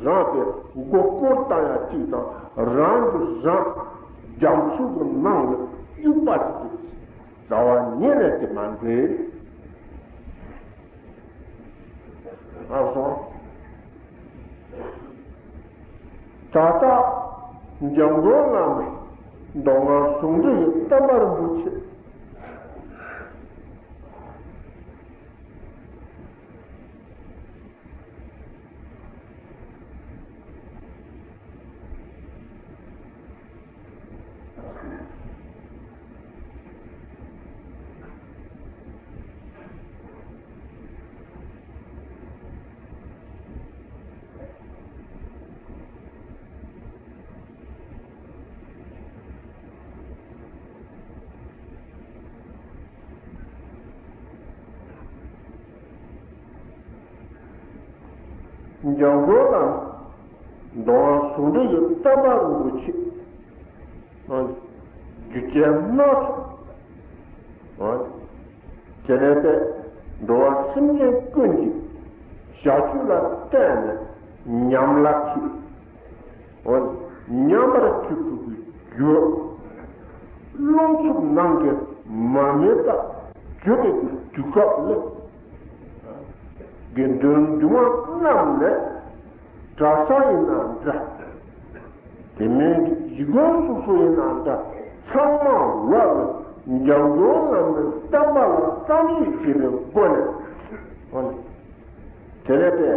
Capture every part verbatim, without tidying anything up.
རང་དེ་མགོ་སྐོར་བཏང་ཡ་གཅིག་དང་རང་གི་རང་རྒྱ་མཚོ་གི་ནང་ལ་གཡུག་པ་ཞིག་རེད། རྩ་བ་ཉིད་ནས་དེ་མ་འདྲེས། ཨ་སོང་། ད་ལྟ་འཇམ་མགོན་བླ་མ་མདོ་སྔགས་ཟུང་འབྲེལ་གྱི་བསྟན་པ་རིན་པོ་ཆེ། འཇམ་མགོན་བླ་མ་མདོ་སྔགས་ཟུང་འབྲེལ་གྱི་བསྟན་པ་རིན་པོ་ཆེ། རྒྱུ་རྐྱེན་སྣ་ཚོགས། དེ་ནས་ཏེ་འགྲོ་བ་སེམས་ཅན་ཀུན་གྱི་བྱ་སྤྱོད་ལ་བརྟེན་ནས་ཉམས་ལ་ཁྲིད། ཉམས་པར་གྱུར་པའི་རྒྱུ། རླུང་འཚུབ་ནང་གི་མར་མེ་ལྟར་གྱུར་པའི་དུས་སྐབས་ལ། དགེ་འདུན་འདུས་མ་རྣམས་ནས་གྲྭ་ས་ཡིན་ན་འདྲ། དེ་མིན་གྱི་ཡིག་སྒོ་སོ་སོ་ཡིན་ན་འདྲ། ཚང་མ་བར་ལ་འཇམ་མགོན་བླ་མའི་བསྟན་པ་ལ་བསམ་གཞིག་བྱེད་པའི་སྒོ་ནས། དེ་ལས་ཏེ་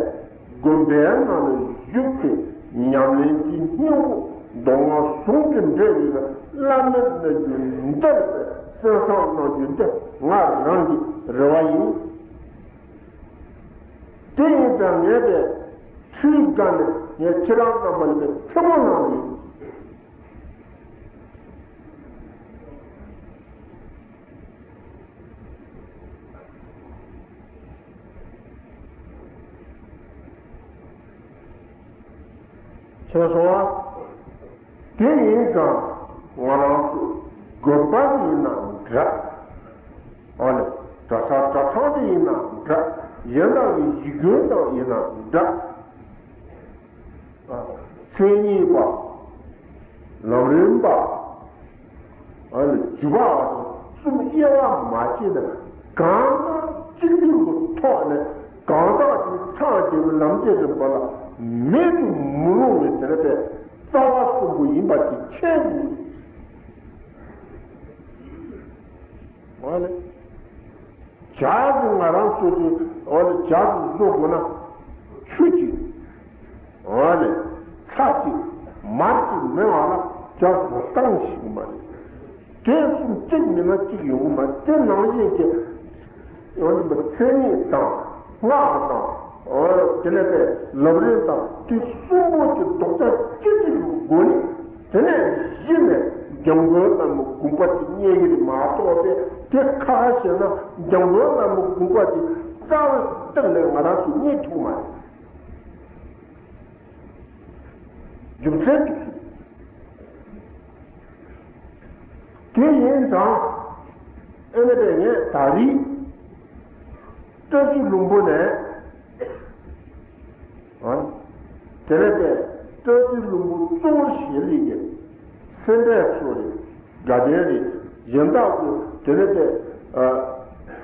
དགོན་པའི་ནང་ལ་བཞུགས་ཏེ་ཉམས་ལེན་གྱི་སྙིང་པོ་མདོ་སྔགས་ཟུང་གི་འབྲེལ་ཡོད་བླ་མའི་རྣལ་འབྱོར་འདིར་གསན་བསམ་གནང་རྒྱུ་འདི་ང་རང་གི་རེ་བ་ཡིན། དེ་ཡིན་ཙང་ངས་དེ་ཚུལ་བཀའ་ནས་ངས་ཁྱེད་རང་རྣམ་པ་ལ་ཐུགས་སྨོན་གནང་ཡིན། ཁྱེད་སོང་བ། དེ་ཡིན་ཙང་ང་རང་ཚོ་དགོན་པ་ཡིན་ན་འདྲ། ཨ་ནི་གྲྭ་ས་གྲྭ་ཚང་དེ་ཡིན་ན་འདྲ། གཞན་དག་གི་ཡིག་སྒོ་དང་ཡིན་ན་འདྲ། མཚན་ཉིད་པ། ལམ་རིམ་པ། ཨ་ནི་བརྒྱུད་པ་གསུམ་དབྱེ་བ་མ་ཕྱེ་ན་གང་ཟག་གཅིག་གྱུར་གྱི་ཐོག་ནས་གང་ཟག་གཅིག་ཐག་བཅད་པའི་ལམ་འབྲས་རིམ་པ་ལ་མེད་དུ་མི་རུང་བའི་དེ་ལྟའི་རྩ་བ་གསུམ་པོ་ཡིན་པ་དེ་མཁྱེན་དགོས། ཨ་ནི། ཇ་ཟིག་ང་རང་ཚོ་ཚོས་འོ་ན་ཇ་ཟིག་བཟོ་དགོས་ན་ཆུ་གཅིག་འོ་ནས་ཚྭ་གཅིག་མར་གཅིག་མེད་པ་ལ་ཇ་བཟོ་སྟངས་ཤེས་ཀྱི་མ་རེད། དེ་གསུམ་གཅིག་མིན་ན་གཅིག་ཡོང་གི་མ་རེད། དེ་ནང་བཞིན་གྱི་འོ་ན་མཚན་ཉིད་དང་སྔགས་དང་འོ་དེ་ནས་པའི་ལམ་རིམ་དང་དེ་གསུམ་པོ་གི་རྡོག་རྩ་གཅིག་གི་སྒོ་ནས། དེ་ནས་གཞི་ནས་འཇམ་མགོན་བླ་མའི་དགོངས་པ་དེ་རྙེད་ཀྱི་རེད་མ་གཏོགས་པས་དེ་ཁ་ཁ་བཤད་ན་འཇམ་མགོན་བླ་མའི་དགོངས་པ་དེ་རྩ་བའི་སྟེང་ནས་ང་རང་ཚོས་རྙེད་ཐུབ་མ་རེད། རྒྱུ་མཚན་དེ་ཡིན་ཙང་ཨེ་ནས་པས་ངས་ད་རེས་བཀྲ་ཤིས་ལྷུན་པོ་ནས། དེ་ནས་པས་བཀྲ་ཤིས་ལྷུན་པོ་གཙོ་བོར་བྱེད་ལས་ཀྱི་སེམས་པའི་ཚོགས་རེད། དགའ་ལྡན་རེད། གཞན་དག་གི་དེ་ནས་པས་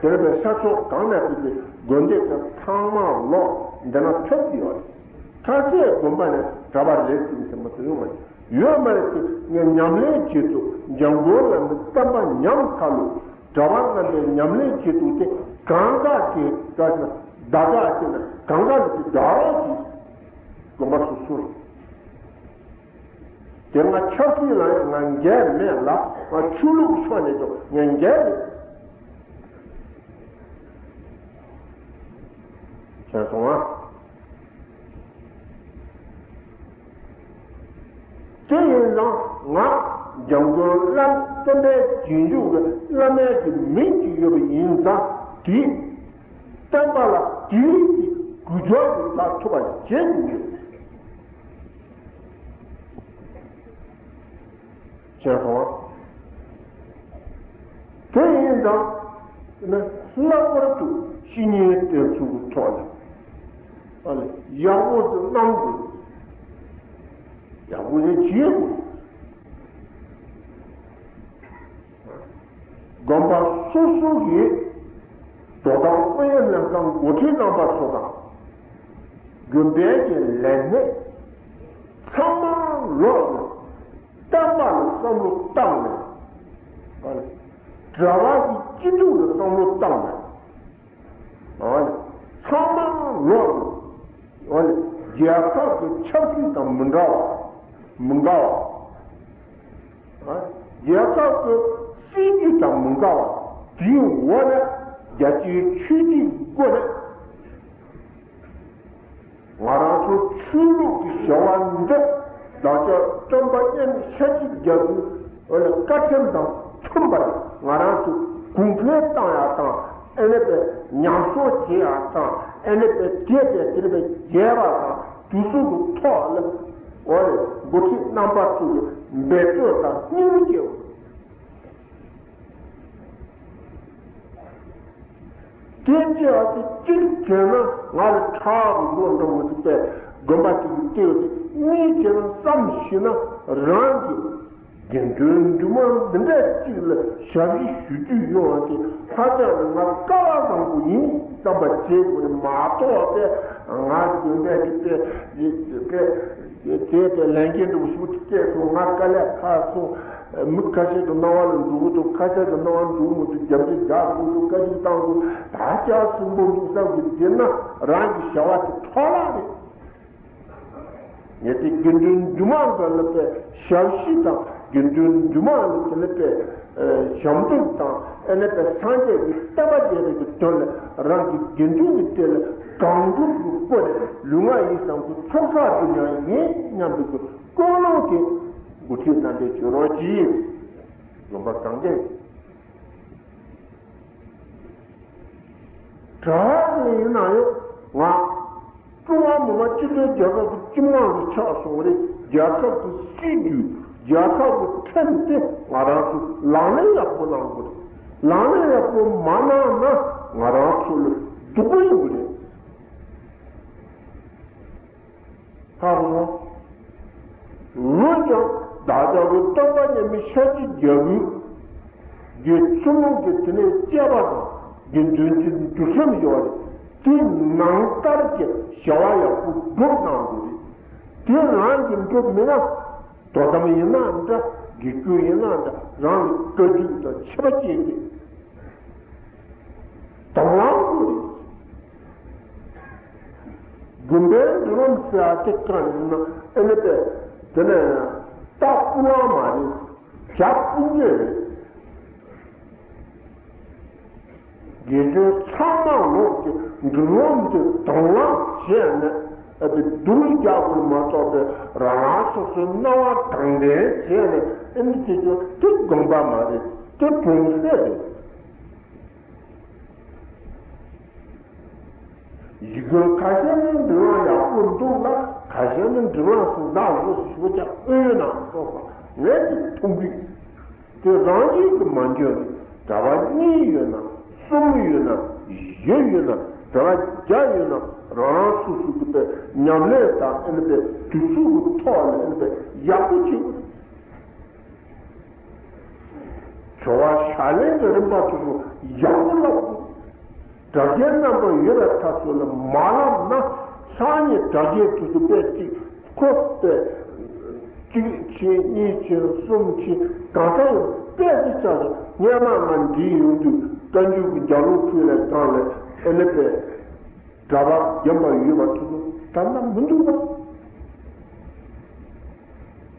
དེ་ནས་པས་ཤར་ཕྱོགས་གང་ནས་ཕེབས་པའི་དགོན་སྡེ་དེ་ཚང་མ་ལོག་འདི་ན་ཕེབས་ཀྱི་ཡོད་རེད། ཁ་ཤས་དགོན་པ་ནས་གྲྭ་པ་རེད་ཟེར་ཟེར་མ་དེ་ཡོང་བ་ཡོད་མ་རེད་དེ། ངས་ཉམས་ལེན་བྱེད་དུས་འཇམ་མགོན་བླ་མའི་བསྟན་པ་ཉམས་ཚར་ལོ། གྲྭ་པ་རྣམ་པས་ཉམས་ལེན་བྱེད་དུས་དེ་གང་ག་གི་ག་ཟེར་ན་བདག་ག་ཅེ་ན་གང་ག་ནི་དེ་དགའ་རོགས་ཀྱི་དགོན་པ་སོ་སོར། དེ་ང་ཆབ་སྲིད་ལ་ཡང་ང་འགལ་མེད་ལ་ང་ཆོས་ལུགས་ཕྱོགས་ནས་ཀྱང་ངས་འགལ་མེད། བྱས་སོང་ང་། དེ་ཡིན་ཙང་ང་འཇམ་མགོན་བླ་བསྟན་པའི་རྗེས་འཇུག་གི་བླ་མའི་གི་མིང་ཅིག་ཡོད་པ་ཡིན་ཙང་དེའི་བསྟན་པ་ལ་དེའི་གི་གུས་ཕྱག་གི་ལ་ཐུབ་པ་བྱེད་དགོས། བྱས་སོང་། དེ་ཡིན་ཙང་ནི་ལྷག་པར་དུ་བཤེས་གཉེན་བསྟེན་ཚུལ་གྱི་ཐོག་ནས་ཨ་ལས་ཡག་པོ་ཞིག་གནང་དགོས། ཡག་པོ་ཞིག་བྱེད་དགོས། དགོན་པ་སོ་སོ་གི་དོ་དམ་ཨུ་ཡོན་ལྷན་ཁང་འགོ་ཁྲིད་རྣམ་པ་ཚོ་དང་། དགོན་པའི་གི་ལས་སྣེ་ཚང་མ་ལོག་ནས་བསྟན་པ་ལ་བསམ་བློ་བཏང་ནས། གྲྭ་པ་གི་སྐྱིད་སྡུག་ལ་བསམ་བློ་བཏང་ནས། ཨ་ནི་ཚང་མ་ལོག་ནས། ཨ་ནི་རྒྱལ་ཁབ་ཀྱི་ཆབ་སྲིད་དང་མི་འདྲ་བ། མི་འགལ་བ། ཨ། རྒྱལ་ཁབ་ཀྱི་སྲིད་ཇུས་དང་མི་འགལ་བ། དེའི་འོག་ནས་རྒྱལ་སྤྱིའི་ཆོས་བརྒྱུད་སྒོ་ནས། ང་རང་ཚོ་ཆོས་ལུགས་ཀྱི་བྱ་བ་འདི་བདག་ཅག་སྟོན་པ་མཉམ་མེད་ཤཱཀྱའི་རྒྱལ་པོའི་བཀའ་ཁྲིམས་དང་མཐུན་པར་ང་རང་ཚོ་གོང་འཕེལ་བཏང་ཡག་དང་། ཨ་ནི་པའི་ཉམས་གསོ་བྱེད་ཡག་དང་། ཨ་ནི་པའི་དེ་པའི་དེ་པའི་རྒྱས་པ་དང་དེ་ཚོ་གི་ཐོག་ལ་འོ་ལེ་འགོ་ཁྲིད་རྣམ་པ་ཚོ་གི་འབད་རྩོལ་དང་སྙིང་རྗེ་བོ། དེ་ལྟ་བུ་དེ་གཅིག་བྱས་ན་ང་ལ་ཁྲག་གི་མགོ་འདྲ་བོ་དེ་པས་དགོན་པ་དེ་གི་ལྟེ་བ་དེ། གཉིས་བྱས་ན་བསམ་ཤེས་ན་རང་གི་དགེ་འདུན་འདུས་མང་འདི་འདྲ་གཅིག་ལ་ཞབས་ཕྱི་ཞུ་རྒྱུ་ཡོང་བ་དེ་ཧ་ཅང་གི་ང་སྐལ་བ་བཟང་པོ་ཡིན་བསམ་པ་བྱེད་དགོས་རེད་མ་གཏོགས། པས་ང་དགོན་པ་དེ་པས་པས་དེ་པས་ལས་འགན་འདྲ་བོ་ཞིག་སྤྲད་སོང་། ང་དཀའ་ལས་ཁག་སོང་། མི་ཁ་ཤས་ཀྱི་སྣང་བ་ལ་འགྲོ་གི་འདུག་ཁ་ཤས་ཀྱི་སྣང་བ་འགྲོ་གི་མི་འདུག་རྒྱབ་འདི་རྒྱག་དགོས་འདུག་བཀའ་ཁྲིད་བཏང་དགོས། ད་ཅག་གསོན་པོ་འདུག་བསམ་གི་བསྡད་ན་རང་གི་བྱ་བ་དེ་འཕྲོ་བརླག་རེད། ངས་དེ་དགེ་འདུན་འདུས་མང་གི་ལ་པས་ཞབས་ཕྱི་དང་། དགེ་འདུན་འདུས་མང་ལ་དེ་ལ་པས་ཞབས་འདེགས་དང་། ཨ་ནི་པས་སངས་རྒྱས་ཀྱི་བསྟན་པ་རྒྱས་པའི་གི་དོན་ལ་རང་གི་དགེ་འདུན་གྱི་དེ་ལ་གང་འགྲུབ་ཀྱི་སྒོ་ནས་ལུས་ངག་ཡིད་གསུམ་གྱི་ཚོགས་བསགས་རྒྱུ་ཡང་ཡིན་སྙམ་པའི་གི་ཀུན་སློང་དེ་འགོ་ཁྲིད་རྣམ་པས་བྱེད་རོགས་གྱིས། དགོན་པ་གང་ག་གྲྭ་པ་ཡིན་ན་ཡང་ང་ཀྲུང་ཧྭ་མི་དམངས་སྤྱི་མཐུན་རྒྱལ་ཁབ་ཀྱི་སྤྱི་དམངས་སུ་ཆགས་སོང་བ་རེད། རྒྱལ་ཁབ་ཀྱི་སྲིད་ཇུས། རྒྱལ་ཁབ་ཀྱི་ཁྲིམས་དེ་ང་རང་ཚོ་ལག་ལེན་ཡག་པོ་གནང་དགོས་རེད། ལག་ལེན་ཡག་པོ་མ་གནང་ན་ང་རང་ཚོ་ལ་སྡུག་པོ་ཡོང་གི་རེད། ཧ་གོ་སོང་། འོན་ཀྱང་བདག་ཅག་གི་སྟོན་པ་མཉམ་མེད་ཤཱཀྱའི་རྒྱལ་པོའི་གི་ཆོས་ལུགས་ཀྱི་དེ་ནས་བཅས་པ་དང་དགེ་འདུན་གྱི་འདུལ་ཁྲིམས་ཡོད་རེད། དེའི་ནང་ལྟར་གྱི་བྱ་བ་ཡག་པོ་སྒྲུབ་གནང་དགོས་རེད། དེ་རང་གིས་འགྲུབ་མེད་ན་དོ་དམ་ཡིན་ན་འདྲ། དགེ་སྐོས་ཡིན་ན་འདྲ། རང་ལ་བཀའ་བཀྱོན་དང་ཆད་པ་བཅད་དེ། དང་བླངས་དགོས་རེད། དགོན་པའི་མདུན་ལམ་ཟེར་ཡ་དེ་གང་ཡིན་ན་ཨ་ནི་པས་དེ་ནས་རྟ་སྤུ་ལངས་མ་རེད། བྱ་སྤུ་འགྱེད་རེད། དགེ་སྦྱོང་ཚང་མ་ལོག་གི་མདུན་ལམ་དེ་དང་བླངས་བྱས་ནས་ཨ་དེ་རྡུང་རྒྱག་དགོས་མ་གཏོགས་པའི་རང་རང་སོ་སོའི་སྣང་བ་དྲང་བདེན་བྱས་ནས་ཨ་ནི་དེ་ཚོ་དེ་དགོན་པ་མ་རེད། དེ་གྲོང་གསེབ་རེད། གཞིས་ཀ་ཁ་ཤས་ནི་འབྲི་བ་ཡག་པོ་འདུག་ལ། ཁ་ཤས་ནི་འབྲི་བ་སུ་བདག་བཟོ་ཞུ་བ་ཀྱང་ཨོ་ཡོད་ན་སོགས་པ་ངས་ཀྱི་མཐོང་གི། དེ་རང་བཞིན་གྱི་མ་འཇོན་ནི་གྲྭ་པ་གཉིས་ཡོད་ན་གསུམ་ཡོད་ན་བཞི་ཡོད་ན་གྲྭ་པ་བརྒྱ་ཡོད་ན་རང་རང་སོ་སོ་གི་པའི་ཉམས་ལེན་དང་ཨ་ནི་པའི་དུས་ཚོད་ཀྱི་ཐོག་ནས་ཨ་ནི་པའི་ཡག་པོ་བྱེད་དགོས། བྱ་བ་ཕྱག་ལེན་གྱི་རིམ་པ་དེ་ཚོ་ཡག་པོ་བསླབ་དགོས། དྲ་རྒྱའི་རྣམ་པ་ཡོད་པའི་ཐབས་ཚུལ་ལ་མ་བསླབ་ན་སང་ཉིན་དྲ་རྒྱའི་དུས་སུ་དཔེ་གཅིག་ཁོ་དཔེ་གཅིག་ཕྱིན་གཉིས་ཕྱིན་གསུམ་ཕྱིན་གང་ས་ཡོད་དཔེ་གཅིག་ཆགས་སོང་། སྔོན་མ་ང་འདིའི་ཡོང་དུས་བཀའ་འགྱུར་གྱི་རྒྱབ་ལོགས་ཕུད་ལས་གང་ལས་ཨེ་ནི་དཔེ། གྲྭ་པ་རྒན་པ་ཡོད་པ་དེ་ཚོ་ད་ལྟ་མི་འདུག་པ།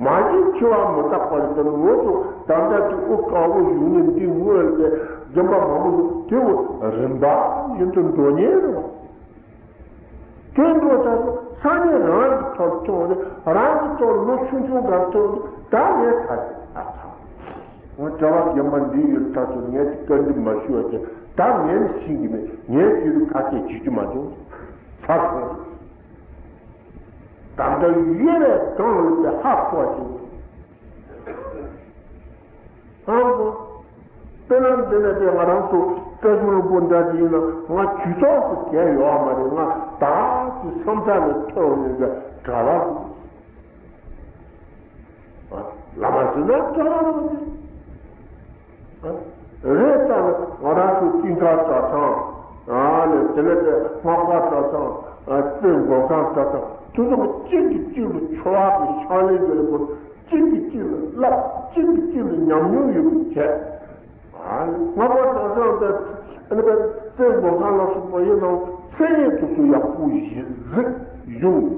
མ་གཞི་འཆི་བ་མི་རྟག་པ་རེད་དེ། ངོ་ཚོ་ད་ལྟ་དེ་དབུ་དཀར་པོ་བཞུགས་ནས་འདི་སྔོན་ལ་རྒན་པ་མང་པོ་ཡོད་དེ། འོ་རིམ་པ་བཞིན་དུ་འགྲོ་ཉེན་རེད་པ། དེ་འགྲོ་ཚར་སོང་སང་ཉིན་རང་གི་ཐོག་མཐོང་ནས་རང་གི་ཐོག་ལོ་ཆུང་ཆུང་ག་མཐོང་ནས་ད་ངས་ད་ཨ་ཁ། ང་གྲྭ་པ་རྒན་པ་འདི་ཡོད་ད་ཚོ་ངས་དེ་བཀའ་འདྲི་མ་ཞུ་བ་དེ་ད་ངས་ནི་ཤེས་ཀྱི་མེད། ངས་དེ་རུ་ཁ་གཏད་བྱེད་རྒྱུ་མ་བྱུང་། ཚར་སོང་། ད་ལྟ་ཡོད་པའི་གང་ལ་དེ་ཧ་གོ་བ་ཞིག་ཧང་གོ། དཔེར་ན་འདི་ནས་དེ་ང་རང་ཚོ་བཀའ་ཤོག་ལུང་པོ་འདྲ་ཞིག་ཡིན་ན་ང་ཇུས་གཏོགས་སུ་གལ་ཡོད་མ་རེད། ང་ད་ཅི་བསམ་ཚ་ནས་ཐོས་ཡོང་གི་གྲྭ་པ་ཞིག་ཡང་གྲྭ་བ་རེད་པ། རེད་ད། ང་རང་ཚོ་དཀྱིལ་མཁར་གྲྭ་ཚང་། ཨ་ནི་དེ་ནས་དེ་སྔགས་པ་གྲྭ་ཚང་། ཨ། རྩེ་མགོན་ཁང་གྲྭ་ཚང་། དེ་ཚོ་གཅིག་གིས་གཅིག་ལ་ཆོས་པ་གི་ཕྱག་ལེན་གྱི་ལས་ཁུར། གཅིག་གིས་གཅིག་ལ་བསླབ། གཅིག་གིས་གཅིག་ལ་ཉམས་མྱོང་ཡོད་པའི་བྱས། ཨ་ནི་སྔགས་པ་གྲྭ་ཚང་དེ། ཨ་ནི་དཔེ་རྩེ་མགོན་ཁང་ལ་སོགས་པ་ཡིན་ནའང་མཚན་ཉིད་དེ་ཚོ་ཡག་པོ་གཟིགས་ཡོང་།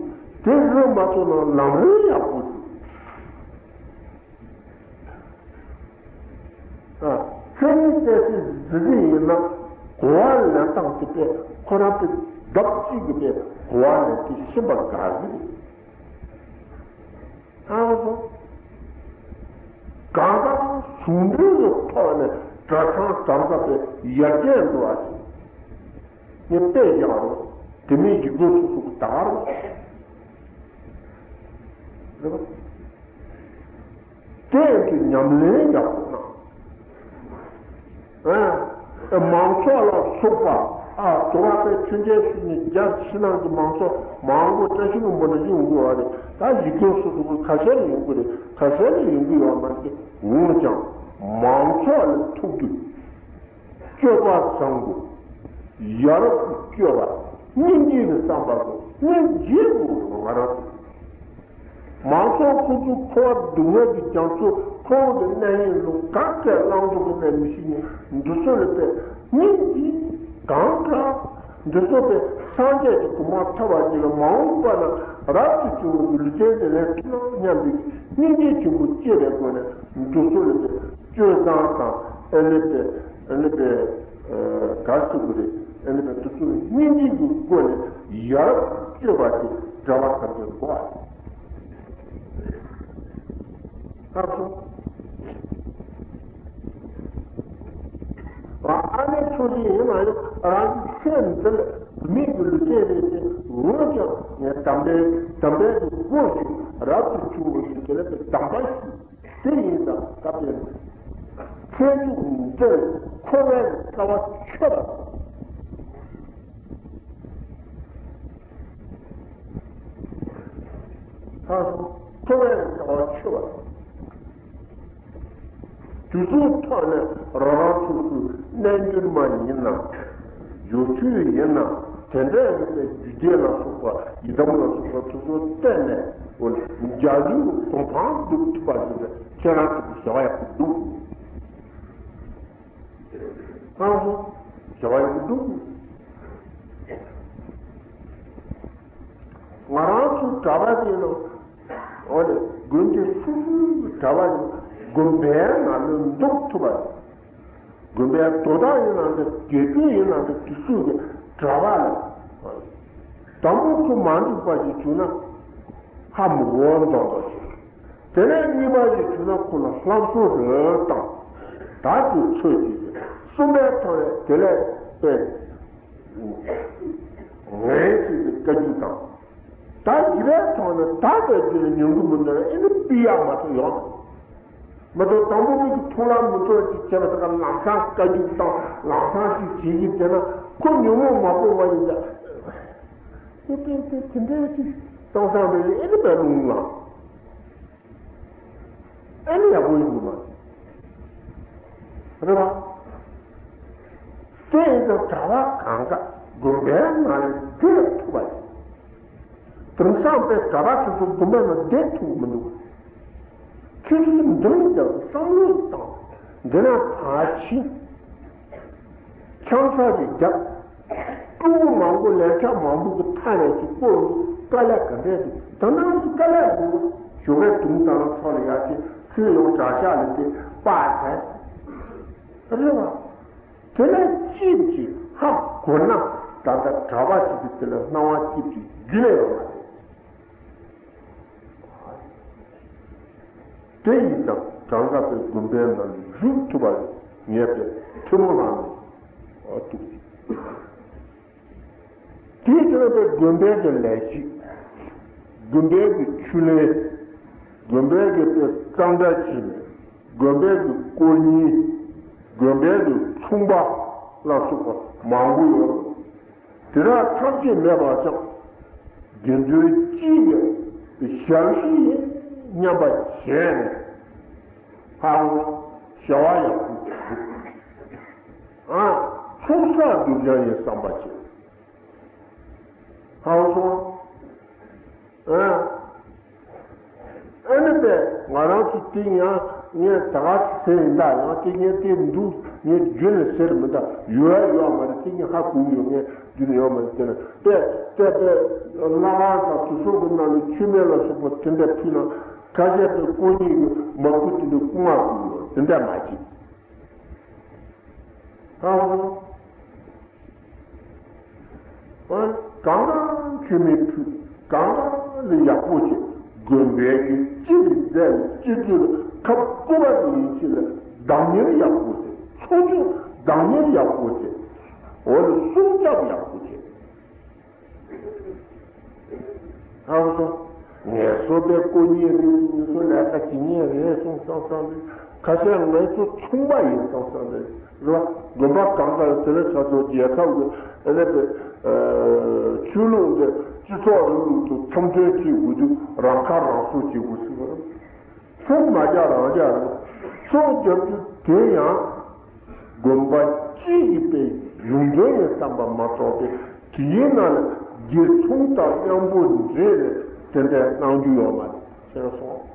དེ་རེད་མ་གཏོགས་ན་ལམ་རིམ་ཡག་པོ་ཞིག་ཨ། མཚན་ཉིད་གཏད་སའི་གཟིགས་ཀྱི་ཡིན་ན། གོ་བ་ལེན་སྟངས་དེ་དཔེ་ཁོ་རང་དཔེ་ལྡབ་གཅིག་གིས་དཔེ་གོ་བ་ལེན་དུས་ཤེས་པ་དགའ་གི་རེད། ཨ་སོ། གང་ལྟར་ཟུང་འབྲེལ་གྱི་ཐོག་ནས་གྲྭ་ཚང་གྲྭ་ས་དཔེ་ཡར་རྒྱས་འགྲོ་བ་ཞིག་ངས་དཔེ་བཞག་རོགས། དེ་མིན་ཡིག་ཚང་སོ་སོ་གི་ད་ག་རེད་པ། དེ་ཡིན་དུས་ཉམས་ལེན་ཡག་པོ་གནང་། ཨ། མང་ཚོགས་ལ་སོགས་པ། ཨ། དུ་བ་དཔེ་མཆོད་མཇལ་ཞུ་ནས་རྒྱ་ཕྱི་ནང་གི་མང་ཚོགས་མང་པོ་བཀྲ་ཤིས་ལྷུན་པོ་འདྲ་ཞིག་ཡོང་གི་ཡོད་རེད། ད་ཡིག་ཚང་སོ་སོ་གི་ཁ་ཤས་ལ་ཡོང་གི་རེད། ཁ་ཤས་ལ་ཡོང་གི་ཡོད་མ་རེད། འོན་ཀྱང་མང་ཚོགས་ལ་ཐུག་དུས། སྤྱོད་པ་བཟང་དགོས། ཡ་རབས་ཀྱི་སྤྱོད་པ། སྙིང་རྗེ་གི་བསམ་པ་དགོས། སྙིང་རྗེ་དགོས། ང་རང་ཚོ་མང་ཚོགས་ཁོ་ཚོ་འཁོར་བ་སྡུག་བསྔལ་གྱི་རྒྱ་མཚོ་ཁོ་བོ་གི་གནས་ཡུལ་ལ་ག་འདྲ་བླང་དོར་གྱི་གནས་མི་ཤེས་མཁན་འདི་ཚོ་ལ་དཔེ་སྙིང་རྗེ་གང་དྲག་འདི་ཚོ་དཔེ་སངས་རྒྱས་ཀྱི་གོ་འཕང་ཐོབ་པ་ཅིག་ལ་མ་འོངས་པ་ན་རབ་ཏུ་བྱུང་བའི་ལུས་རྟེན་དེ་ལེན་ཐུབ་ན་སྙམ་པའི་སྙིང་རྗེ་ཆེན་པོ་སྐྱེས་པའི་སྒོ་ནས་འདི་ཚོ་ལ་དཔེ་སྤྱོད་བཟང་དང་། ཨ་ནི་དཔེ། ཨ་ནི་དཔེ། ཨ། ག་རེ་ཟེར་དགོས་རེད། ཨ་ནི་དཔེ་དེ་ཚོ་སྙིང་རྗེ་གི་སྒོ་ནས་ཡར་སྤྱོད་པ་དེ་གྲྭ་པ་ཐམས་ཅད་དགོས་པ་རེད། ཨ་ནི་ཚོ་ཅིག་ཡིན་ན་ཡང་རང་གི་ཚེ་འདི་ལ་མི་གི་ལུས་རྟེན་རེད་དེ། འོན་ཀྱང་ངས་དམ་པའི་དམ་པའི་གི་སྒོ་ཞིག་རབ་ཏུ་བྱུང་བ་ཞིག་དེ་ལ་དཔེ་དམ་པ་ཞིག་དེ་ཡིན་ཙང་སྐབས་དེར་ཚེ་མཇུག་འདིར་འཁོར་བའི་དཀའ་བ་ཆོད་པ། ལྷག་པར་འཁོར་བའི་དཀའ་བ་ཆོད་པ། དེ་ཚོའི་ཐོག་ནས་རང་རང་སོ་སོའི་རྣལ་འབྱོར་མ་ཡིན་ན། སྦྱོར་ཆོས་ཡིན་ན། དེ་འདྲ་ཡིན་པའི་རྒྱུ་རྐྱེན་ལ་སོགས་པ། ཡི་དམ་ལ་སོགས་པ་དེ་ཚོ་བསྟེན་ནས། འོ་ན་འཇའ་ལུས་གོ་འཕང་འགྲུབ་ཐུབ་པ་ཞིག་ལ་ཁྱེད་རང་ཚོ་གི་བྱ་བ་ཡག་པོ་འདུག་ཨང་སོ། བྱ་བ་ཡག་པོ་འདུག་ང་རང་ཚོ་གྲྭ་པ་དེ་ནང་། འོ་ན་དགོན་སྡེ་སོ་སོའི་གྲྭ་པ་ཡིན། དགོན་པའི་ནང་ལ་འདུག་ཐུབ་པ། དགོན་པའི་དོ་བདག་ཡིན་ན་འདྲ། དགེ་སྐོས་ཡིན་ན་འདྲ། དེ་ཚོས་ཀྱི་གྲྭ་པ་ལ་དང་པོ་ཁོ་མ་འགྲིག་པ་ཞིག་བྱུང་ན་ཧ་མི་གོ་མདོག་མདོག་བྱེད། དེ་ནས་གཉིས་པ་ཞིག་བྱུང་ན་ཁོ་ལ་ལྷ་གསོལ་རེ་བཏང་། ད་ཅིག་ཚོད་ཅིག་གསུམ་པའི་ཐོག་ནས་དེ་ལས་དཔེ་ངན་ཅིག་གི་བཀའ་བཀྱོན་བཏང་། ད་བཞི་པའི་ཐོག་ནས་ད་ལྟ་རྒྱུ་ལ་ཉན་གི་མི་འདུག་ན། ཨེ་ནི་ཕུད་ཡག་མ་གཏོགས་ཡོང་མི་འདུག་དང་པོ་མིག་གི་ཐུགས་ལ་མི་འདོད་ཅིག་བྱས་པ་དེ་ག་ལམ་སང་བཀའ་བཀྱོན་བཏང་། ལམ་སང་ཅིག་བྱེད་ཀྱི་བསྡད་ན་ཁོ་ཉོན་མོངས་མ་སྤོང་བ་ཡིན་ཙང་། དེ་དེ་དེ་དེ་འདྲའི་ཅིག་གཏོང་བསམ་པའི་ཨེ་ནི་མེད་ལུང་ལ། ཨེ་ནི་ཡག་པོ་ཡིན་གི་མ་རེད་པ། དེ་ཡིན་ཙང་གྲྭ་པ་གང་ག་དགོན་པའི་ནང་ལ་བསྡད་ཐུབ་པ་ཡིན། དེང་སང་དཔེ་གྲྭ་པ་དེ་ཚོ་དགོན་པའི་ནང་བསྡད་ཐུབ་མི་འདུག་ཆུ་ཚོད་འདིར་རྒྱབ་བསམ་བློ་བཏང་། འདི་ན་ཕར་ཕྱིན། ཆང་ས་ཞིག་བརྒྱབ། ཕྲུ་གུ་མང་པོ་ལན་ཆགས་མང་པོ་གི་མཐའ་ནས་ཅིག་བསྐོར་འདུག་དཀའ་ལས་ག་འདྲས་འདུག་ད་ནང་གི་དཀའ་ལས་འདུག་ཞོགས་པའི་དུང་དང་ཚོགས་ལ་ཡར་ཅིག་ཚུར་ཡོང་གྲྭ་ཤག་ལ་དེ་པ་ཟེར། རེད་བ། དེ་ལས་ཅིག་ཅིག་ཧ་གོ་ན། ད་ལྟ་གྲྭ་པ་ཞིག་གི་དེ་ལ་སྣང་བ་སྐྱིད་ཅིག་རྒྱུན་ལས་ཡོང་བ་རེད། དེ་ཡིན་ཙང་གང་ག་དེ་དགོན་པའི་ནང་ལ་བཞུགས་ཐུབ་པ་ངས་དཔེ་ཐུན་མོང་ལ་ནས་ཐུགས་རྗེ་ཆེ། དེའི་ཕྱིར་དཔེ་དགོན་པའི་གི་ལས་བྱེད། དགོན་པའི་གི་ཆུ་ལེན། དགོན་པའི་གི་དཔེ་གཙང་སྦྲ་བྱེད་མི། དགོན་པའི་གི་དཀོར་རྙིང་། དགོན་པའི་གི་ཚོང་པ་ལ་སོགས་པ་མང་པོ་ཡོད། དེ་དག་ཐམས་ཅད་མེད་པར་ཀྱང་དགེ་འདུན་གཅིག་གི་ཞབས་ཕྱི་མཉམ་པ་བྱས་ནས། ཧ་གོ། བྱ་བ་ཡག་པོ་ཞིག་སྒྲུབ། ཨ། ཚོགས་བསགས་སྒྲུབ་སྦྱང་ཡིན་བསམ་པ་བྱེད། ཧ་གོ་སོང་། ཨ། ཨ་ནི་པས་ང་རང་ཚོ་དེ་ཡང་ངས་ད་ག་ཟེར་ཡིན་ད། ཡང་དེ་ངས་དེ་འདུག་ངས་རྒྱུན་ནས་ཟེར་མི་ད། ཡོད་ཡ་ཡོད་མ་རེད། དེ་ངས་ཧ་གོ་ཡོད། ངས་རྒྱུན་ནས་ཡོད་མ་རེད། དེ་ནས་པས་དེ་པས་བླ་མ་དང་དེ་ཚོ་གི་ནང་ནས་མཆོད་མེ་ལ་སོགས་པ་དེ་འདྲ་ཕུལ་ན། ཁ་ཤས་པས་དཀོན་གཉེར་གྱི་མ་བུ་དེ་འདྲ་སྐུ་མ་བུ་ཡོད་དེ་འདྲ་མ་བྱེད། ཧ་གོ། གང་གང་མཆོད་མེ་ཕུལ། གང་གང་ལ་ཡག་པོ་བྱེད། དགོན་པའི་གི་སྤྱི་གི་མཛད་སྤྱི་འཐུས་ལ་ཁབ་སྐུ་པ་དེ་ཡིན་ཕྱིན་ལ་བདག་གཉེར་ཡག་པོ་བྱེད། ཚོགས་ཆུང་བདག་གཉེར་ཡག་པོ་བྱེད། འོ་ལ་སྲུང་སྐྱོབ་ཡག་པོ་བྱེད། ཧ་གོ་སོང་། ངལ་གསོ་པའི་དཀོན་གཉེར་རེད། ངལ་གསོ་ལས་ཀ་བྱེད་མཁན་རེད་གསུངས་བསམ་བསམ་རེད། ཁ་ཤས་ངལ་གསོ་ཚོང་པ་ཡིན་བསམ་བསམ་རེད། རེད་བ། དགོན་པ་གང་ག་ལ་དེ་རིང་ཁ་སང་རྒྱལ་ཁབ་ཀྱི་ཨ་ནི་པའི་ཆོས་ལུགས་འདི་སྤྱི་ཚོགས་རིང་ལུགས་དང་འཚམ་མཐུན་བྱེད་དགོས་དུས་རང་ཁ་རང་གསོ་བྱེད་དགོས་ཟེར་བ་རེད། ཚོགས་མ་རྒྱག་རང་རྒྱག་རེད། ཚོགས་རྒྱབ་རྒྱུ་དེ་ཡང་དགོན་པ་སྤྱི་ཡི་པའི་གཞུང་འབྲེལ་ཡིན་བསམ་པ་མ་གཏོགས་པའི་དེའི་ནང་ལ་རྒྱལ་ཚོང་དང་མཉམ་པོ་འདྲེས་ནས་དེ་འདྲ་གནང་རྒྱུ་ཡོད་མ་རེད་ཟེར་སོང་།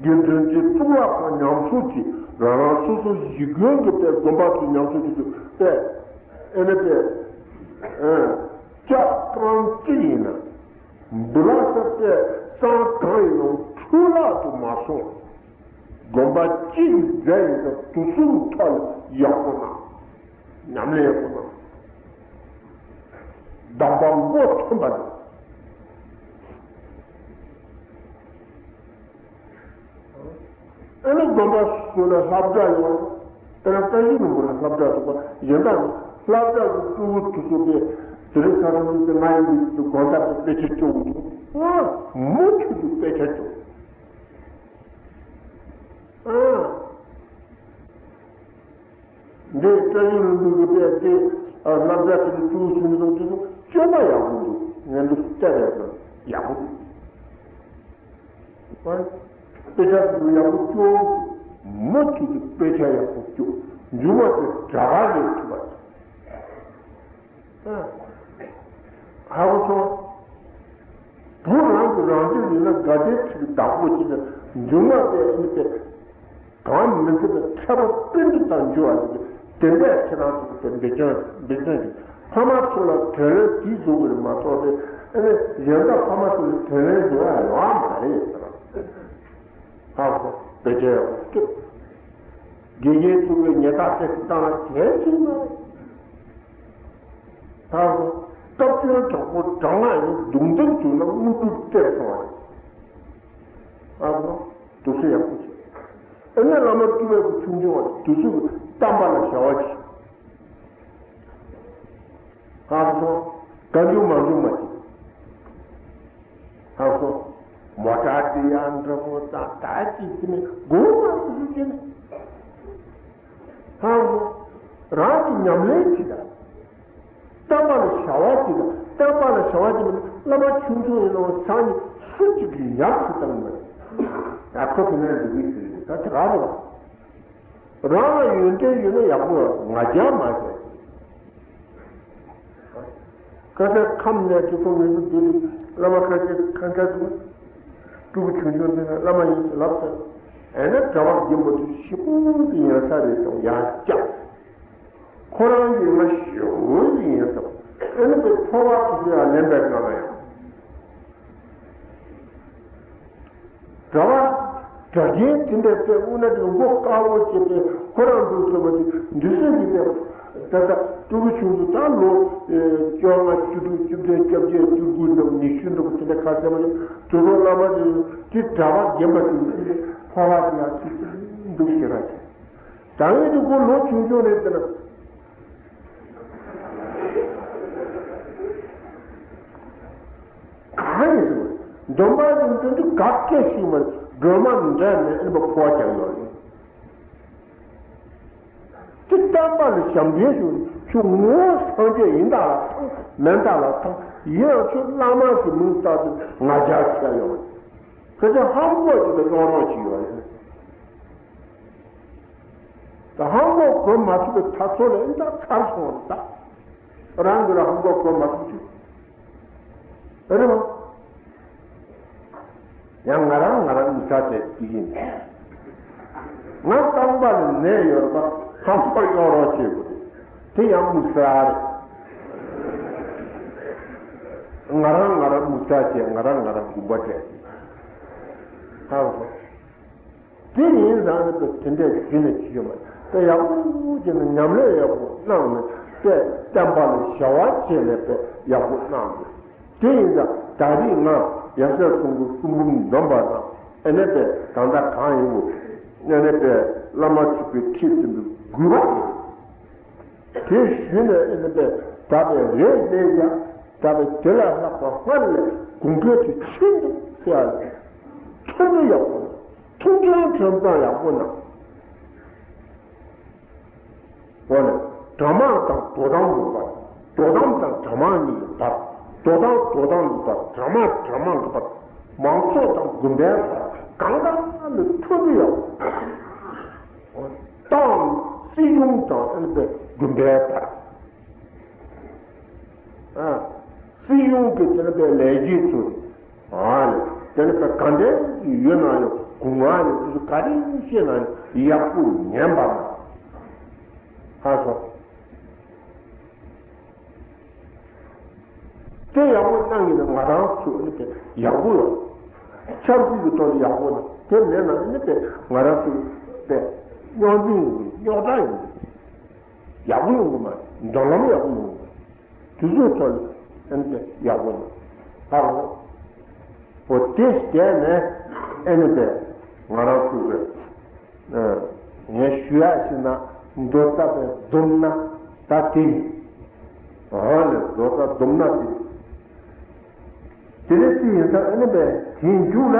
དགེ་འདུན་གྱི་གཙུག་ལག་ཁང་ཉམས་གསོ་གྱིས་རང་རང་སོ་སོ་གཞིས་དགོན་གྱི་པའི་དགོན་པ་ཚོ་ཉམས་གསོ་བྱེད་རྒྱུ་པས་ཨེ་ནི་པས་ལྕགས་རྐང་གཅིག་ཡིན་ན་འབུ་ལ་ས་པས་སྲང་གང་ཡིན་ནའང་འཕྲུལ་ལག་ཏུ་མ་སོང་། དགོན་པ་གཅིག་གི་རྫས་ཡིན་ན་དུས་གསུམ་ཐོག་ལ་ཡག་པོ་གནང་། ཉམས་ལེན་ཡག་པོ་གནང་། གདམས་པ་མགོ་ཐོན་པ་རེད། ཨ་ནི་དགོན་པ་སུ་ལ་སློབ་གྲྭ་ཡོད། ཨ་ནི་བཀྲ་ཤིས་ལྷུན་པོ་ལ་སློབ་གྲྭ་འདུག་པ་གཞན་དག་ནི་སློབ་གྲྭ་གི་སྤྲུལ་སྐུ་དེ་ཚོ་དེ་དེ་རིང་ཁ་སང་ཉིན་དེ་ང་ཡི་མི་དེ་དགོན་བདག་གི་དཔེ་ཆ་སྐྱོ་བོ་འདུག་ཨ་མུ་མཐུད་དུ་དཔེ་ཆ་སྐྱོ། ཨ། འདི་བཀྲ་ཤིས་ལྷུན་པོ་གི་དཔེ་དེ་སློབ་གྲྭ་དེ་ནི་སྤྲུལ་སྐུ་ཆུང་ཆུང་དེ་ཚོ་སྐྱོན་མ་ཡག་པོ་འདུག་ངས་འདི་བལྟས་པས་ན་ཡག་པོ་འདུག་དཔེ་ཆ་དེ་ཚོ་ཡག་པོ་སྐྱོ། མུ་མཐུད་དུ་དཔེ་ཆ་ཡག་པོ་སྐྱོ། མཇུག་མ་དེ་དྲ་ག་ལས་ཐུབ་པ། ཧ་གོ་སོང་། བུ་རང་གི་རང་བཞིན་ཡིན་ན་དགའ་ལྡན་ཁྲི་གི་བདག་པོ་བྱེད་ན་མཇུག་མ་དེ་ཨ་ནི་དེ་གང་མི་འཚམ་པའི་ཁྱད་པར་སྤུན་དུ་དང་འཇུ་བ་ཞིག་དེ་འདྲ་ཁྱེད་རང་ཚོ་དེ་འབད་བརྩོན་འབད་བརྩོན་གྱིས་ཕ་མ་ཚོ་ལ་དྲིན་ལན་དེ་བཟོ་དགོས་རེད་མ་གཏོགས་ཏེ་ཨ་ནི་གཞན་དག་ཕ་མ་ཚོ་ལ་དྲིན་ལན་འཇུ་བ་ཡོང་བ་མ་རེད་ཟེར་བ། ཧ་གོ་སོང་། བེད་སྤྱོད་ཡག་པོ་སྐྱོད། དགེ་རྒན་ཚོ་གི་ཉེས་ཐག་དེ་བཏང་ན་གལ་ཆེ་མ་རེད། ཧ་གོ། སྟབས་བསྟུན་དྲག་པོ་དྲག་སྔགས་ཡིན་རྡུང་རྡེག་བྱུང་ན་དངོས་གྲུབ་སྟེར་སོང་བ་རེད། ཧ་གོ། དུག་སེལ་ཡག་པོ་བྱེད། ཨ་ནི་བླ་མ་སྤྲུལ་པའི་གི་ཆུང་ཆུང་བ་དུག་སེལ་གི་བསྟན་པ་ལ་བྱ་བ་བྱེད། ཧ་གོ། གང་བྱུང་མང་བྱུང་མ་བྱེད། ཧ་གོ། མོ་ཊ་དེ་ཡང་འདྲ་པོ་དང་ད་ཅིག་དེ་ནི་སྒོ་མང་པོ་ཞིག་བྱེད་ནས། ཧ་གོ། རང་གི་ཉམས་ལེན་བྱེད་ད། བསྟན་པ་ལ་བྱ་བ་བྱེད་ད། བསྟན་པ་ལ་བྱ་བ་བྱེད་པ་ནི་བླ་མ་ཆུང་ཆུང་ཡིན་ནའང་སང་ཉིན་སུ་གཅིག་གིས་ཡག་ཞུ་བཏང་མེད། ཡ་ཁོ་དེ་ནས་འགྲོ་གི་ཞུ་ཡོད་ད་དེ་ག་རེད་བ། རང་ལ་ཡོན་ཏན་ཡོད་ན་ཡག་པོ་ང་རྒྱལ་མ་བྱེད། ཁ་སང་ཁམས་ནས་དེ་ཚོ་མི་ཚོ་འདི་ནི་བླ་མ་ཁ་ཤས་ཁ་མཁས་འདུག་སྤྲུལ་སྐུ་ཆུང་ཆུང་འདི་ནི་བླ་མ་ཡིན་ཟེར་ལབ་ཟེར། ཨེ་ན་གྲྭ་པ་རྒན་པོ་དེ་ཞེ་པོ་ཡིན་ས་རེད་དང་ཡང་སྐྱག་ཁོ་རང་གི་ང་ཞེ་པོ་ཡིན་ཟེར། ཨེ་ན་པའི་ཕོ་བ་དེ་ཚོ་ཡང་ལེན་པའི་ངང་ལ་ཡང་། གྲྭ་པ། གྲྭ་རྒན་དེ་འདྲ་དཔེ་དབུ་ན་དེ་མགོ་དཀར་པོ་བྱས་པའི་ཁོ་རང་འདུག་ཟེར་བ་དེ་འདི་སུ་གིས་བལྟས། ད་ལྟ་སྤྲུལ་སྐུ་ཆུང་ཆུང་ད་ལོ་བཅོ་ལྔ་བཅུ་དྲུག་བཅུ་བདུན་བཅོ་བརྒྱད་བཅུ་དགུ་འདྲ་ཉི་ཤུ་འདྲ་པོ་དེ་འདྲ་ཁ་ཤས་མ་ཡིན་དུ་རོ་བླ་མ་དེ་དེ་གྲྭ་པ་རྒན་པ་དེ་ཕ་བ་དེ་ཡང་ཁྱི་འདུག་ཟེར་ར་བྱས། ད་ངས་དེ་ཁོ་ལོ་ཆུང་ཆུང་རེད་ཟེར་ན། གང་ཡིན་ཟེར་བ། འདོན་པ་ཡིན་དོན་དུ་ག་སྐད་ཞིག་མ་སྒྲོལ་མ་འདྲ་མེད་ཨེ་ནི་པ་ཕོ་བ་རྒྱག་ཡོད་རེད། དེ་བསྟན་པ་ལ་ཞབས་འདྲེན་ཞུ་ཁྱོད་ངོ་བོ་སངས་རྒྱས་ཡིན་དག་ལ་ཐང་མེད་དག་ལ་ཐང་ཡིན་ཡང་ཁྱོད་བླ་མ་ཞིག་མིང་བཏགས་ཏེ་ང་རྒྱལ་ཆེ་ཡོད་རེད། དེ་ཚོ་ཧམ་གོག་ཅིག་ལ་གཡོག་རོགས་བྱེད་ཡོད་རེད། ད་ཧམ་གོག་གོན་མ་ཐུབ་པའི་ཐ་ཚོ་ལ་ཨེ་འདྲ་ཚར་སོང་རེད་ད། རང་གི་ལ་ཧམ་གོག་གོན་མ་ཐུབ་ཅིག་རེད་མ། ཡང་ང་རང་ང་རང་མི་ཚ་དེ་དེ་ཡིན། ང་རྐང་པ་ལ་ནད་ཡོད་པ་ཧམ་གོག་གཡོག་རོགས་བྱེད་དགོས་རེད། དེ་ཡང་མི་ཚ་རེད། ང་རང་ང་རང་མི་ཚ་བྱས། ང་རང་ང་རང་དགོངས་པ་བྱས། ཧ་གོ། དེ་ཡིན་ཙང་ནི་དེ་འདྲས་བྱས་ནས་བྱེད་ཡོད་མ་རེད། དེ་ཡག་པོ་བྱས་ནས་ཉམས་ལེན་ཡག་པོ་གནང་ནས་དེ་བསྟན་པ་ལ་བྱ་བ་བྱས་ནས་དཔེ་ཡག་པོ་གནང་དགོས། དེ་ཡིན་ཙང་ད་རེས་ང་ཡབ་སྲས་ཚོ་གི་གསུང་འབུམ་འདོན་པ་དང་ཨ་ནི་དཔེ་ད་ལྟ་གང་ཡིན་གོ། ཨ་ནི་དཔེ་བླ་མ་མཆོད་པའི་ཁྲིད་ཟིན་པའི་དགོས་པ་དེ། དེ་ཞུས་ནས་ཨེ་ནི་པས་ད་པའི་རེད་བསྡད་ཀྱང་ད་པའི་དེ་ལ་ལྷག་པ་སྔར་ལས་གོང་འཕེལ་དུ་ཕྱིན་འདུག་ཟེར་ཡ་ལས། ཐུགས་ནི་ཡག་པོ་གནང་། ཐུགས་འགན་ཁྲིམས་གཙང་ཡག་པོ་གནང་། འོ་ནས་དགྲ་དམག་དང་དོ་དམ་ལུགས་པ། དོ་དམ་དང་དགྲ་དམག་གཉིས་ཀྱི་བར། དོ་དམ་དོ་དམ་ལུགས་པ། དགྲ་དམག་དགྲ་དམག་ལུགས་པ། མང་ཚོགས་དང་དགོན་པའི་བར་གང་ག་ལ་ཐུགས་ནི་ཡག་པོ། ཏང་། སྲིད་གཞུང་དང་ཨ་ནི་པའི་དགོན་པའི་བར། ཨ། སྲིད་གཞུང་གི་དེ་ནི་པའི་ལས་བྱེད་ཚོ། ཨ་ལས། དེ་ནི་པའི་ག་འདྲའི་ཡོད་ན་ཡང་སྒོ་ང་ནས་དེ་ཚོ་ག་རེ་བཤད་ན་ཡང་ཡག་པོ་ཉན་པ་མ། ཧ་སོ། དེ་ཡག་པོ་གནང་གི་ན་ང་རང་ཚོ་ནི་དཔེ་ཡག་པོ་ཡོང་། ཆབ་སྲིད་ཀྱི་ཐོག་ལ་ཡག་པོ་ན་དེ་མེད་ན་ནི་དཔེ་ང་རང་ཚོ་དཔེ་རྙོག་འཛིང་ཡོང་གི། རྙོག་དྲ་ཡོང་གི། ཡག་པོ་ཡོང་གི་མ་རེད། མདུན་ལམ་ཡག་པོ་ཡོང་གི་མ་རེད། དེ་ཚོའི་ཐོག་ལ་ཨ་ནི་དཔེ་ཡག་པོ་ན་ཧ་གོ། འོ་དེ་བྱས་ནས་ཨ་ནི་དཔེ་ང་རང་ཚོ་གི་ངས་ཞུ་ཡག་ཞིག་ན་མདོ་རྩ་བའི་སྡོམ་ན་ད་དེ་ཡིན། འོ་ལས་མདོ་རྩ་སྡོམ་ན་དེ་ཡིན། དེ་ནས་དེ་ཡིན་ཙང་ཨ་ནི་པས་དེའི་མཇུག་ལ་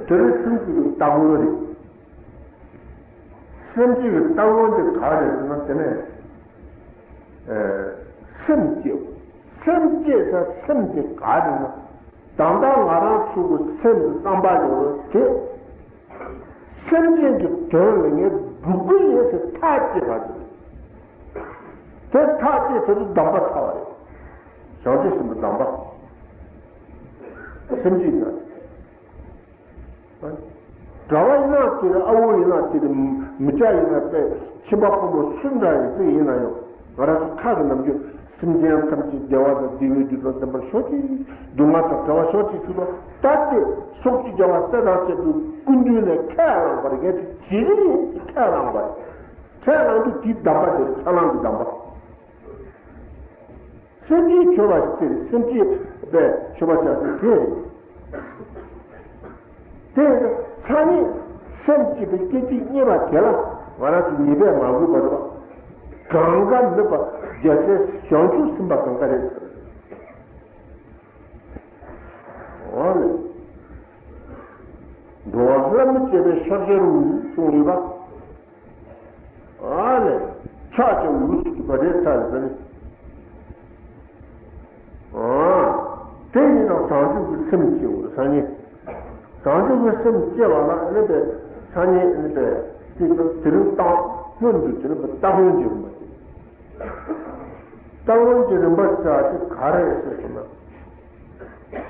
དེ་ནས་སེམས་ཀྱི་རྟག་ངོ་རེད། སེམས་ཀྱི་རྟག་ངོ་དེ་ག་རེ་རེད་ན་དེ་ནས་སེམས་བསྐྱེད། སེམས་བསྐྱེད་ས་སེམས་དེ་ག་རེ་ན། ད་ལྟ་ང་རང་ཚོ་གི་སེམས་ཀྱི་བསམ་པ་ཡོད་རེད་དེ། སེམས་ཅན་གྱི་དོན་ལ་ངས་སྒྲུབ་ཀྱི་ཡིན་ཟེར་ཐག་བཅད་པ་རེད། དེ་ཐག་བཅད་ཚར་དུས་གདམས་པ་ཚར་བ་རེད། བྱང་ཆུབ་སེམས་དཔའི་གདམས་པ། སེམས་ཅན་དང་། གྲྭ་བ་ཡིན་ན་དེ་རེད། ཨ་བོ་ཡིན་ན་དེ་རེད། མི་སྐྱ་ཡིན་ན་དཔེ་ཁྱིམ་པ་ཕོ་མོ་སུ་འདྲ་ཡིན་ཚེ་ཡིན་ན་ཡང་ང་རང་ཚོ་ཁ་གི་ནམ་རྒྱུན་སེམས་ཅན་ཐམས་ཅད་བདེ་བ་དང་བདེ་བའི་རྒྱུ་དང་ལྡན་པར་ཤོག་ཅིག་སྡུག་བསྔལ་དང་བྲལ་བར་ཤོག་ཅིག་ཞུ་དོ། ད་དེ་སོགས་ཀྱི་རྒྱལ་བ་སྲས་དང་བཅས་པའི་སྐུ་མདུན་ནས་ཁས་བླངས་པར་ངས་དེ་བྱེད་ཀྱི་ཡིན་ཟེར་ཁས་བླངས་པ་རེད། ཁས་བླངས་དུས་དེའི་གདམས་པ་དེ་རེད། ཁས་བླངས་ཀྱི་གདམས་པ། སེམས་ཅན་མཆོད་པ་ཞིག་སྟེ་སེམས་ཅན་པས་མཆོད་པ་བྱ་སྟེ་དེ་རེད། དེ་ཚ་ནི་སེམས་བསྐྱེད་པའི་སྐད་ཅིག་གཉིས་པ་དེ་ལ་ང་རང་ཚོ་ཉེས་པས་མ་གོས་པ་རེད་པ། གང་ག་ནུབ་པ་རྒྱལ་སྲས་བྱང་ཆུབ་སེམས་དཔའ་གང་ག་རེད། འོ་ལེ། འགྲོ་བ་ལྷ་མི་བསྐྱོད་པའི་ཕྱག་རྒྱར་འུ་གསུངས་རེད་པ། ཨ་ལས། ཕྱག་རྒྱ་འུ་ཚུགས་པ་རེད་ཚར་ཟེར་ནས། ཨ། དེ་ཡིན་ན་བྱང་ཆུབ་ཀྱི་སེམས་སྐྱེ་བོ་སང་ཉིན། བྱང་ཆུབ་ཀྱི་སེམས་སྐྱེ་བ་ལ་ཨ་ནི་པའི་སང་ཉིན་ཨ་ནི་པའི་དེ་དེ་རིང་བཏང་སྔོན་དུ་དེ་རིང་པའི་སྟ་གོན་གྱི་རིམ་པ་དེ། སྟ་གོན་གྱི་རིམ་པ་ཟེར་བ་དེ་ག་རེ་རེད་ཟེར་སོང་ན།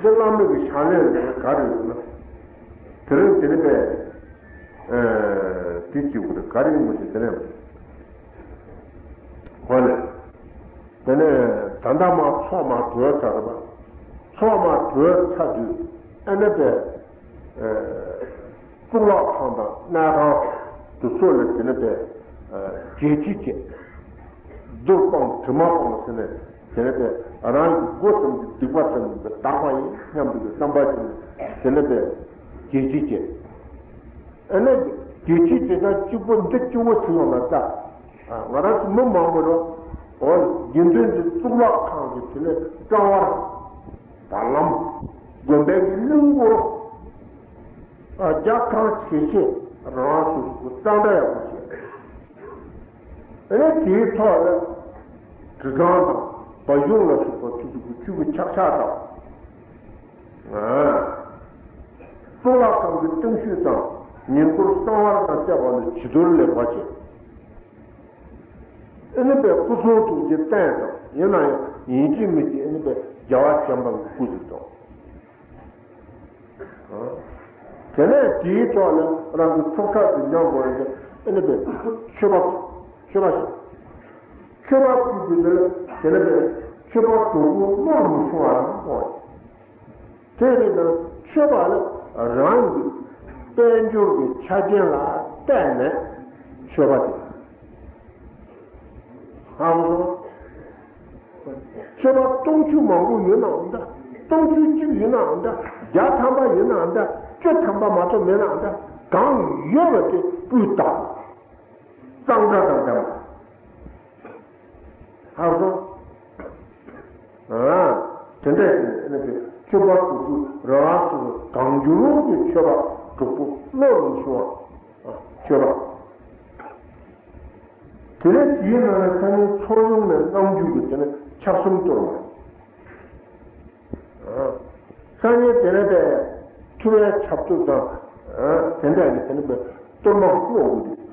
འདི་བླ་མེད་ཀྱི་ཕྱག་ལེན་རེད། ག་རེ་ཡོད་ན། དེ་རིང་དེ་ནི་པས། དེ་གཅིག་པུ་རེད། ག་རེ་ཡིན་པ་ཞིག་དེ་ནས། ཧོ་ལེ། དེ་ནས་ད་ལྟ་མ་ཚོགས་མ་གྲོལ་ཚར་བ། ཚོགས་མ་གྲོལ་ཚར་དུས་ཨ་ནི་པས། གཙུག་ལག་ཁང་དང་གནས་ཁང་དུ་སོགས་ལ་དེ་ནི་པས། རྒྱལ་སྤྱི་བཅས། རྡོར་སྤང་གྲིབ་མ་སྤང་ཟེར་ནས་དེ་ནི་པས་རང་གི་སྒོ་ཙམ་གྱི་སྡིག་པ་ཙམ་གྱི་དག་པ་ཡིན་སྙམ་པའི་བསམ་པ་ཅན་དེ་ནི་པས་རྒྱལ་སྤྱི་བཅས། ཨ་ནི་རྒྱལ་སྤྱི་དེ་དང་གཅིག་པོ་འདི་གཅིག་པོ་ཚིག་ཡོང་ལ་ལྟ། ང་རང་ཚོ་མི་མང་པོ་རོ། འོ་དགེ་འདུན་གྱི་གཙུག་ལག་ཁང་གི་དེ་ནས་ཀྲང་བར། བར་ལམ། དགོན་པའི་གི་གླིང་སྐོར། རྒྱ་ཁང་ཆེ་ཆེ་རང་སོ་སོ་གཙང་སྦྲ་ཡག་པོ་བྱས། ཨ་ནི་དེའི་ཐོག་ལ་དྲི་བཟང་དང་ བ་གཞུང་ལ་སོགས་པ་དེ་ཚོ་གི་ཆུ་གི་ཆག་ཆག་དང་། གཙུག་ལག་ཁང་གི་སྟེང་ཤོད་དང་ཉེ་འཁོར་གསང་བར་དང་བཅས་པ་ལ་བྱི་དོར་ལེགས་པར་བྱས། ཨེ་ནི་པའི་སྐུ་གསུང་ཐུགས་ཀྱི་རྟེན་དང་ཡིན་ན་ཡང་ཡིན་གཅིག་མིན་གཅིག་ཨེ་ནི་པའི་རྒྱལ་བ་བྱམས་པ་གི་སྐུ་ཟིག་དང་། དེ་ནས་དེའི་ཐོག་ལ་རང་གི་ཚོགས་ཁྲག་དེ་འཇམ་པོ་ཡིན་ཏེ་ཨེ་ནི་པའི་མཆོད་པ་མཆོད་པ་ཞིག་མཆོད་པ་ཕུལ་དུས་དེ་ལ་དེ་ནི་པའི་མཆོད་པ་དྲུག་པོ་བློར་མི་ཤོང་བ་རང་གོ། དེ་རེད་ན་མཆོད་པ་ལ་རང་གི་དཔལ་འབྱོར་གྱི་ཆ་རྐྱེན་ལ་བལྟས་ནས་མཆོད་པ་དེ། ཧ་གོ་སོང་། མཆོད་པ་སྟོང་ཆུ་མང་པོ་ཡོད་ནའང་འདྲ། སྟོང་ཆུ་གཅིག་ཡིན་ནའང་འདྲ། བརྒྱ་ཐམ་པ་ཡིན་ནའང་འདྲ། བཅུ་ཐམ་པ་མ་གཏོགས་མེད་ནའང་འདྲ། གང་ཡོད་པ་དེ་སྤུས་དག་གཙང་སྦྲ་དང་ལྡན་པ། ཧ་གོ་སོང་། ཨ། དེ་འདྲ་ཡིན་ནས་མཆོད་པ་དྲུག་པོ་རང་རང་སོ་སོ་གང་འགྱུར་གྱི་མཆོད་པ་དྲུག་པོ་བློར་མི་ཤོང་བ། མཆོད་པ། དེ་ནས་དེའི་ནང་ནས་སང་ཉིན་ཚོགས་ཡོང་ནས་གནང་རྒྱུ་གི་དེ་ནས་ཆབ་གསུམ་གཏོར་མ། སང་ཉིན་དེ་ནས་པའི་ཐུབ་པའི་ཆབ་གཏོར་དང་། དེ་འདྲ་ཡིན་དེ་ནས་པའི་གཏོར་མ་བློ་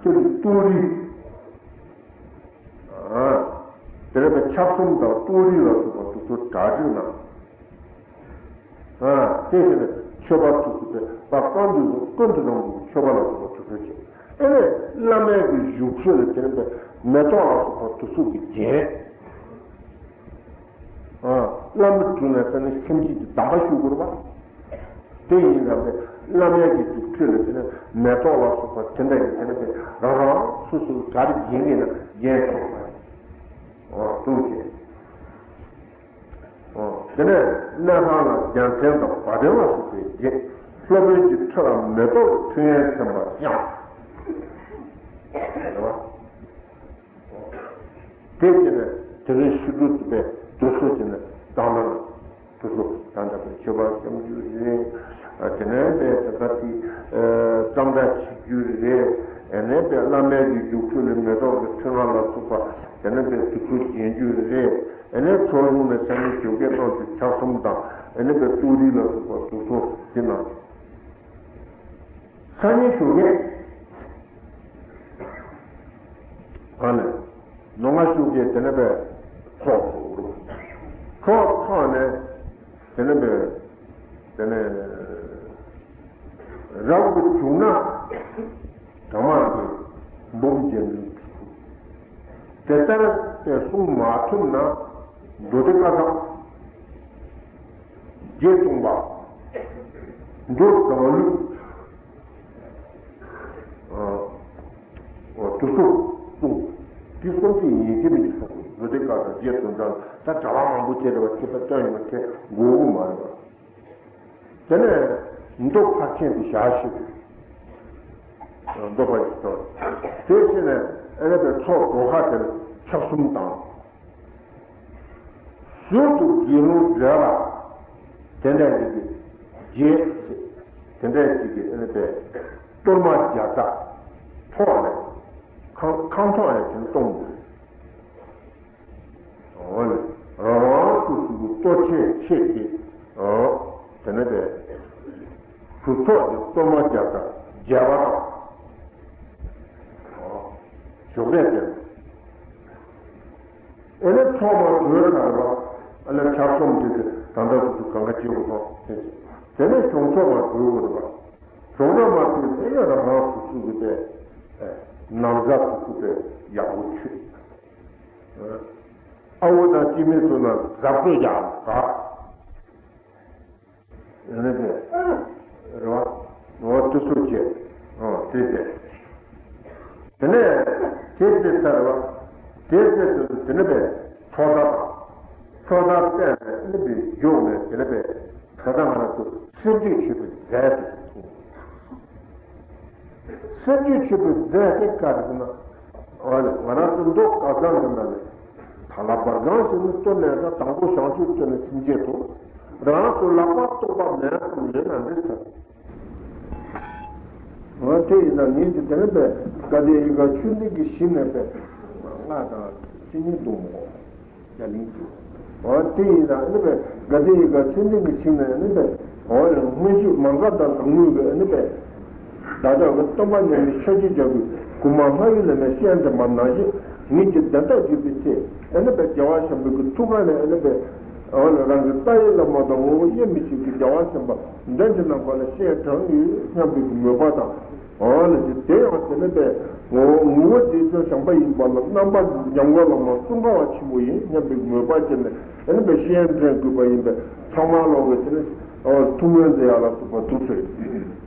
དགུ་དེ་དེ་ལ་གཏོར་རིགས། དེ་ནས་པའི་ཆབ་གསུམ་དང་གཏོར་རིགས་ལ་སོགས་པ་དེ་ཚོ་གྲ་སྒྲིག་གནང་། ཨ། དེ་བཞིན་མཆོད་པ་དེ་ཚོ་དེ་པ་ཀུན་ཏུ་ཀུན་ཏུ་བཟང་པོའི་མཆོད་པ་ལ་སོགས་པ་དེ་ཚོ་བྱས། ཨེ་ནས་བླ་མའི་གི་བཞུགས་ཁྲི་ལ་དེ་ནས་པའི་མེ་ཏོག་ལ་སོགས་པ་དེ་ཚོ་གིས་བརྒྱན། ཨ། བླ་མའི་དྲུང་ནས་དེ་ནས་སེམས་བསྐྱེད་ཀྱི་གདམས་པ་ཞུ་དགོས་རེད་པ། དེ་ཡིན་ཙང་པའི་བླ་མའི་གི་བཞུགས་ཁྲི་ལ་དེ་ནས་མེ་ཏོག་ལ་སོགས་པ་དེ་འདྲ་ཡིན་དེ་ནས་པའི་རང་རང་སོ་སོའི་ག་རེ་བརྒྱན་གྱི་ན་བརྒྱན་ཆོག་པ་རེད། འོ་དེ་བྱས། དེ་ནས་གནས་ཁང་ལ་རྒྱལ་མཚན་དང་བ་དན་ལ་སོགས་པའི་རྗེས། སློབ་དཔོན་གྱི་ཁྲི་ལ་མེ་ཏོག་གི་ཕྲེང་བས་མཚན་པར་བཤམས། རེད་བ། དེ་བྱས་ནས་དེ་རིང་ཕྱི་དྲོ་དུ་པའི་དུས་སུ་བྱས་ནས་བཏང་ན་དུས་སུ་ད་ལྟ་པའི་མཆོད་པ་བཤམས་རྒྱུ་རེད། དེ་ནས་པའི་ད་ལྟ་དེ་གཙང་སྦྲ་བྱེད་རྒྱུ་རེད། དེ་ནས་པའི་བླ་མའི་གི་བཞུགས་ཁྲི་ལ་མེ་ཏོག་གི་ཕྲེང་བ་ལ་སོགས་པ་དེ་ནས་པའི་དུས་སུ་བརྒྱན་རྒྱུ་རེད། ཨེ་ནས་ཚོགས་ཡོང་ནས་སང་ཉིན་ཞོགས་ཀས་གནང་རྒྱུ་ཆ་གསུམ་དང་ཨེ་ནས་པའི་གཏོར་རིགས་ལ་སོགས་པ་དེ་ཚོ་དེ་ནང་། སང་ཉིན་ཞོགས་ཀས་ཨ་ནི་ནོ་ང་ཞོགས་ཀས་དེ་ནས་པའི་ཚོགས་འཚོགས་རུ། ཚོགས་འཚོགས་ནས་དེ་ནས་པའི་དེ་ནས་རབ་ཏུ་བྱུང་ན་དྲང་མ་དེ་འབུམ་རྒྱལ་མིན། དེ་ལྟར་དེ་གསུང་མ་ཐུབ་ན་མདོ་སྡེ་བཀའ་གདམས་བརྒྱད་སྟོང་པ། མདོ་དང་ལུགས། འོ་དུ་སུ་གསུང་། དེ་གསུང་གི་ཡིན་གཅིག་མིན་གཅིག་གསུང་དགོས། མདོ་སྡེ་བཀའ་གདམས་བརྒྱད་སྟོང་དང་ད་གྲྭ་པ་མང་པོ་དེ་རེ་བ་ཁྱེད་ད་སྟོན་ཡོང་དེ་དགོས་གི་མ་རེད་པ། དེ་ནས་མདོ་ཕར་ཕྱིན་དེ་བཞག་ཤིག་མདོ་ཕར་ཕྱིན་དང་། དེ་ཕྱིན་ནས་ཨེ་ནས་པའི་ཚོགས་གྲོལ་ཁ་དེར་ཆ་གསུམ་དང་། ཟུར་དུ་དགེ་སློང་བགྲེས་པ་དེ་འདྲ་ཞིག་གིས་རྗེས་དེ་འདྲ་ཞིག་གིས་ཨེ་ནས་པའི་གཏོར་མ་བརྒྱ་རྩ་ཐོག་ནས་ཁང་ཁང་ཐོག་ནས་དེ་གཏོང་དགོས། འོ་ནི་རང་རང་སོ་སོའི་གཏོར་ཆས་ཆེད་ཀྱི་འོ་དེ་ནས་པའི་གྲུབ་ཐོབ་ཀྱི་གཏོར་མ་བརྒྱ་རྩ་བརྒྱ་པ་དང་། འོ་ཞོགས་ཀས་དེར་ཨེ་ནས་ཚོགས་མ་གྲོལ་ཚར་བ་ཨ་ལས་ཆ་གསུམ་དེ་དེ་ད་ལྟ་སོ་སོ་གང་ག་བྱེད་དགོས་སོང་དེ་དེ་ནས་གཞུང་ཚོགས་མ་གྲོལ་དགོས་རེད་པ། གཞུང་ཚོགས་མ་གྲོལ་དེ་ནས་རང་རང་སོ་སོའི་གི་པའི་ན་བཟའ་སོ་སོ་པའི་ཡག་པོ་མཆོད། ཨ་བོ་དང་སྐྱེ་དམན་ཚོ་ན་གཟབ་གཟབ་རྒྱག་དག་ཡོད་ནི་དེ། རེད་བ། འོ་དེ་ཚོ་བྱས། འོ་དེ་བྱས། དེ་ནས་དེ་བྱས་ཚར་བ། དེ་བྱས་ཚར་དུས་དེ་ནས་པའི་ཚོགས་བརྡ་དང་། ཚོགས་བརྡ་བསྩལ་ནས་ནི་པའི་བཞུགས་ནས་དེ་ནས་པའི་ད་ལྟ་ང་རང་ཚོ་སེམས་བསྐྱེད་མཆོད་པའི་རྫས་དེ་ཚོ། སེམས་བསྐྱེད་མཆོད་པའི་རྫས་དེ་ག་རེ་ཟེར་ན། ཨ་ནི་ང་རང་ཚོ་མདོ་ཁ་སང་གི་ནང་ནས་ཐ་ལ་བར་སྒང་ཞིག་ནི་བཏོན་ནས་ད་དང་པོ་བྱང་ཆུབ་བཏོན་ནས་སེམས་བསྐྱེད་དོ། རང་ཚོ་ལག་པ་རྟོག་པ་མེད་ཙམ་ཡོད་ན་འདི་ཚར། འོ་དེ་ཡིན་ན་ངས་འདི་དེ་ནས་པའི་དགའ་ལྡན་ཡིད་འགུགས་ཆོས་འཛིན་གྱི་གཞི་ནས་པའི་ལྔ་དང་སིལ་སྙན་སྡོང་པོ་རྒྱ་གླིང་དུ། འོ་དེ་ཡིན་ཙང་ཨ་ནི་པས་དགའ་ལྡན་ཡིད་དགའ་ཆོས་ལྡན་གྱི་ཞིང་ནས་ཨ་ནི་པས་འོ་ལ་མངོན་ཤེས་མ་འགགས་དང་རང་ངོས་ཀྱི་ཨ་ནི་པས་བདག་ཅག་གི་སྟོན་པ་མཉམ་པའི་ཤཱཀྱའི་རྒྱལ་པོས་གོང་མ་ལྷ་ཡུལ་ལས་མར་སྤྱན་འདྲེན་པ་ནང་བཞིན་ངེད་ཀྱི་བདེན་མཐའ་བརྗོད་པའི་ཚེ་ཨ་ནི་པས་རྒྱལ་བ་བྱམས་པའི་གི་ཐུགས་ཀ་ནས་ཨ་ནི་པས་འོ་ལ་རང་གི་རྩ་བའི་བླ་མ་དང་ངོ་བོ་དབྱེར་མི་ཕྱེད་ཀྱི་རྒྱལ་བ་བྱམས་པ་མདུན་གྱི་ནམ་མཁའ་ལ་སྤྱན་དྲངས་ཡོད་སྙམ་པའི་གི་མོས་པ་དང་། འོ་ལ་ཅིག་དེ་ཡང་དེ་ནི་པས་ངོ་བོ་ངོ་བོ་རྗེས་བཙུན་བྱམས་པ་ཡིན་པ་ལ་རྣམ་པ་འཇམ་མགོན་བླ་མ་ཙོང་ཁ་པ་ཆེན་པོ་ཡིན་སྙམ་པའི་མོས་པ་བསྐྱེད་ནས་དེ་ནི་པས་སྤྱན་འདྲེན་དགོས་པ་ཡིན་པས་ཚང་མ་ལོག་གི་དེ་ནི་ཐུགས་སྨོན་མཛད་ཡ་ལ་སོགས་པ་འདུག་ཟེར།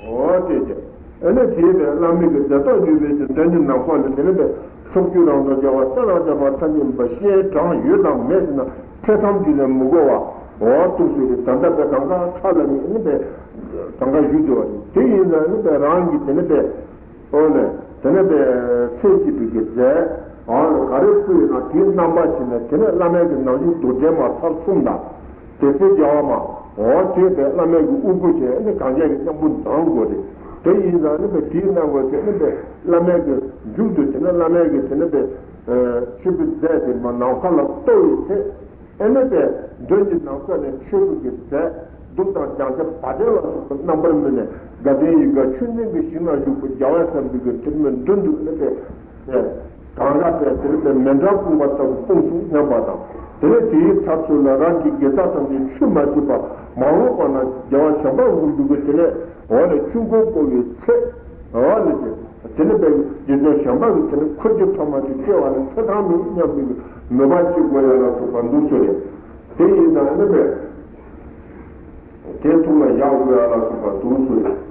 འོ་དེ་དེ། ཨ་ནི་དེའི་ནས་བླ་མའི་གི་མཛད་རྟོག་བརྒྱུད་པའི་གི་མདུན་གྱི་ནམ་མཁའ་ལ་དེ་ནི་པའི་ཕྱོགས་བཅུ་རང་དུ་རྒྱལ་བ་སྲས་དང་བཅས་པ་ཐམས་ཅད་པ་སྤྱན་དྲངས་ཡོད་དང་མེད་ཟེར་ན་ཐེ་ཚོམ་གྱིས་ནི་མི་གོ་བ། འོ་འདུག་ཟེར་ཏེ་ད་ལྟ་པའི་གང་ག་ཁྲ་ལ་ནི་ཨ་ནི་པའི་གང་ག་བཞུགས་བསྡད་པ་རེད། དེ་ཡིན་ཙང་ཨ་ནི་པའི་རང་གི་དེ་ནི་པའི། འོ་ནས་དེ་ནས་པའི་ཚེ་སྐྱིད་པའི་གི་རྫས། འོ་ནས་ག་རེ་བསྐུར་ཡོད་ན་དེའི་རྣམ་པ་བྱས་ནས་དེ་ནས་བླ་མའི་གི་ནང་བཞིན་རྡོ་རྗེ་མ་ཚར་གསུམ་དང་། དེ་ཚེ་རྒྱལ་བ་མ། འོ་དེ་པའི་བླ་མའི་གི་དབུ་སྐུ་བྱས་ནས་གང་རྒྱ་གི་སྙིང་པོ་འདང་དགོས་རེད། དེ་ཡིན་ཙང་ནི་པའི་དེའི་རྣམ་པ་བྱས་ནས་པའི་བླ་མའི་གི་མཇུག་ཏུ་དེ་ནས་བླ་མའི་གི་དེ་ནས་པའི་མཆོད་པའི་རྫས་དེ་མ་ནམ་མཁའ་ལ་གཏོར་བའི་ཚེ། ཨེ་མེད་པས་མདུན་གྱི་ནམ་མཁའ་ནས་མཆོད་པའི་གི་རྫས་གདུགས་དང་སྦྱང་ཆ་བ་དན་ལ་སོགས་པའི་རྣམ་པར་སྨིན་ནས་དགའ་ལྡན་ཡིད་དགའ་ཆོས་འཛིན་གྱི་ཞིང་ན་བཞུགས་པའི་རྒྱལ་བ་བྱམས་པའི་གི་ཐུགས་སྨོན་མདུན་དུ་ཨེ་མེད་པས་གང་ག་པས་དེ་ལ་པའི་མཎྜལ་སྤུངས་པ་ལྟ་བུ་སྤུངས་སོ་སྙམ་པ་དང་། དེ་ནས་དེའི་མཐར་ཐུག་ལ་རང་གི་དགེ་རྩ་ཐམས་ཅད་ཆུད་མ་ཟོས་པར་མ་འོངས་པ་ན་རྒྱལ་བ་བྱམས་པ་མགོན་པོའི་གི་དེ་ནས་འོ་ནས་ཆོས་འཁོར་བསྐོར་བའི་ཚེ་འོ་ནས་ཀྱི། དེ་ནི་བས་རྗེ་བཙུན་བྱམས་པ་གིས་དེ་ནི་ཁུར་གྱི་ཐོག་མ་དེ་སྐྱེ་བ་ནི་ཚེ་ཐང་མེད་སྙམ་པའི་མོས་པ་སྐྱེ་དགོས་ཡ་ལ་སོགས་པ་འདུག་ཟེར་ནས། དེ་ཡིན་ཙང་ནི་བས་དེ་ཐོག་ལ་བཞག་དགོས་ཡ་ལ་སོགས་པ་འདུག་ཟེར་ནས།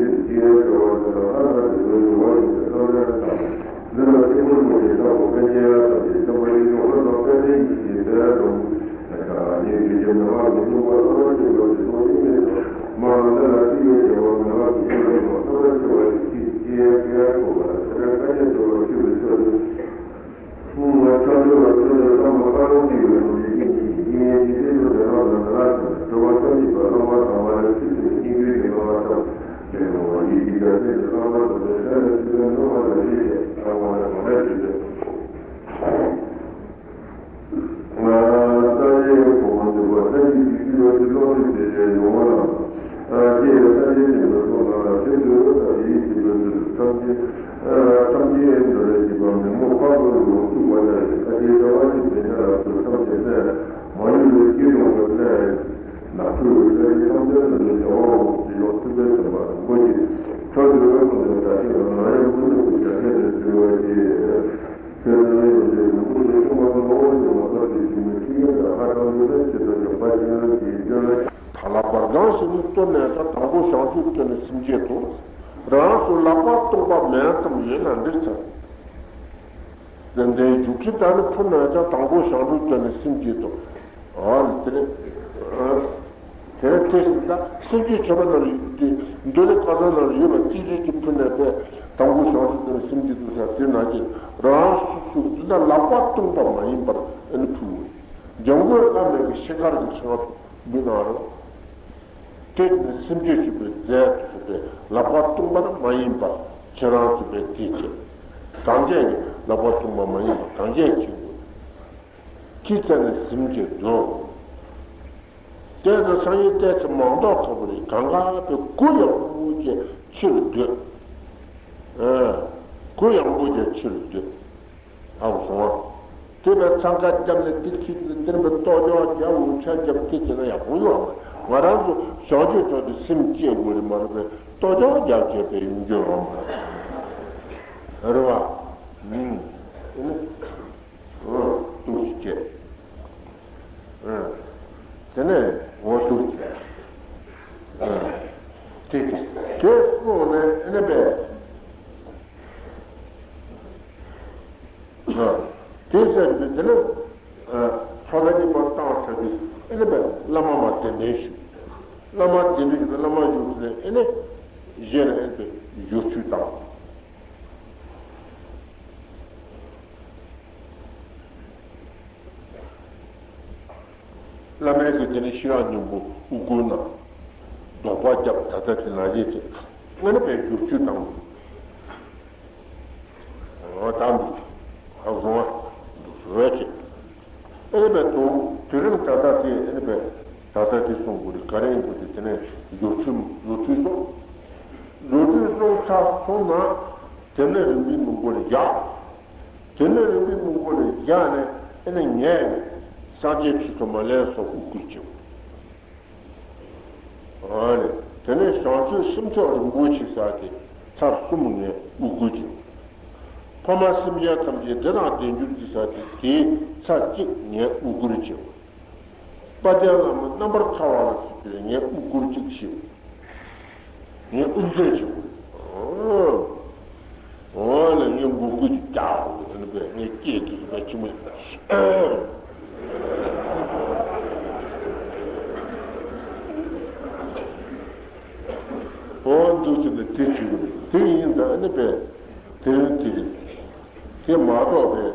ཆེན་གྱི་སྐྱེ་བའི་བྱ་བ་དེ་དག་ལྷ་དང་དེ་ཚོའི་འགྲོ་བ་ཡིན་པའི་རྣམ་སྨིན་དང་། འདི་ལ་ཐིམ་ཕུག་རིན་པོ་ཆེ་ལྟ་བུ་པཎ་ཆེན་ལྷ་ཙམ་གྱི་བསྟན་པ་རིག་གཞུང་ལྷ་དང་དཔལ་ལྡན་གྱི་ཞིང་དེར་འགྲོ། ཉིད་ཀྱི་རྒྱུ་མེད་པ་གི་སྙིང་པོ་ཐོབ་པར་བྱེད་པ་དེ་ཚོ་སྙིང་མེད་དང་། མར་འདི་ལ་ཐིག་ལེ་བྱེ་བ་མེད་པ་གི་སྙིང་པོ་ཐོབ་པར་བྱེད་པ་ཡི་ཕྱིར་སྐྱེ་བའི་ཐོབ་པ་དང་། དེ་ལྟར་སྐལ་ཉེ་འགྲོ་བ་ཤི་བའི་ཚེ་ནི། ང་སངས་རྒྱས་གོ་འཕང་ཐོབ་པ་ལྷ་ཡི་རྒྱུད་ཀྱི་ལོ་རྒྱུས་ཀློག་རིགས་དེ་ཡོང་བ་དང་། སྐྱེས་པའི་སངས་རྒྱས་བསྟན་པའི་ཐོག་ལ་ལ་ཆེན་པོའི་དང་དེའི་རྒྱུད་པའི་ཚུལ་དུ་ཐམས་ཅད་ཐམས་ཅད་འདོད་ལས་སྐྱེས་པ་མི་མོ་ཕ་རོལ་ཡོངས་སུ་བ་དང་ཁ་ཆེའི་ལྟ་བ་ཞིག་མེད་ན་རབ་ཏུ་ཐམས་ཅད་ནས་མ་ཡུལ་ལས་སྐྱེས་ཡོང་བའི་ལས། ནག་ཆུ་ལས་ཐམས་ཅད་ལ་ནི་བྱ་བ་འོག་ཏུ་ཡོང་ཐུབ་པའི་བསམ་པ་རིན་པོ་ཆེ། ཁྲོ་འདུལ་བའི་ཀུན་ཏུ་བདག་ཤེས་ལ་ང་ཡང་ཀུན་ཏུ་བདག་ཤེས་ལ་འཛིན་པ་ཡིས། ཆོས་ལ་ཡོད་པའི་རིན་པོ་ཆེ་ཆུང་མ་ཐུབ་འོག་ཏུ་ཡོང་བ་ལྟར་གྱི་ཞུ་མི་ཁྲིད་ཡོན་དང་ཧ་ཅང་ཡོད་པའི་ཆེད་དུ་ཡོད་པ་ཅན་གྱི་སྐྱོན་ལ། ད་ལ་བར་སྣང་ཞིག་ནི་སྟོད་ནས་ད་དང་པོ་བྱང་ཆུབ་སྟོན་ནས་སེམས་བསྐྱེད་དོ། རང་སོ་ལག་པ་སྟོང་པ་མེད་ཙམ་ཡོད་ན་འགྲིག་ཚར། ཏན་ཏན་བཞུགས་ཁྲི་དང་ནི་འཕུར་ན་ཡང་དང་པོ་བྱང་ཆུབ་སྟོན་ནས་སེམས་བསྐྱེད་དོ། ཨ་ནི་དེ་ནས་དེ་ནས་དེ་ཟིན་ད་སེམས་བསྐྱེད་བྱེད་པ་ན་འདོད་ལས་ཀ་ས་ན་ཡོད་པ་ཅི་རིགས་ཀྱི་འཕུར་ནས་པས་དང་པོ་བྱང་ཆུབ་སྟོན་ནས་སེམས་བསྐྱེད་དོ་ཟེར་དེ་ན་ཀྱི་རང་སོ་སོ་འདི་ན་ལག་པ་སྟོང་པ་མ་ཡིན་པར་ཨ་ནི་འཕུར་བས། ལྗང་གུའི་བླ་མེད་ཀྱི་ཤེལ་དཀར་གྱི་ཕྲེང་བ་འདི་ན་རོ། དེ་ནི་སེམས་བསྐྱེད་བྱེད་པའི་རྫས་སུ་གྲུབ་པའི་ལག་པ་སྟོང་པར་མ་ཡིན་པ་ཁྱེད་རང་གྲུབ་པའི་དེ་བྱེད། གང་གས་ནི་ལག་པ་སྟོང་པ་མ་ཡིན་པ་གང་གས་ཁྱེད་དགོས། ཅི་བྱས་ནས་སེམས་བསྐྱེད་དོ། དེ་ནི་སང་ཉིན་ཏོག་ཙམ་མང་དོག་ཐོབ་པ་རེད། གང་ག་པའི་གུ་ཡངས་པོ་ཅན་ཕྱིར་སྡོད། ཨ། གུ་ཡངས་པོ་ཅན་ཕྱིར་སྡོད། ཧ་གོ་སོང་ང་། དེ་བས་འཚང་ཁ་བརྒྱབ་ནས་དེ་ཁྱེད་ཀྱིས་དེར་མི་ལྟོ་ཅོག་རྒྱབ་འུ་ཆ་རྒྱབ་དེ་བྱས་ན་ཡག་པོ་ཡོད་མ་རེད། ང་རང་ཚོ་བྱང་ཆུབ་མཆོག་ཏུ་སེམས་བསྐྱེད་དགོས་རེད་མ་རེད་པས་ལྟོ་ཅོག་རྒྱབ་བྱས་པའི་ཡོང་རྒྱུ་ཡོད་མ་རེད། རེད་བ། ཨུམ། དེ་ནི། ཨོ། ཏོག་ཙམ་བྱས། ཨ། དེ་ནས་འོ་ཏོག་ཙམ་བྱས། ཨ། དེ་དེ་སོང་ནས་ཨ་ནི་པས། དེ་ཟེར་དུས་དེ་ནི་ཚོགས་གཉིས་པ་བཏང་ཚར་དུས་ཨེ་ནི་བླ་མ་མ་གདན་འདྲེན་ཞུ། བླ་མ་གདན་འདྲེན་ཞུ་བླ་མ་བཞུགས་ནས་ཨེ་ནི་བཞེས་ནས་ཨེ་ནི་བཞུགས་ཆོས་དང་། བླ་མའི་གི་དེ་ནི་ཤེས་རབ་སྙིང་པོ་དབུ་སྐོར་ན། ཟློག་པ་བརྒྱབ་ད་ལྟ་དེ་ན་རེད་དེ། ཨེ་ནི་བཞུགས་ཆོས་དང་། འོ་ད་འདུག་ཧ་གོ་སོང་ང་། འདུག་ཟེར་བས་ཅི། ཨེ་ནི་བས་དུ་དུས་རིམ་ད་ལྟ་དེ་ཨེ་ནི་བས་ད་ལྟ་དེ་གསུང་དགོས་རེད། ག་རེ་ཡིན་དགོས་དེ་དེ་ནས་ཡོ་ཆུ་ཡོ་ཆུ་སོང་། ཡོ་ཆུ་སོང་ཚར་སོང་ན་དེ་ནས་རིམ་པའི་མི་མགོ་ལ་བཞག་དེ་ནས་རིམ་པའི་མི་མགོ་ལ་བཞག་ནས་ཨེ་ནི་ངས་སངས་རྒྱས་ཆོས་ཐོག་མ་ལས་སོགས་དབུ་སྐོར་བྱེད། ཨ་ནི། དེ་ནས་བྱང་ཆུབ་སེམས་མཆོག་རིན་པོ་ཆེ་ཟེར་དེ་ཚར་གསུམ་ངས་དབུ་སྐོར་བྱེད། ཕ་མ་སེམས་ཅན་ཐམས་ཅད་བདེ་དང་ལྡན་གྱུར་ཅིག་ཟེར་དེ་དེའི་ཚར་གཅིག་ངས་དབུ་སྐོར་བྱེད། དཔལ་ལྡན་བླ་མ་རྣམ་པར་ཐར་བ་ལ་ཟེར་དེ་ངས་དབུ་སྐོར་གཅིག་བྱེད། ངས་དབུ་མཛད་བྱེད། ཨོ། འོ་ལ་ངས་མགོ་སྐོར་གྱི་རྒྱག་འོ་ནི་པས་ངས་སྐད་དུ་ཟིན་པ་ཆི་མོ། འོ་འདུག་ཟེར་ནས་དེ་བྱེད་དགོས་དེ་ཡིན་ད་ནི་པས་དེ་རིང་དེ་རེད། དེ་མ་གཏོགས་པའི།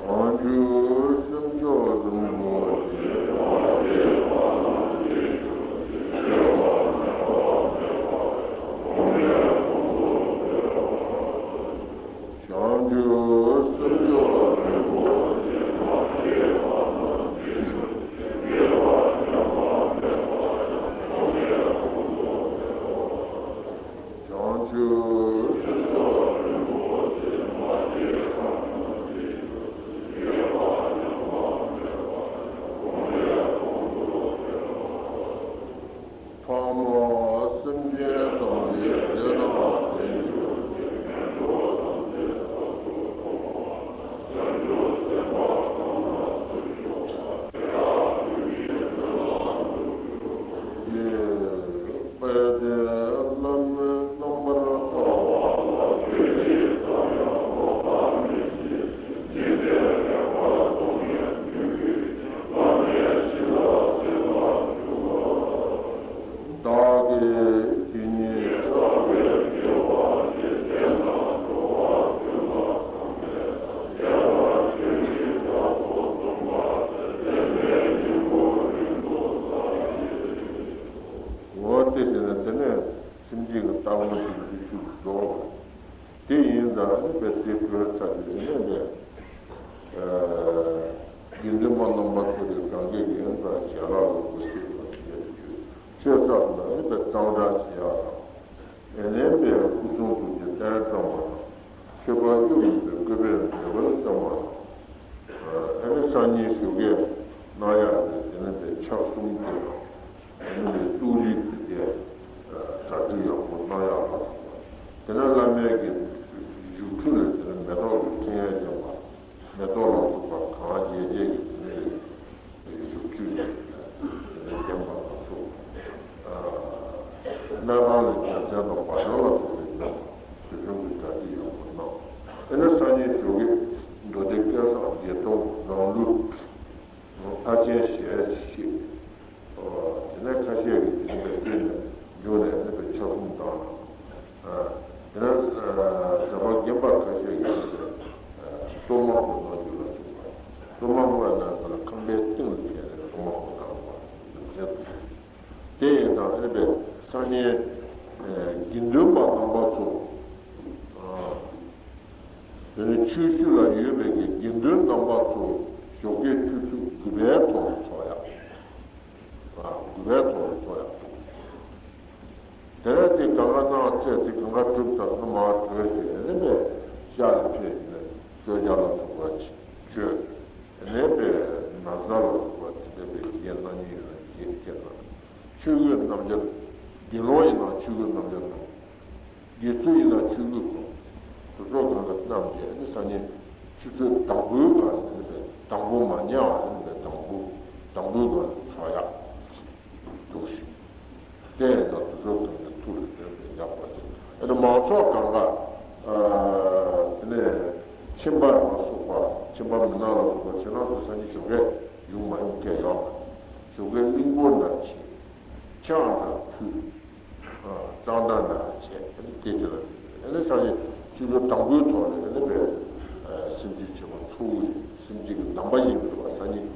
བྱང་ཆུབ་སེམས་མཆོག་རིན་པོ་ཆེ། བྱང་ཆུབ་སེམས་མཆོག་རིན་པོ་ཆེ། དེ་ནས་པས། དགེ་འདུན་པ་རྣམ་པ་ཚོ་གིས་གང་གི་ཡོན་དང་ཞལ་ལག་ལ་གོ་ཤེས་པ་ཞེས་བརྗོད། ཆོས་ཚོགས་ལ་ཨེ་པས་གཙང་སྦྲ་བྱེད་ཡག་དང་། དེ་ནས་པས་སྐུ་གསུང་ཐུགས་ཀྱི་རྟེན་བཀྲམ་པ་དང་། མཆོད་པ་དབུ་ཡི་བཀོད་པའི་འབྲས་བུ་བརྩམས་པ་དང་། ཨ་ནི་སང་ཉིན་ཞོགས་ཀས་གནང་ཡག་དེ་དེ་ནས་པས་ཕྱག་གསུམ་དེ་དང་། དེ་ནས་པས་གཙུག་ལུག་དེ་དེ་གྲ་སྒྲིག་ཡག་པོ་གནང་ཡག་ལ་སོགས་པ། དེ་ནས་བླ་མའི་གི་བཞུགས་ཁྲི་ལ་དེ་ནས་མེ་ཏོག་གི་ཕྲེང་བ་བརྒྱན་པ། མེ་ཏོག་ལ་སོགས་པ་གང་རྒྱས་རྒྱས་ཀྱི་དེ་ནས་བཞུགས་ཁྲི་ལ་དེ་ནས་བརྒྱན་པ་ལ་སོགས་པ། སྨན་ཁང་ལ་རྒྱལ་མཚན་དང་བ་ཅོ་ལ་སོགས་པའི་དེ་བྱུང་གི་གྲ་སྒྲིག་ཡག་པོ་གནང་། དེ་ནས་སང་ཉིན་ཞོགས་ཀས་མདོ་སྡེ་སྐལ་བཟང་བརྒྱད་སྟོང་རང་ལུགས། ལྷ་ཆེན་ཞལ་བཞེས། དེ་ནས་ཁ་ཤས་ཀྱིས་དེ་ནས་པས་བསྟན་ནས་འབྱུང་ནས་ནི་པས་ཕྱག་གསུམ་བཏང་། དེ་ནས་གྲྭ་པ་རྒན་པ་ཁ་ཤས་ཀྱིས་ནི་པས་གཏོར་མ་སྐོར་གནང་རྒྱུ་ལ་སོགས་པ། གཏོར་མ་སྐོར་ཡང་ན་ཁང་པའི་སྟེང་ལ་བྱས་ནས་གཏོར་མ་སྐོར་གནང་བ་རྒྱུ་མཚན་དུ། དེ་ཡིན་ཙང་ཨེ་ནི་པས་སང་ཉིན་དགེ་འདུན་པ་རྣམ་པ་ཚོ། དེ་ནས་ཆུ་ཤུལ་ལ་ཡོད་པའི་གི་དགེ་འདུན་རྣམ་པ་ཚོ་ཞོགས་ཀས་ཆུ་ཚོད་དགུ་པའི་ཐོག་ལ་ཚོགས་ཡག་དགུ་པའི་ཐོག་ལ་ཚོགས་ཡག་འདུག་དེ་ནས་དེ་གང་ག་གནང་ཚེ་དེ་གང་ག་གྲུབ་ཚར་ན་མར་བྲོས་ཏེ་ཨེ་ནི་པས་ཤག་ལ་ཕེབས་ནས་གསོལ་ཇ་ལ་སོགས་པ་མཆོད། དེ་ནས་པས་ན་བཟའ་ལ་སོགས་པ་དེ་འདྲ་པས་བཞེས་གནང་མཁན་ཡོད་ན་བཞེས་བྱས་ན། ཆོས་གོས་སྣམ་སྦྱར། དགེ་སློང་ཡིན་ན་ཆོས་གོས་སྣམ་སྦྱར་གནང་། དགེ་ཚུལ་ཡིན་ན་ཆོས་གོས་གོན། དེ་ཚོ་གང་ག་བསྣམས་བྱས་ནི་སང་ཉིན་ཆུ་ཚོད་དང་པོའི་སྒང་ལ་ནི་པས་དང་པོ་མ་ཉལ་བ་ནི་པས་དང་པོ་དང་པོའི་སྒང་ལ་ཚོགས་ཡག་འདུག་ཤིང་། དེ་ཡིན་ན་དེ་ཚོ་གང་ག་ཐུགས་ལ་བརྟེན་པའི་ཡག་པ་དེ། ཨ་ནི་མང་ཚོགས་གང་ག་དེ་ནས་ཁྱིམ་པ་ལ་སོགས་པ་ཁྱིམ་པ་མི་ནག་ལ་སོགས་པ་ཁྱེད་རང་ཚོ་སང་ཉིན་ཞོགས་ཀས་ཡོང་མ་ཡོང་སྐད་ཡོད་མ་རེད། ཞོགས་ཀས་གླིང་སྐོར་འདྲ་བྱེད། ཆང་འདྲ་ཕུལ། གཙང་སྦྲ་འདྲ་བྱས་ཨ་ནི་དེ་དེ་ལ་ཨ་ནི་སང་ཉིན་ཆུ་ཚོད་དང་པོའི་ཐོག་ལ་ཨ་ནི་པས་སེམས་ཅན་བྱེ་བ་ཚོགས་ཀྱི་རེད། སེམས་ཅན་གྱི་གདམས་པ་ཡིན་པ་སང་ཉིན་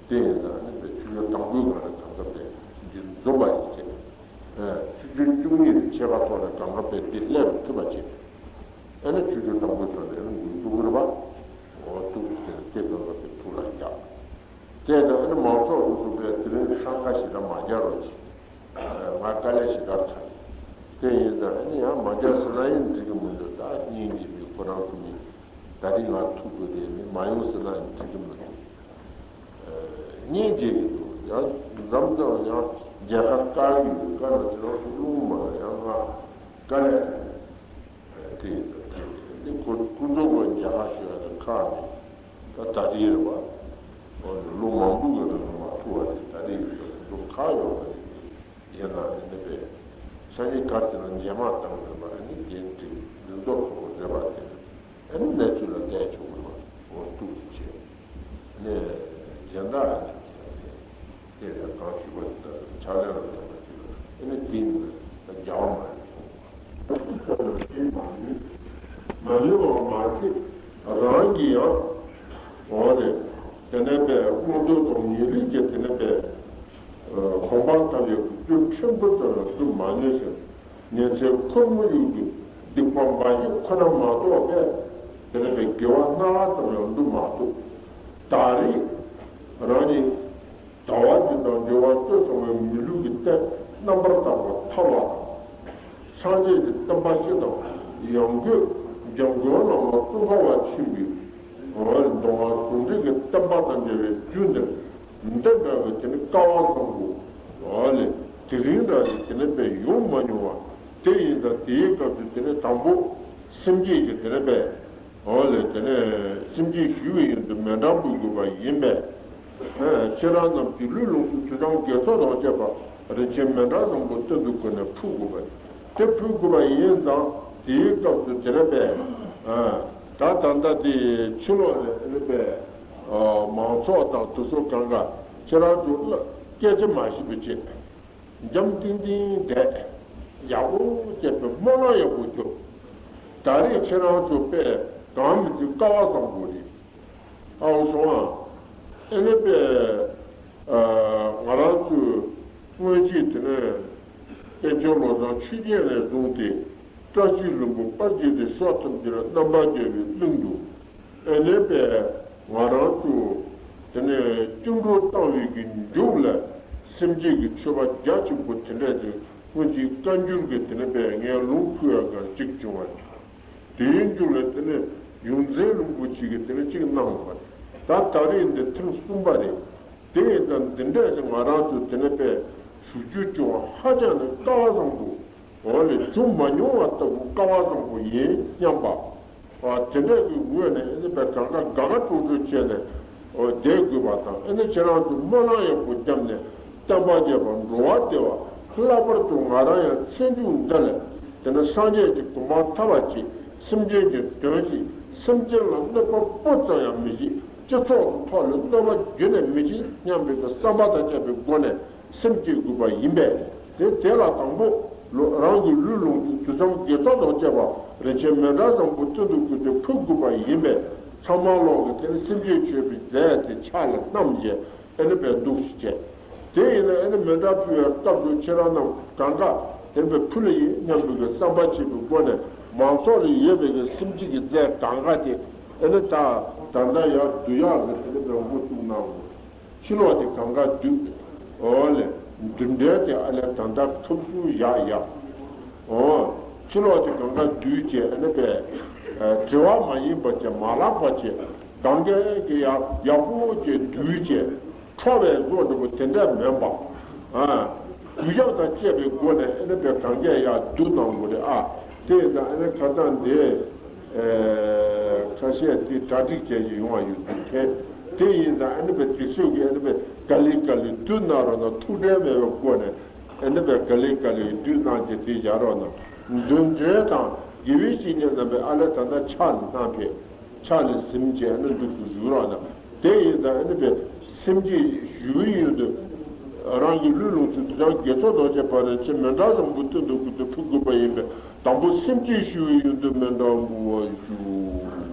དེ་ཡིན་ཙང་ཨ་ནི་པས་ཆུ་ཚོད་དང་པོའི་སྒང་ལ་གང་ག་པས་སེམས་ཅན་འཛོམས་པ་ཡིན་ཟེར། ཆུ་ཚོད་བཅུ་གཉིས་ཕྱེད་ཀ་ཐོག་ལ་གང་ག་པས་དེ་སླེབས་ཐུབ་པ་བྱེད། ཨ་ནི་ཆུ་ཚོད་དང་པོའི་ཐོག་ལ་ཨ་ནི་འགོ་འཛུགས་རེད་པ། འོ་ཐུགས་དེ་དེ་གང་ག་པས་ཐུགས་ལ་འཇགས། དེ་ནས་ཨ་ནི་མང་ཚོགས་སོ་སོ་པས་དེ་རིང་སང་ཁ་ཞེ་དྲག་མ་རྒྱག་རོགས་གྱིས། ང་དཀའ་ལས་ཞེ་དྲག་ཚ་རེད། དེ་ཡིན་ཙང་ཨ་ནི་ཡང་མ་རྒྱག་ཟེར་ན་ཡང་འགྲིག་གི་མི་འདུག་ད་སྙིང་རྗེ་མི་ཁོ་རང་ཚོ་མི་ད་རིང་ང་ཐུག་དགོས་དེ་མི་མ་ཡོང་ཟེར་ན་ཡང་འགྲིག་གི་མི་འདུག་སྙིང་རྗེ་གི་འདུག་ཡང་མཚམས་མཚམས་ཡང་མཇལ་ཁ་དཀའ་གི་ཡོད་དཀའ་ན་ཁྱེད་རང་ཚོ་རླུང་མ་ལ་ཡང་ང་དཀའ་ལས། དེ་ཡིན་ཙང་དེ་ཁོ་ཁོ་ཚོ་གོ་མཇལ་ཁ་ཞུ་ཡ་དེ་ཁག་མེད། ད་ད་རེས་རེད་བ། འོ་ནི་ལོ་མང་པོ་གི་རིང་ལ་མ་ཐུག་པ་དེ་ད་རེས་ཡིན་ཙང་ཁོ་ཚོ་ཁག་ཡོད་པ་རེད། ཡིན་ན་ཨ་ནི་པས་ས་གནས་ག་ཅིག་ལ་མཇལ་མ་བཏང་ཟེར་བ་ཨ་ནི་དེ་དེ་འདི་ཚོ་ཁོ་ཚོ་མཛད་པ་དེ་ཨ་ནི་གནས་ཚུལ་ལ་བལྟས་ཆོག་གི་རེད་བ། འོ་ཐུགས་རྗེ་ཆེ། ཨ་ནི་གཞན་དག་ཨ་ནི་དེ་ལས་གང་ཞུས་པ་ཕྱག་ལེན་ལ་བརྟེན་པ་ཅིག་ལ་ཨ་ནི་དེ་ནི་རྒྱལ་བ་མ་ཡིན་གསུངས། མ་ནུས་པ་མ་ཚིག་རང་གིས་ཡང་། འོ་ནི་དེ་ནས་པས་དངོས་འབྲེལ་དང་ཉེ་རིགས་ཀྱི་དེ་ནས་པས་གོམ་པ་ཐམས་ཅད་རྒྱུ་ཕྲན་བུ་ཙམ་ལ་བསྡུ་མ་ནུས་ཤིང་ཉན་ཚེ་ཁོར་མོ་ཡུག་གི་སྡིག་པ་འབའ་ཞིག་ཁོ་ན་མ་གཏོགས་པས་དེ་ནས་པས་དགེ་བ་སྣ་ལྔ་ཙམ་ཡང་བསྡུ་མ་ཐུབ། ད་རེས་རང་ཉིད། ཟླ་བ་འདི་དང་འབྲེལ་བ་སྤྲོད་ཚང་བའི་མི་ལུས་ཀྱི་རྟེན་རྣམ་པར་དག་པ་ཐར་བ་དང་། སངས་རྒྱས་ཀྱི་བསྟན་པ་སྤྱི་དང་ཡང་སྒོས་འཇམ་མགོན་བླ་མ་ཙོང་ཁ་པ་ཆེན་པོའི་འོ་མདོ་སྔགས་ཟུང་འབྲེལ་གྱི་བསྟན་པ་དང་འབྲེལ་བའི་རྒྱུ་འདིར་འདི་འདྲ་བའི་དེ་ནི་སྐལ་བ་བཟང་པོ་འོ་ལས་དེ་རིང་འདྲ་ཞིག་དེ་ནི་པས་ཡོང་མ་མྱོང་བ་དེ་ཡིན་ཙང་དེའི་སྐབས་སུ་དེ་ནི་དང་པོ་སེམས་བསྐྱེད་ཀྱི་དེ་ནི་པས། འོ་ལས་དེ་ནས་སེམས་བསྐྱེད་ཞུ་བའི་ཡོན་དུ་མཎྜལ་འབུལ་དགོས་པ་ཡིན་པས། ཁྱེད་རང་རྣམས་ཀྱི་ལུས་ལོངས་སྤྱོད་ཕུན་སུམ་ཚོགས་དང་བཅས་པ་རིན་ཆེན་མཎྜལ་བཟང་པོ་སྟོན་དུ་བཀོད་ནས་ཕུལ་དགོས་པ། དེ་ཕུལ་དགོས་པ་ཡིན་ཙང་དེའི་སྐབས་སུ་དེ་ནས་པས། ད་ད་ལྟ་དེ་ཕྱི་ལོགས་ནས་དེ་ནས་པས། མང་ཚོགས་དང་དེ་ཚོ་གང་ག་ཁྱེད་རང་ཚོ་སྐད་ཆ་མ་བཤད་པ་བྱེད། འཇམ་ཐིང་ཐིང་བསྡད། ཡག་པོ་བྱས་པའི་སྨོན་ལམ་ཡག་པོ་རྒྱོབ། ད་རེས་ཁྱེད་རང་ཚོ་དཔེ་གང་མི་ཚེ་སྐལ་བ་བཟང་པོ་རེད། ཨའོ་སོང་ཨ། ཨེ་ནས་པས། ང་རང་ཚོས་སྔོན་ཆད་དེ་ནས་པཎ་ཆེན་བློ་བཟང་ཆོས་རྒྱན་ནས་བཟུང་སྟེ་བཀྲ་ཤིས་ལྷུན་པོ་དཔལ་གྱི་སྡེ་ཕྱོགས་ཐམས་ཅད་ལ་རྣམ་པར་རྒྱལ་བའི་གླིང་དུ། ཨ་ནི་པས་ང་རང་ཚོ་དེ་ནས་སྐྱབས་འགྲོ་བཏང་བའི་གི་མཇུག་ལ་སེམས་བསྐྱེད་ཀྱི་མཆོད་པ་རྒྱ་ཆེན་པོ་དེ་འདྲ་ཅིག་སྔོན་གྱི་བཀའ་འགྱུར་གྱི་དེ་ནས་པས་ངས་ལུང་ཕུལ་བ་གང་གཅིག་བྱུང་བ་རེད། དེའི་མཇུག་ལ་དེ་ནས་ཡོངས་འཛིན་རིན་པོ་ཆེ་གིས་དེ་ནས་གཅིག་གནང་བ་རེད། ད་ད་རེས་འདི་ཐེངས་གསུམ་པ་རེད། དེ་ཡིན་ཙང་འདི་འདྲ་ཞིག་ང་རང་ཚོ་དེ་ནས་པས་ཞུ་རྒྱུ་བྱུང་བ་ཧ་ཅང་ནས་སྐལ་བ་བཟང་པོ། འོ་ལས་བྱུང་མ་མྱོང་བ་ལྟ་བུ་སྐལ་བ་བཟང་པོ་ཡིན་སྙམ་པ། ཨ་དེ་འདྲ་གི་ངོས་ནས་ཨ་ནི་པས་གང་ག་དགའ་དགའ་སྤྲོ་སྤྲོ་བྱས་ནས་འོ་བསྡད་དགོས་པ་དང་། ཨ་ནི་ཁྱེད་རང་ཚོ་སྨོན་ལམ་ཡག་པོ་བརྒྱབ་ནས་བསྟན་པ་རྒྱས་པ་འགྲོ་བ་བདེ་བ། ལྷག་པར་དུ་ང་རང་ཡང་ཚེ་མཇུག་འདི་ལ་དེ་ནི་སངས་རྒྱས་ཀྱི་གོ་འཕང་ཐོབ་པ་བྱེད། སེམས་ཅན་གྱི་དོན་བྱེད། སེམས་ཅན་ལ་གནོད་པ་སྤུ་ཙམ་ཡང་མི་བྱེད། སྤྱི་ཚོགས་ཀྱི་ཐོག་ལ་གནོད་པ་རྒྱུན་ནས་མི་བྱེད་སྙམ་པའི་བསམ་པ་དང་བཅས་པའི་སྒོ་ནས་སེམས་བསྐྱེད་དགོས་པ་ཡིན་པས། དེ་དེ་ལ་དང་པོ་ལོ་རང་གི་ལུས་ལོངས་སྤྱོད་དུད་ཚང་དགེ་ཚོགས་དང་བཅས་པ་རིན་ཆེན་མཎྜལ་བཟང་པོ་སྟོན་དུ་བཀོད་དེ་ཕུལ་དགོས་པ་ཡིན་པས། ཚང་མ་ལོག་གི་དེ་ནི་སེམས་བསྐྱེད་མཆོད་པའི་རྫས་དེ་ཕྱག་ལ་བསྣམས་བྱས། ཨ་ནི་པས་འདུག་སེ་བྱས། དེ་ཡིན་ན་ཨ་ནི་མཎྜལ་ཕུལ་བའི་སྐབས་སུ་ཁྱེད་རང་རྣམས་གང་ག་དེ་ནི་པས་ཕུལ་ཡིན་སྙམ་པའི་གི་བསམ་པ་བྱེད་པའི་སྒོ་ནས་མང་ཚོགས་ལ་ཡོད་པའི་གི་སེམས་བསྐྱེད་ཀྱི་རྫས་གང་ག་དེ་ཨ་ནི་ད་ད་ལྟ་ཡར་བསྡུ་ཡག་གི་དེ་ནི་པས་འགོ་བཙུགས་གནང་དགོས། ཕྱི་ལོགས་དེ་གང་ག་བསྡུས། འོ་ལས་མདུན་གྲལ་དེ་ཨ་ལས་ད་ལྟ་ཁབ་སུ་བཞག་ཡག་འོ། ཕྱི་ལོགས་དེ་གང་ག་བསྡུས་བྱས་ཨ་ནི་པས། དྲི་བ་མ་ཡིན་པ་བྱས་མ་ལགས་པ་བྱས་གང་གས་ཀྱི་ཡག་ཡག་པོ་བྱས་བསྡུས་བྱས་འཕྲོ་བའི་བཟོ་འདྲ་པོ་དེ་འདྲ་མིན་པ། ཨ། གུས་ཞབས་དང་བཅས་པའི་སྒོ་ནས་ཨ་ནི་པས་གང་གས་ཡག་བསྡུས་གནང་དགོས་རེད་ཨ། དེ་ཡིན་ཙང་ཨ་ནི་ཁ་སང་འདི། ཁ་ཤས་དེ་གྲ་སྒྲིག་བྱས་ཀྱི་ཡོང་བ་ཡོད་འདུག་མཁན། དེ་ཡིན་ཙང་ཨ་ནི་པས་དུས་ཚོད་ཀྱིས་ཨ་ནི་པས་ག་ལེ་ག་ལེ་བསྡུས་གནང་རོགས་གནང་། ཐུགས་ཁྲལ་མེད་པའི་སྒོ་ནས་ཨ་ནི་པས་ག་ལེ་ག་ལེ་བསྡུས་གནང་བྱས་དེ་བཞག་རོགས་གནང་། མདུན་གྲལ་དང་དགེ་བའི་བཤེས་གཉེན་རྣམ་པས་ཨ་ལས་ད་ལྟ་ཕྱག་ལ་གནང་ཕེབས། ཕྱག་ལ་གཟིམ་བྱས་ཨ་ནི་འདུག་ཏུ་བཞུགས་རོགས་གནང་། དེ་ཡིན་ཙང་ཨ་ནི་པས་སེམས་བསྐྱེད་ཞུ་བའི་ཡོན་དུ། རང་གི་ལུས་ལོངས་སྤྱོད་དུད་ཚང་དགེ་ཚོགས་དང་བཅས་པ་རིན་ཆེན་མཎྜལ་བཟང་པོ་སྟོན་དུ་བཀོད་དེ་ཕུལ་དགོས་པ་ཡིན་པས། དང་པོ་སེམས་བསྐྱེད་ཞུ་བའི་ཡོན་དུ་མཎྜལ་འབུལ་བ་ཞུ།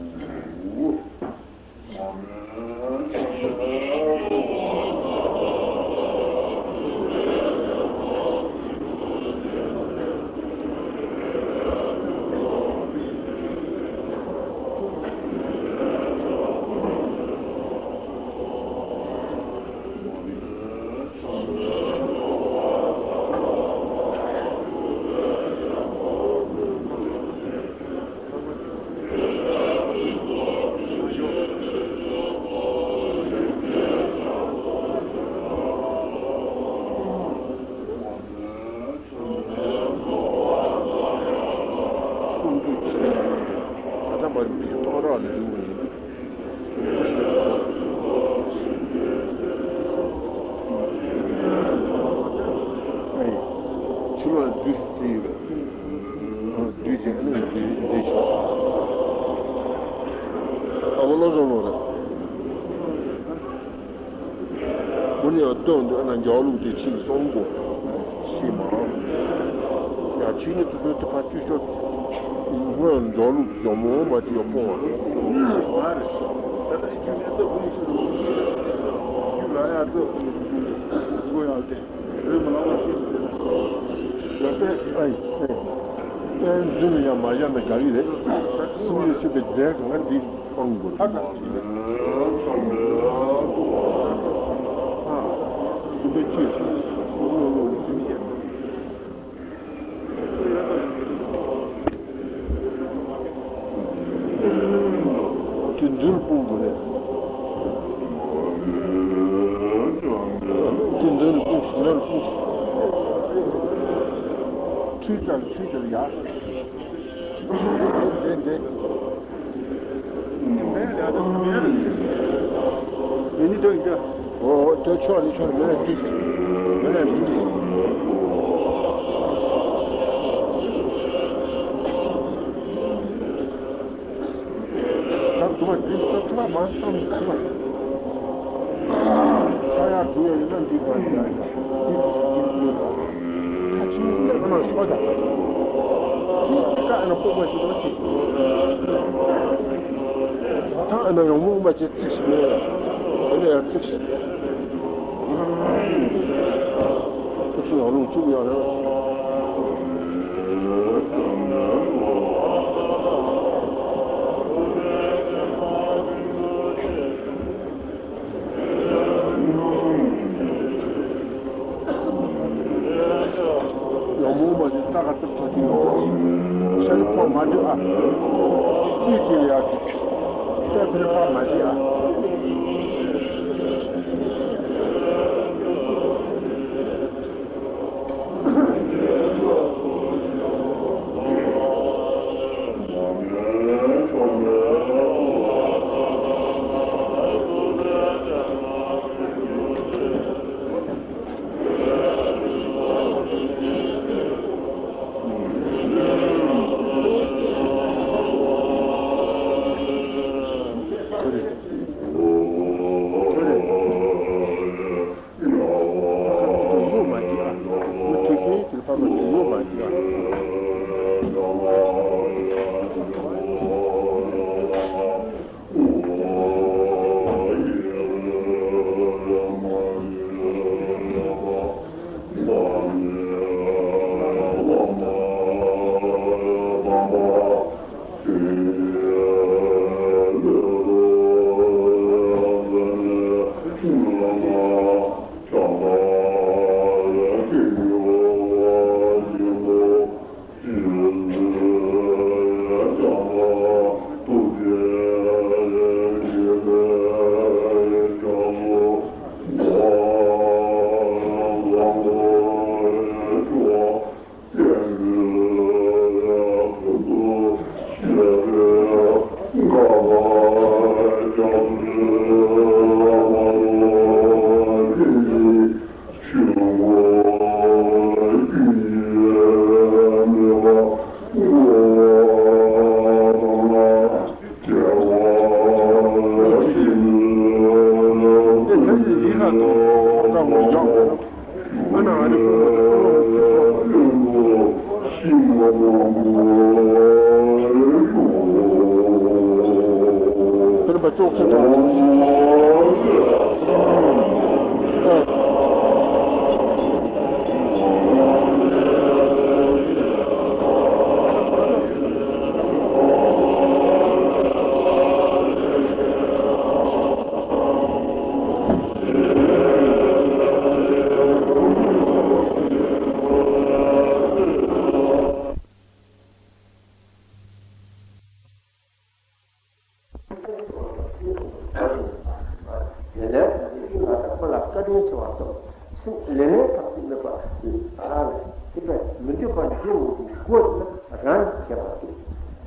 གསུང་རྒྱུ་ཆེ། ད་ལྟ་མ་འདི་གཏོང་རག་ལས་འགྲོ་གི་ཡིན། ཕྱི་ལོགས་ལ་བསྡུས་ཏེ་ཡོད་པས། བསྡུས་ཏེ་ཨ་ནི་འདི་འདི་ཆོག་ཨ་བོ་བློ་བཟང་ལོ་རེད། མུ་ནི་ཡང་སྟོན་འདི་ཨ་ན་འཇའ་ལུག་དེ་ཕྱིན་སོང་གོ་ཤེས་མ། ཡ་ཕྱིན་ནི་དུ་དུ་དུ་ཕ་ཅུ་ཤོ། སྔོན་འཇའ་ལུག་འཇོ་མོ་མ་ཅི་ཡོ་སྤོང་བ། ཡ་ཏེ་ཨའི་ཨའི། ཨེ་འཛུལ་ཡང་མ་བཞག་ན་དགའ་གི་རེད། སུམ་ཡོད་ཆུ་པའི་རྫས་གང་ག་འདི། ཨང་དགོས། ཨ་ཁ། ཨ། སུམ་པའི་ཆུ། དེ་འདུལ་སྤུངས་དགོས་རེད། དེ་འདུལ་སྤུངས་ཤིག་ནོར་སྤུངས་ཤིག་ཁྲུས་ཙམ་ཁྲུས་ཙམ་ཡ། འདི་འདི། འོ་འོ་དེ་ཆོག་ནི་ཆོག་མེད་ན་འགྲིག་མེད་ན་མི་འགྲིག་ད་དུ་མ་འདི་ས་ཐུ་མ་མ་སམ་ཐུ་མ། ས་ཡ་དུ་ཡ་ཡིན་ན་འདི་བ་ཡ་ཡ། འདི་འདི་འདི། ད་ཅི་ནི་ལ་ཤོ་ད། ཅི་ཀ་ཨ་ན་པོ་པ་ཞིག་ལ་ཅི། ད་ཨ་ན་ཡོང་མོ་པ་ཅི་ཙིག་ཞིག་མེད། ཨ་ན་ཡ་ཙིག་ཞིག་ཁོ་ཚོ་ཡང་རུང་བཅུག་ཡང་རེད། ད་ག་ཚོད་ཐོག་ཅིག་ཡོད་པ་ཞིག་ཤ་ཡི་ཕོ་མ་འདྲི་ཨ། ཅིའི་ཕྱིར་ཡག་གི་ཆུ་ཤ་ཕེར་པ་མ་འདྲི་ཨ། ཡོན་ཏན་གང་ཞིག་ཤེས་པ་དང་ཁོ་ལ་བཀའ་དྲིན་ཆེ་བ་དང་། སེམས་ལས་ལན་ཐམས་ཅད་དམིགས་པ་ལ་དེ་བས་མི་འདོད་པ་འབྱུང་བའི་སྒོ་ནི་རང་གིས་བྱས་པ་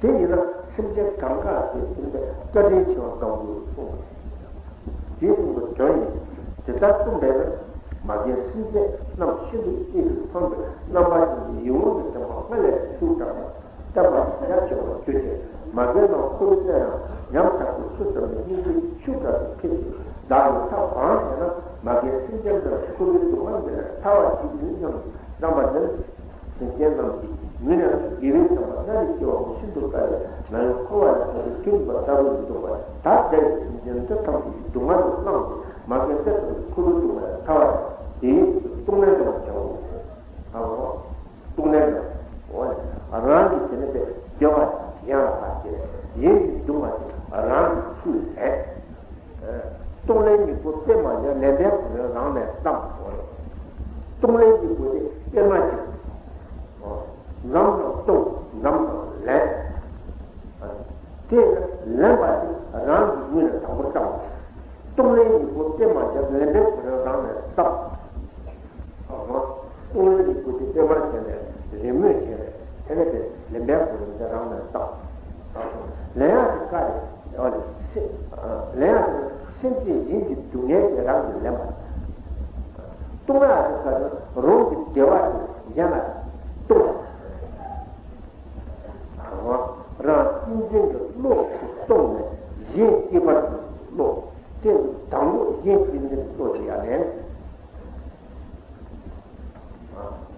སྟེ། དེ་ཡིན་ན་སེམས་ཅན་གང་ག་དེ་དེ་བས་བཀའ་དྲིན་ཆེ་བ་གང་དགོས་གསུངས་པ་དེ་གསུངས་པའི་དོན་ཡིན། དེ་ལྟར་གསུངས་པས་ན་མ་རྒན་སེམས་ཅན་རྣམས་ཤིན་ཏུ་གཉིད་སུ་ཕངས་པའི་རྣམ་པ་ཅན་གྱི་ཡིད་འོང་གི་དྲན་པ་སྔར་ལས་ཤུགས་དྲག་ན། བསྟན་པ་ཡར་བྱེད་པར་གྱུར་ཅིག་མ་རྒན་རྣམས་ཁོ་བོའི་བསྟན་རང་ཉམས་ཆག་པའི་ཚུལ་ཙམ་ནས་སྙིང་རྗེའི་ཤུགས་དྲག་ཏུ་ཁེལ་ཅིག་བདག་ནི་ཐབས་གང་བྱས་ན་མ་རྒན་སེམས་ཅན་རྣམས་ཁོ་བོའི་སྡུག་བསྔལ་འདི་ལས་ཐར་བར་བྱེད་ནུས་སྙམ་དུ་བསམ་པ་འདིར། སེམས་ཅན་རྣམས་ཀྱི་ངུས་ནས་དགེ་བའི་བསམ་པ་སྔར་ལས་སྐྱེ་བ་ཤིན་ཏུ་དཀའ་བས་ན་ཡང་འཁོར་བ་ལས་ཐར་བའི་དུས་ཡིན་པ་ལྟ་བུ་མི་འདུག་པ། ད་ལྟའི་སེམས་ཅན་འདི་ཐམས་ཅད་ཀྱི་སྡུག་བསྔལ་དུ་བླངས་ཏེ་མ་རྒན་འདི་ཙམ་གྱིས་ཁོ་བོའི་སྡུག་བསྔལ་ཐར་བར་དེ་ཡིན་ཏུ་ལྟུང་ལེན་དུ་བྱའོ། ཨ་ཧོ། ལྟུང་ལེན་དང་། འོ་ནི་རང་གི་དེ་ནི་པའི་འདོད་པ་གཞན་ལ་ཕར་སྟེར། གཞན་གྱི་སྡུག་བསྔལ་དེ་རང་གིས་ཚུར་ལེན། ལྟུང་ལེན་གཉིས་པོ་དཔེ་མ་སྦྱར་ལེན་པའི་གོ་རིམ་རང་ནས་བརྩམས། འོ་ནི་ལྟུང་ལེན་གཉིས་པོ་དེ་དཔེ་མ་སྦྱར། འོ། འཛེམ་དང་ལྟུང་། འཛེམ་དང་ལེན། དེ་ལེན་པ་དེ་རང་གི་ངོས་ནས་དང་པོར་བརྩམས། ལྟུང་ལེན་གཉིས་པོ་དཔེ་མ་སྦྱར་ལེན་པའི་གོ་རིམ་རང་ནས་བརྩམས། ལྟུང་ལེན་གཉིས་པོ་དེ་དཔེ་མ་བྱས་ནས་རེས་མོས་བྱས་ནས་དེ་ནས་དེ་ལེན་པའི་གོ་རིམ་དེ་རང་ནས་བརྩམས། ལེན་ཡག་དེ་ག་རེ། ལེན་ཡག་དེ་སེམས་ཅན་གཞན་གྱི་སྡུག་བསྔལ་དེ་རང་གིས་ལེན་པ། ལྟུང་ཡག་དེ་ག་རེ། རང་གི་བདེ་བ་དེ་གཞན་ལ་ལྟུང་བ། རང་གཅེས་འཛིན་གྱི་བློ་ཞིག་བཏང་ནས་གཞན་གཅེས་པར་གྱི་བློ། དེ་དང་པོ་གཞན་གཅེས་འཛིན་གྱི་བློ་ཞིག་ཡར་ལེན།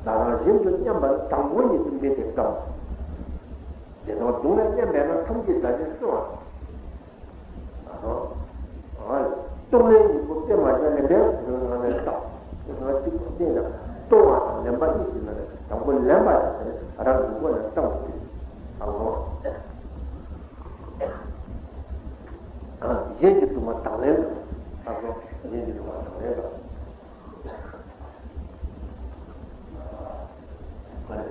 ད་རང་གཞན་དུ་མཉམ་པ་དང་པོ་ཉིད་དུ་འདི་དེ་བསམ། དེ་དང་སྡུག་བསྔལ་མཉམ་པས་ན་ཐམས་ཅད་བདག་ཅེས་གསོལ་བ། ལྟུང་ལེན་གཉིས་པོ་དཔེ་མ་སྦྱར་ལེན་པའི་གོ་རིམ་ནང་ནས་བརྩམས། དེ་ནང་གཅིག་པུ་བསྟན་ན་ལྟུང་བ་དང་ལེན་པ་གཉིས་ཀྱི་ནང་ནས་དང་པོ་ལེན་པ་དེ་རང་གི་མགོ་ནས་བརྩམས་ཏེ། ཨ་ལོ། གཞན་གྱི་སྡུག་བསྔལ་དང་ལེན་དང་། ཨ་ལོ། གཞན་གྱི་སྡུག་བསྔལ་དང་ལེན་དང་། ཨ་ལེ།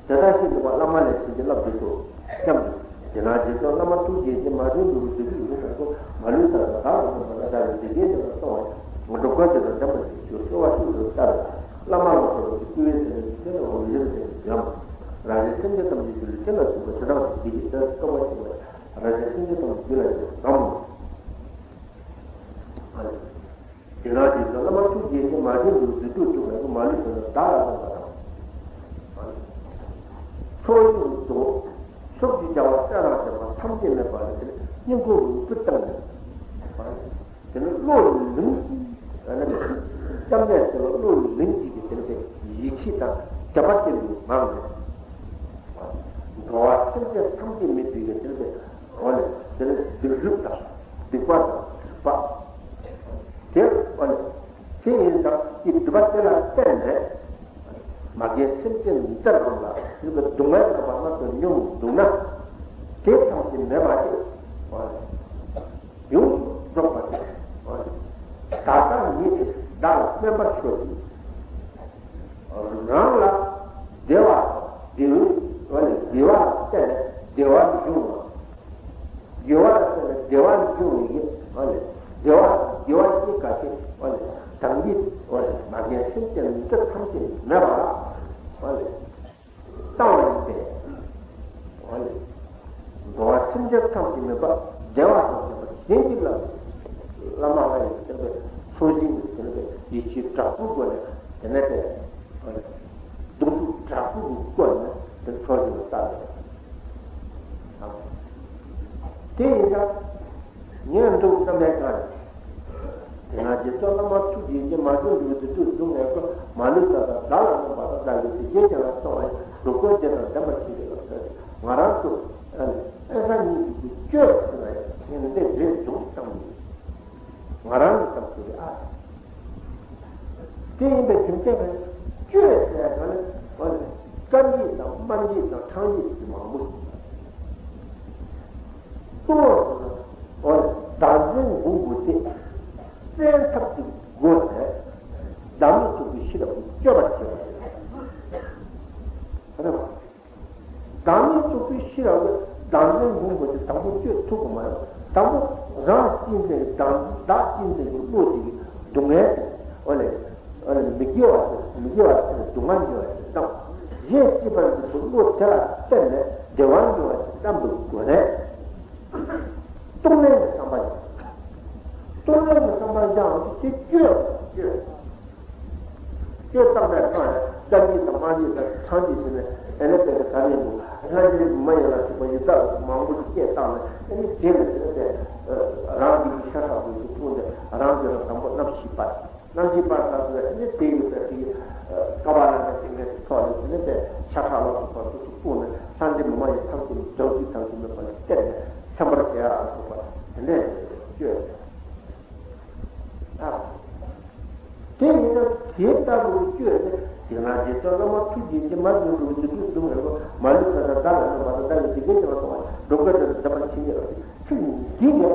དེ་ལྟར་ཤེས་ནུས་པ་བླ་མ་ལས་བྱིན་གྱིས་བརླབས་ཏེ་ཐུགས་སྐྱབས་འགྲོ། དེ་ན་རྗེ་བཙུན་བླ་མ་ཐུགས་རྗེ་ཆེ། མ་བྱོན་འགྲོ་བའི་དུས་ཚོད་ཡིན་ན་ཁོ་མ་ལུས་ས་དང་བདག་ལ་སོགས་པ་ལ་བདག་གིས་འདི་སྐད་ཅེས་གསུངས་པ། སྒྲུབ་དཀའ་དེ་དང་ལྡན་པ་ཞིག་ཁྱོད་གསོལ་བ་ཤུགས་སུ་བཏབ། བླ་མ་ལ་སོགས་པ་གི་བསྐུལ་བའི་ཚེ་ནི་ཚེ་ལ་འོད་གསལ་དེ་འཇོམས། རང་གཞན་སེམས་ཅན་ཐམས་ཅད་རྒྱུད་ལ་ཅི་ལ་ཐུག་པ་དེ་དག་གིས་འདི་སྐད་ཅེས་བསྟོད་པ་ཞིག་ལ། རང་གཞན་སེམས་ཅན་ཐམས་ཅད་རྒྱུད་ལ་ཡོད་དམ། དེ་ན་དེ་ཚེ་བླ་མ་ཐུགས་རྗེ་ཆེ། མ་བྱོན་འགྲོ་བའི་དུས་ཚོད་ཐུག་པའི་མ་ལུས་ས་དང་བདག་ལ་སོགས་པ་དང་། ཕྱོགས་བཅུ་རྫོགས། ཕྱོགས་བཅུའི་རྒྱལ་བ་སྲས་དང་བཅས་པ་ཐམས་ཅད་མེད་པ་ལ་དེ་ནི་སྙིང་ཁོང་རུས་པའི་གཏིང་ནས། དེ་ནི་བློ་ལིང་ཞིང་། སྐྱབས་གནས་དེ་ལ་བློ་ལིང་ཞིང་གི་དེ་ནི་ཡིད་ཆེས་དང་དད་པ་ཅན་དུ་ངང་ནས། འགྲོ་བ་སེམས་ཅན་ཐམས་ཅད་མེད་པའི་གི་དེ་ནི། འོ་ལེ། དེ་ནི་སྡིག་སྒྲིབ་དང་སྡིག་པ་དང་སྒྲིབ་པ། དེ་འོ་ལེ། དེ་ཡིན་ཙང་དེ་སྒྲིབ་པ་དེ་ལ་བརྟེན་ནས། མ་རྒན་སེམས་ཅན་འདི་རང་ལ་སྒྲིབ་པའི་སྡུག་བསྔལ་རྣམ་པ་སྣ་ཚོགས་མྱོང་འདུག་ན། དེ་ཐམས་ཅད་མེད་པ་དེ། འོ་ལེ། ཡོངས་སུ་རྫོགས་པ་དེ། འོ་ལེ། ད་ལྟ་ཉིད་དེ་བདག་ལ་སྨན་པར་ཤོག་ཅིག། རང་ལ་བདེ་བ་དང་བདེ་བའི་འོ་ལེ་དགེ་བ་ལ་བརྟེན་ནས་བདེ་བ་འབྱུང་བ། དགེ་བ་ལ་བརྟེན་ནས་བདེ་བ་འབྱུང་བའི་ཡིད། འོ་ལེ། བདེ་བ་དང་དགེ་བ་གཉིས་ཀ་ཞིག། འོ་ལེ། བདག་གིས། འོ་ལེ། མ་རྒན་སེམས་ཅན་འདི་ཐམས་ཅད་མེད་པ་ལ། འོ་ལེ། བཏང་བ་ཡིན་ཏེ། འོ་ལེ། འགྲོ་བ་སེམས་ཅན་ཐམས་ཅད་མེད་པ་བདེ་བ་དང་ལྡན་པ་གཞན་གྱི་བླ་བླ་མ་ལ་ཡང་བསྟན་པའི་ཚོགས་ཞིང་གི་བསྟན་པའི་ཡིད་ཆེས་དྲག་པོའི་སྒོ་ནས་དེ་ནས་དེ། འོ་ལེ། གདུང་ཤུགས་དྲག་པོ་གི་སྒོ་ནས་དེ་ཚོགས་ཞིང་ལ་བཏགས་ཏེ། དེ་ཡིན་ཙང་ངས་འདུག་བསམ་པའི་སྒང་ནས། དེ་ན་རྗེ་བཙུན་བླ་མ་ཐུགས་རྗེ་ཆེ། མ་བྱོན་འགྲོ་བའི་དུས་ཚོད་བཟུང་བའི་སྐོར་མ་ལུས་ས་དང་བདག་ལ་སོགས་པ་དང་བདག་གིས་འདི་སྐད་ཅེས་གསུངས་པ་ཡིན། འགྲོ་དཀའ་དེ་དང་ལྡན་པ་ཞིག་གི་ལ་ཟེར་ང་རང་ཚོ་ཨེ་ས་གཉིས་ཀྱི་སྐྱོ་ཟེར་ན་ཡང་ངས་འདི་རེ་བྱུང་བསམ་གྱི། ང་རང་གི་བསམ་ཚུལ་རེད་ཨ། དེ་ཡིན་པའི་རྒྱུ་མཚན་གྱིས་སྐྱོ་ཟེར་ཡ་ནི་འོ་ན་སྐམ་སྐྱེས་དང་དམར་སྐྱེས་དང་ཁྲག་སྐྱེས་ཀྱི་མང་པོ་ཞིག་གཙོ་བོ་ཟེར་ན་འོ་ན་བདག་འཛིན་འབུམ་པོ་དེ་བཙན་ཐབས་ཀྱི་སྒོ་ནས་བདག་མེད་རྟོགས་པའི་ཤེས་རབ་ཀྱིས་སྐྱོབ་པར་བྱེད་པ་རེད། བདག་མེད་རྟོགས་པའི་ཤེས་རབ་ཀྱིས་བདག་འཛིན་འབུམ་པོ་དེ་དང་པོ་གཅོད་ཐུབ་ཀྱི་མ་རེད། དང་པོ་རང་གཅེས་འཛིན་གྱི་བདག་བདག་གཅེས་འཛིན་གྱི་བློ་དེ་གི་སྡུག་བསྔལ་དེ་འོ་ལེ་འོ་ལེ་མི་དགེ་བ་དེ་མི་དགེ་བ་དེ་སྡུག་བསྔལ་འབྱུང་བ་དེ་དང་གཞན་གཅེས་པར་འཛིན་པའི་བློ་དེ་ལ་བརྟེན་ནས་བདེ་བ་འབྱུང་བ་དེ་བསམ་པའི་སྒོ་ནས་གཏོང་ལེན་གྱི་བསམ་པ་ཡིན། གཏོང་ལེན་གྱི་བསམ་པ་ཡང་དེ་གཅོད་དེ་གཅོད། སྤྱིར་བཏང་པའི་སྔགས་ཡང་སྐྱབས་འཇུག་དང་དམར་འཇུག་དང་ཁྲག་འཇུག་ཟེར་ནས་ཨེ་ནས་དེ་ག་རེ་ཡིན་འདུག་ལྷ་ཆེན་མ་ཡིན་ལ་སོགས་པ་ཡི་དྭགས་མང་པོ་ཞིག་སྐད་བཏང་ནས་ཨེ་ནས་དེ་ལ་དེ་ནས་དེ་རང་གི་ཤ་ཁྲག་གི་ཐུག་ནས་རང་གི་རང་དང་པོ་རྣམ་ཤེས་པར་རྣམ་ཤེས་པར་དང་དེ་ནས་དེ་ཡི་དེ་གི་ཀ་བ་ལ་ནས་དེ་འདྲ་ཐོག་ནས་དེ་ནས་དེ་ཤ་ཁྲག་ལ་སོགས་པ་སོ་སོ་ཐུག་ནས་ལྷ་ཆེན་མ་ཡི་ཐམས་ཅད་ནས་བདག་རྒྱུད་ཐམས་ཅད་མེད་པ་ལ་བརྟེན་ནས་སེམས་པར་བྱེད་ཡ་སོགས་པ་དེ་འདྲ་སྤྱོད། དེ་ཡིན་ན་དེ་ལྟ་བུ་སྤྱོད་ནས་དེ་ན་རྗེ་བཙུན་བླ་མ་ཐུགས་རྗེ་ཆེ། མ་བྱོན་འགྲོ་བའི་དུས་ཚོད་བཟུང་བའི་སྐོར་མ་ལུས་ས་དང་བདག་ལ་སོགས་པ་དང་བདག་གིས་འདི་སྐད་ཅེས་གསུངས་པ་ཡིན། འགྲོ་དཀའ་དེ་དང་ལྡན་པ་ཞིག་ཡོད་པ་ཚིག་འདི་ནི་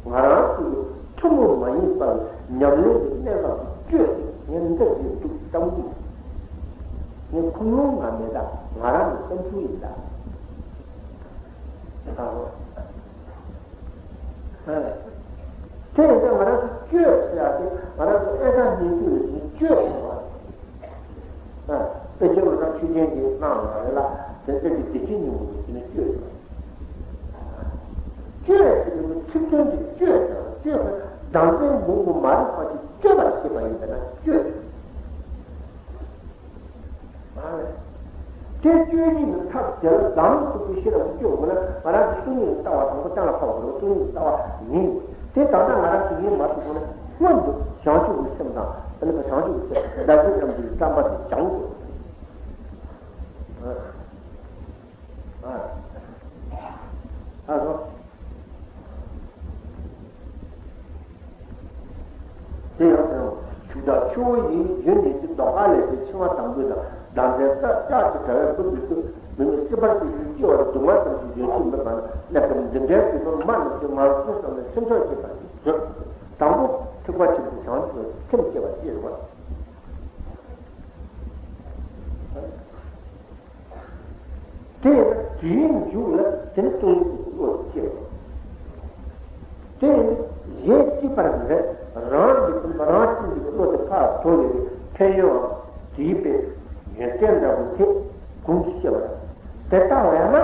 ང་རང་ཚོ་གི་ཐུན་མོང་མ་ཡིན་པར་ཉམས་ལེན་གྱི་གནད་འགག་ཏུ་བཅོས་ཏེ་ངས་འདི་རེད་འདུག་བསམ་གྱི་ཡོད། ངས་ཁུངས་ལུང་ང་མེད་ད་ང་རང་གི་བསམ་ཚུལ་ཡིན་ད། དེ་ཡིན་ཙང་ང་རང་ཚོ་བཅོས་ཟེར་ཡག་དེ་ང་རང་ཚོ་ཨེ་ས་ཉིད་དུ་ལས་བཅོས་ཟེར་བ། དཔེ་ཆ་ལོ་ཙཱ་ཆོས་རྒྱན་གྱིས་གནང་བ་རེད་ལ་དེ་ཚོ་གི་བདེ་སྐྱིད་སྙིང་པོ་དེ་ནི་བཅོས་ཟེར་བ། བཅོས་ཟེར་བའི་ཚིག་དོན་དེ་བཅོས་ཟེར་བ་བཅོས་ཟེར་བདག་འཛིན་འབུམ་པོ་མ་རིག་པ་དེ་བཅོས་པར་བྱེད་པ་ཡིན་པས་ན་བཅོས། དེ་སྤྱོད་ཀྱི་ནི་ཐབས་དེ་ལ་བདག་མེད་རྟོགས་པའི་ཤེས་རབ་ཀྱིས་སྐྱོབ་དགོས་ན་ང་རང་གི་སྟོང་ཉིད་ལྟ་བ་དང་པོ་གཏན་ལ་ཕབ་དགོས་ན་སྟོང་ཉིད་ལྟ་བ་མིན། དེ་ད་ལྟ་ང་རང་གི་ཡིན་མ་ཐུབ་ན་སྔོན་དུ་བྱང་ཆུབ་ཀྱི་སེམས་དང་ཨ་ནི་བྱང་ཆུབ་ཀྱི་སེམས་བདག་གི་ཉམས་སུ་བསམ་པ་དེ་སྦྱང་དགོས། ཨ་ཨ་ཨ་ཨ་ཨ་ཨ། དེ་ཡང་དེ་ཡང་ཞུགས་དང་ཆུ་བོ་ཡི་རྒྱུན་ནི་ཏེ་ལྡོག་པ་ལས་ཏེ་འཆིང་བ་དང་པོའི་དང་ལྡང་ཚད་ལྟར་ལྕགས་ཀྱི་དྲ་བས་བསྐུལ་བའི་ཚུལ་མི་མེད་སྲིད་པར་སྐྱེ་ཞིང་སྐྱེ་བ་སྡུག་བསྔལ་ཙམ་ཞིག་ཡོད་ཅེས་མི་གང་གནས་སྐབས་འདི་འདྲའི་དུས་སུ་མ་རྣམས་ཀྱིས་མ་བཟོད་བསམ་ནས་སེམས་ཚོར་སྐྱེས་པ་ཞིག་བཟོད། དང་པོ་ཐེག་པ་ཆེན་པོའི་བྱང་ཆུབ་སེམས་བསྐྱེད་པ་ཅེས་པ། དེ་ཡིན་ན་དུས་ཡུན་མཇུག་ལ་དེ་ནི་སྟོང་ཉིད་ཀྱི་བློ་དེ་སྐྱེ་བ། དེ་ཡིན་ན་གཞན་གཅིག་པར་མི་རེད། རང་གི་རང་བཞིན་གྱི་བློ་དེ་ཕར་དོར་བའི་ཕན་ཡོན་དེའི་པའི་ཡོན་ཏན་འདྲ་བོ་དེ་གོང་དུ་བཤད་པ་དེ་ལྟ་བས་ན།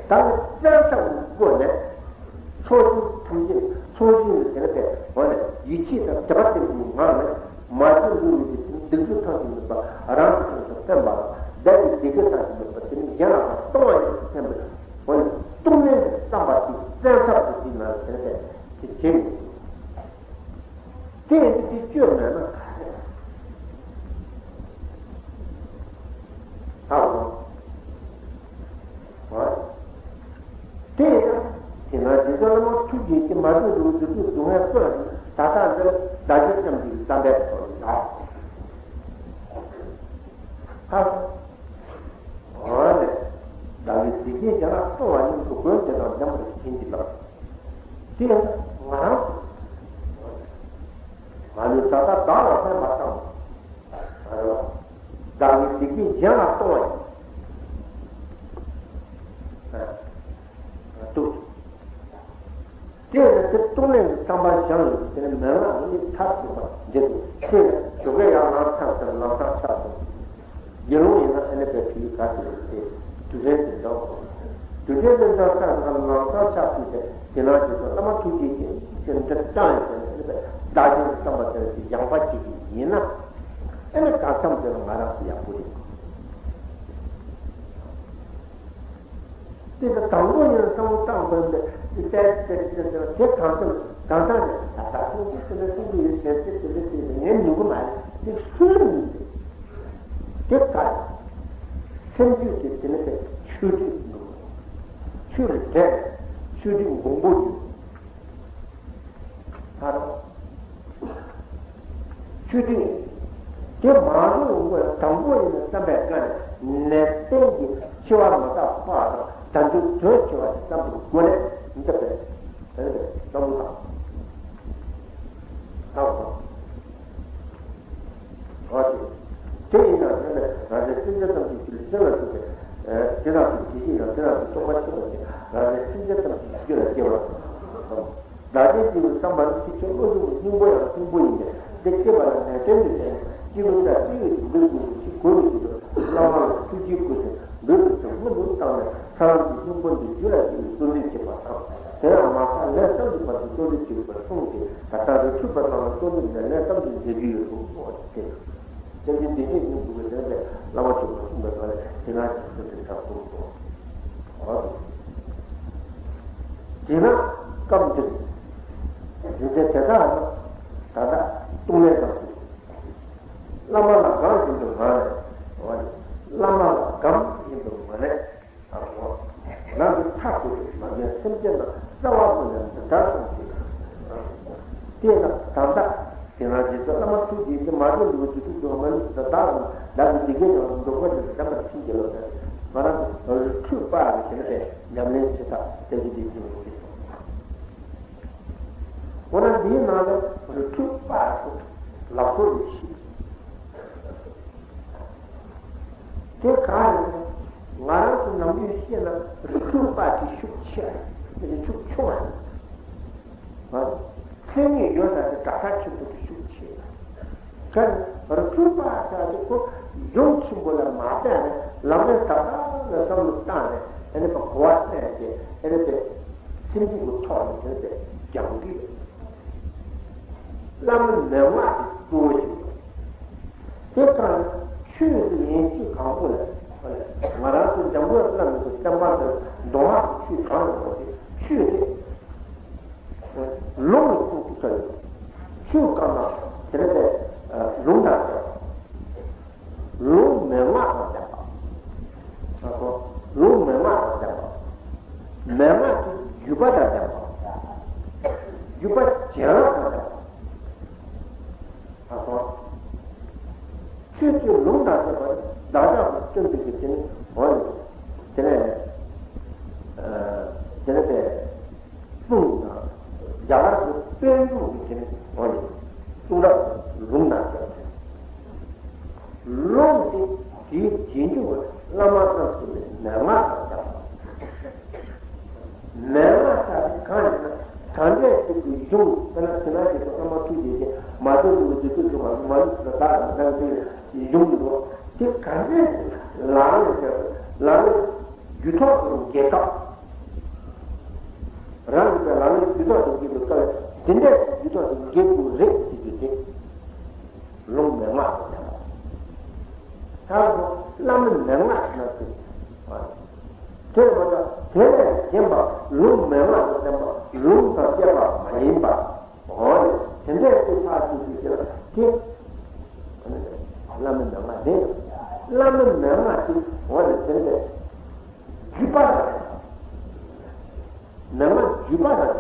ད་ནི་བཙན་ཐབས་ཀྱི་སྒོ་ནས་ཕྱོགས་བཞི་ཐམས་ཅད་ཕྱོགས་བཞི་ནས་དེ་ལ་བལྟས་འོ་ནས་ཡིད་ཆེས་དང་དད་པ་ལྡན་པའི་ངང་ནས་མ་བཅོས་འགྲོ་བའི་གི་སྡིག་སྒྲིབ་ཐམས་ཅད་མེད་པ་རང་གི་སེམས་སུ་བསྟན་པ་དང་བདག་གི་བདེ་སྐྱིད་ཐམས་ཅད་མེད་པ་དེ་ནི་གཞན་ལ་གཏོང་བ་ཡིན་ཞེས་བསྟན་པའི་འོ་ནས་གཏོང་ལེན་གྱི་བསམ་པ་དེ་བཙན་ཐབས་ཀྱི་དེ་ནང་ལ་དེ་ལ་བལྟས་དེ་བྱེད་ཡོད། དེ་ཡིན་དུས་དེ་སྤྱོད་མེད་ན་ག་རེ། ཧ་གོ། ཧོ། དེ་ཡིན་ན་དེ་ན་རྗེ་བཙུན་བླ་མ་ཐུགས་རྗེ་ཆེ་མ་བྱོན་འགྲོ་བའི་སྡུག་སྡུག་སྡུག་བསྔལ་སྤངས་ཤིང་ད་ལྟ་འདིར་བདག་གིས་བསམ་གྱི་བསམ་པའི་ཐོག་ནས་ཧ་གོ། འོ་ནས་བདག་གིས་འདི་སྐད་ཅེས་ལ་གསོལ་བ་ཉིད་དུ་མགོན་དེ་དང་ལྡན་པར་བྱིན་གྱིས་བརླབས། དེ་ཡང་ང་རང་ང་ལུས་ད་ལྟ་བདག་ལ་ཕན་པ་དང་། བདག་ནི་བདེ་སྐྱིད་གཞན་ལ་གཏོང་བ་ཡིན། འདུག་དེ་ནི་དེ་གཏོང་ལེན་གྱི་བསམ་པ་བཞག་ཡོད་དེ་ནི་མན་ངག་ནི་ཐབས་སུ་མ་འདི་དུ་ཤེས་ནས་ཞོགས་ཀས་ཡར་ལངས་ཚར་ཚར་ལམ་སང་ཆགས་སོང་། དགེ་སློང་ཡིན་ན་ཨ་ནི་པའི་དུས་ག་ཚོད་རེད་དེ་དུས་དྲན་དེ་འདྲ་དགོས། དུས་དྲན་དེ་འདྲ་ས་ལམ་སང་ཆགས་ཚུལ་དེ་དེ་ནང་བཞིན་དུ་བླ་མ་ཐུགས་རྗེ་ཆེ་ཞེས་འདི་བཏང་ཡོད་ཟེར་ནས་ཨ་ནི་པའི་བདག་ཅག་གི་བསམ་པ་དེར་གྱི་སྦྱངས་པ་བྱེད་ཀྱི་ཡིན་ན་ཨ་ནི་གང་འཚམ་དེ་ལ་ང་རང་ཚོ་ཡག་པོ་རེད། དེ་ལ་དང་པོ་ཡིན་བསམ་བློ་བཏང་དགོས་འདི་དེ་ལྟར་དེ་དེ་དེ་དེ་གང་འཚམ་གང་འཚམ་ནས་ད་ལྟ་ཁོང་ཚོས་དེ་འདྲ་གསུང་གི་ཡོད་ཟེར་ཏེ་དེ་འདྲ་དེ་ངས་ཉོ་གི་མ་རེད་དེ་སུས་ཉོ་རེད། དེ་ག་རེད། སེམས་རྒྱུད་ཀྱི་དེ་ནི་པའི་ཆོས་སྒྲིབ་འདུག་ཆོས་ལ་འདྲེས་ཆོས་སྒྲིབ་འགོང་པོ་ཡོད། ད་རུང་ཆོས་སྒྲིབ་དེ་མ་རུང་བ་དང་པོ་ཡིན་ན་བསམ་པའི་སྒང་ནས་ནད་རྟེན་གྱི་འཆི་བ་མ་བརྟགས་པ་དང་དལ་འབྱོར་དོན་ཆེ་བ་ཞིག་བསམ་པའི་སྒོ་ནས་འདི་པའི་དེ་ནི་པའི་བསམ་བློ་བཏང་། བཏང་དགོས། འོ་དེ། དེ་ཡིན་ན་དེ་ནི་ང་ཚོའི་སེམས་ཅན་ཐམས་ཅད་ཀྱི་སེམས་ལ་ཐུག་པའི། དེ་དང་དེ་དེ་བཞིན་ཡང་དེ་དང་དེ་རྟོགས་པ་ཆེན་པོ་ཞིག་ང་ཚོའི་སེམས་ཅན་ཐམས་ཅད་ཀྱི་རྒྱུད་ལ་སྐྱེ་བར་བསམ། བདག་ཅག་སྐྱེ་བའི་བསམ་པ་ནི་ཐེག་ཆེན་བློ་ཆེན་པོའི་སྙིང་པོ་ཡང་སྙིང་པོ་ཡིན་པས་དེ་སྐྱེས་པ་ལ་ནད་རྟེན་དུ་བྱས་ནས་སྐྱེ་བའི་རྩ་ལྟེ་བའི་དུམ་བུའི་དུམ་བུ་ཞིག་གོ་བའི་དུས་སུ་བླ་མ་ལ་ཐུགས་རྗེའི་སྐུ་ཞིང་འབོད་དུ་ཐོན་མུ་མཐུད་བཏང་ནས་ས་ལམ་གྱི་སྙིང་པོ་འདི་རྒྱུད་ལ་སྐྱེ་བའི་བརྩོན་འགྲུས་བྱེད་པ་དང་། དེ་ཡང་མ་ཁ་ལན་བསམ་གྱིས་མ་ཐུབ་བརྩོན་འགྲུས་བྱེད་པར་གསུངས་ཏེ་ད་ལྟ་རི་ཁྲོད་པ་ཚང་ལ་བརྩོན་འགྲུས་ལས་ལན་བསམ་གྱིས་མཛད་རྒྱུ་ཡོད་དོ་གསུངས་པ་དེ། སེམས་ཅན་བདེ་སྐྱིད་སྙིང་པོ་གི་དོན་ལས་བླ་མ་མཆོག་གིས་གསུངས་པའི་ཐོག་ནས་དེ་ན་ཅིག་ཐུབ་པའི་ཐབས་སྐོར་དགོས། དེས་ན་སྐབས་འདིར་རྒྱུ་མཚན་དེ་དག་ནི་ད་ལྟ་གཏོང་ལེན་དང་གསུངས། བླ་མ་ལ་དགའ་བཞིན་དུ་མ་ནས། བླ་མ་ལ་དགའ་བཞིན་དུ་མ་ནས། ནང་གི་མཐའ་ཀུན་ཏུ་མ་རྒན་སེམས་ཅན་ལ་རྩ་བ་ཀུན་ནས་འདི་ལྟར་གསུངས་ཤིག་དེས་ན་ད་ལྟ་དེ་ན་རྗེ་བཙུན་བླ་མ་ཐུགས་རྗེ་ཆེ་མ་བྱོན་འགྲོ་བའི་དུས་སུ་མ་ལུས་ད་ལྟ་ལ་བདག་གི་འཇིགས་སྐྱེས་ཀྱང་འགྲོ་དགོས་ཀྱི་འདམ་པར་ཕྱིན་གྱི་ལོ་ཟེར། ང་རང་གི་རི་ཁྲོད་པ་ཡི་དེ་ནི་ཉམས་ལེན་བྱེད་ཐབས་དེ་གི་དེ་བཞིན་ཡོད་ཀྱི་སོང་། འོ་ན་འདིའི་ནང་ལ་རི་ཁྲོད་པ་སོགས་ལག་སོགས་ལས་ཤིག་དེ་ག་རེ་རེད། ང་རང་ཚོ་ནམ་རྒྱུན་བཤད་ན་རི་ཁྲོད་པ་དེ་ཤུགས་ཆེ་རེད། དེ་ཤུགས་ཆུང་རེད། མཚན་ཉིད་ཡོད་ས་དེ་གྲྭ་ས་ཆེན་པོ་དེ་ཤུགས་ཆེ་རེད། ག་རེ་རི་ཁྲོད་པ་ས་དེ་ཁོ་གཞུང་ཆེན་པོ་ལ་མ་བལྟས་ནས་ལམ་རིམ་ད་ལྟ་ལ་བསམ་བློ་བཏང་ནས་ཨ་ནི་པ་གོ་བ་བསྣན་ཏེ་ཨ་ནི་པའི་སེམས་རྒྱུད་ཀྱི་ཐོག་ནས་དེ་ནི་པའི་སྦྱང་གི་ཡོད། བླ་མའི་མན་ངག་དེ་གཙོ་བོ་ཞིག་ཡོད། དེ་ལྟར་ཆོས་ཀྱི་ཡན་ཆད་གང་པོ་ལ་ང་རང་ཚོ་འཇམ་མགོན་བླ་མའི་བསྟན་པ་འདིར་མདོ་སྔགས་ཀྱི་ཆོས་གང་ཡོད་པ་དེ་ཆོས་དེ་ལུང་ལ་ཁུངས་གཏུགས་ས་ཡོད། ཆོས་གང་ན་དེ་ནི་དེ་ལུང་དང་ལྡན་པ། ལུང་མན་ངག་དང་ལྡན་པ། ལུང་མན་ངག་དང་ལྡན་པ། མན་ངག་གི་བརྒྱུད་པ་དང་ལྡན་པ། བརྒྱུད་པ་བྱིན་རླབས་དང་ལྡན་པ། ད་སོང་། ཆོས་ཀྱི་ལུང་དང་ལྡན་པ་བདག་ཅག་ཏུ་བསྟན་པའི་གི་དེ་ནི་འོ་ནི། དེ་ནས་དེ་ནི་པའི་གསུང་དང་རྒྱ་གར་གྱི་དཔལ་འབྱོར་གྱི་དེ་ནི་འོ་ནི། གསུང་རབ་ལུང་དང་ལྡན་པ། ལུང་དེ་ དེའི་རྗེས་འཇུག་བླ་མ་རྣམས་ཀྱི་མན་ངག་དང་འདྲ་བ། མན་ངག་ཆ་དེ་གང་ཡིན་ན། གྲ་སྒྲིག་ཅིག་གི་གཞུང་དཔེར་ན་དེ་ན་ཅིག་ཏུ་བླ་མ་ཐུགས་རྗེ་ཆེ་མ་བདེ་འདུག་བདེ་སྐྱིད་འབྱུང་བ་མ་ལུས་ལ་བདག་ལ་བདག་འདི་གཞུང་འདུག་དེ་ག་འདྲས་ལག་ལེན་བྱས། ལག་ལེན་རྒྱུད་ཐོག་ཏུ་འགེལ་སྐབས། རང་གི་ལག་ལེན་རྒྱུད་ཐོག་ཏུ་འགེལ་བའི་སྐབས་འདི་འདྲས་རྒྱུད་ཐོག་ཏུ་འགེལ་དགོས་རེད་ཟེར་རྒྱུ་དེ། ལུང་མན་ངག་ཏུ་བསྟན་པ། ད་བླ་མའི་མན་ངག་ཟེར་ན་ཅི། དེ་མ་ཐག་དེ་ལས་གཞན་པ་ལུང་མན་ངག་ཏུ་བསྟན་པ་ལུང་དང་བཅས་པ་མ་ཡིན་པ། འོ་ནི་དེ་འདྲའི་ཐག་གཅོད་རྒྱུ་ཞིག་ལ་དེ་བླ་མའི་མན་ངག་རེད། བླ་མའི་མན་ངག་དེ་འོ་ནི་དེ་འདྲའི་བརྒྱུད་པ་རེད། མན་ངག་བརྒྱུད་པ་རེད།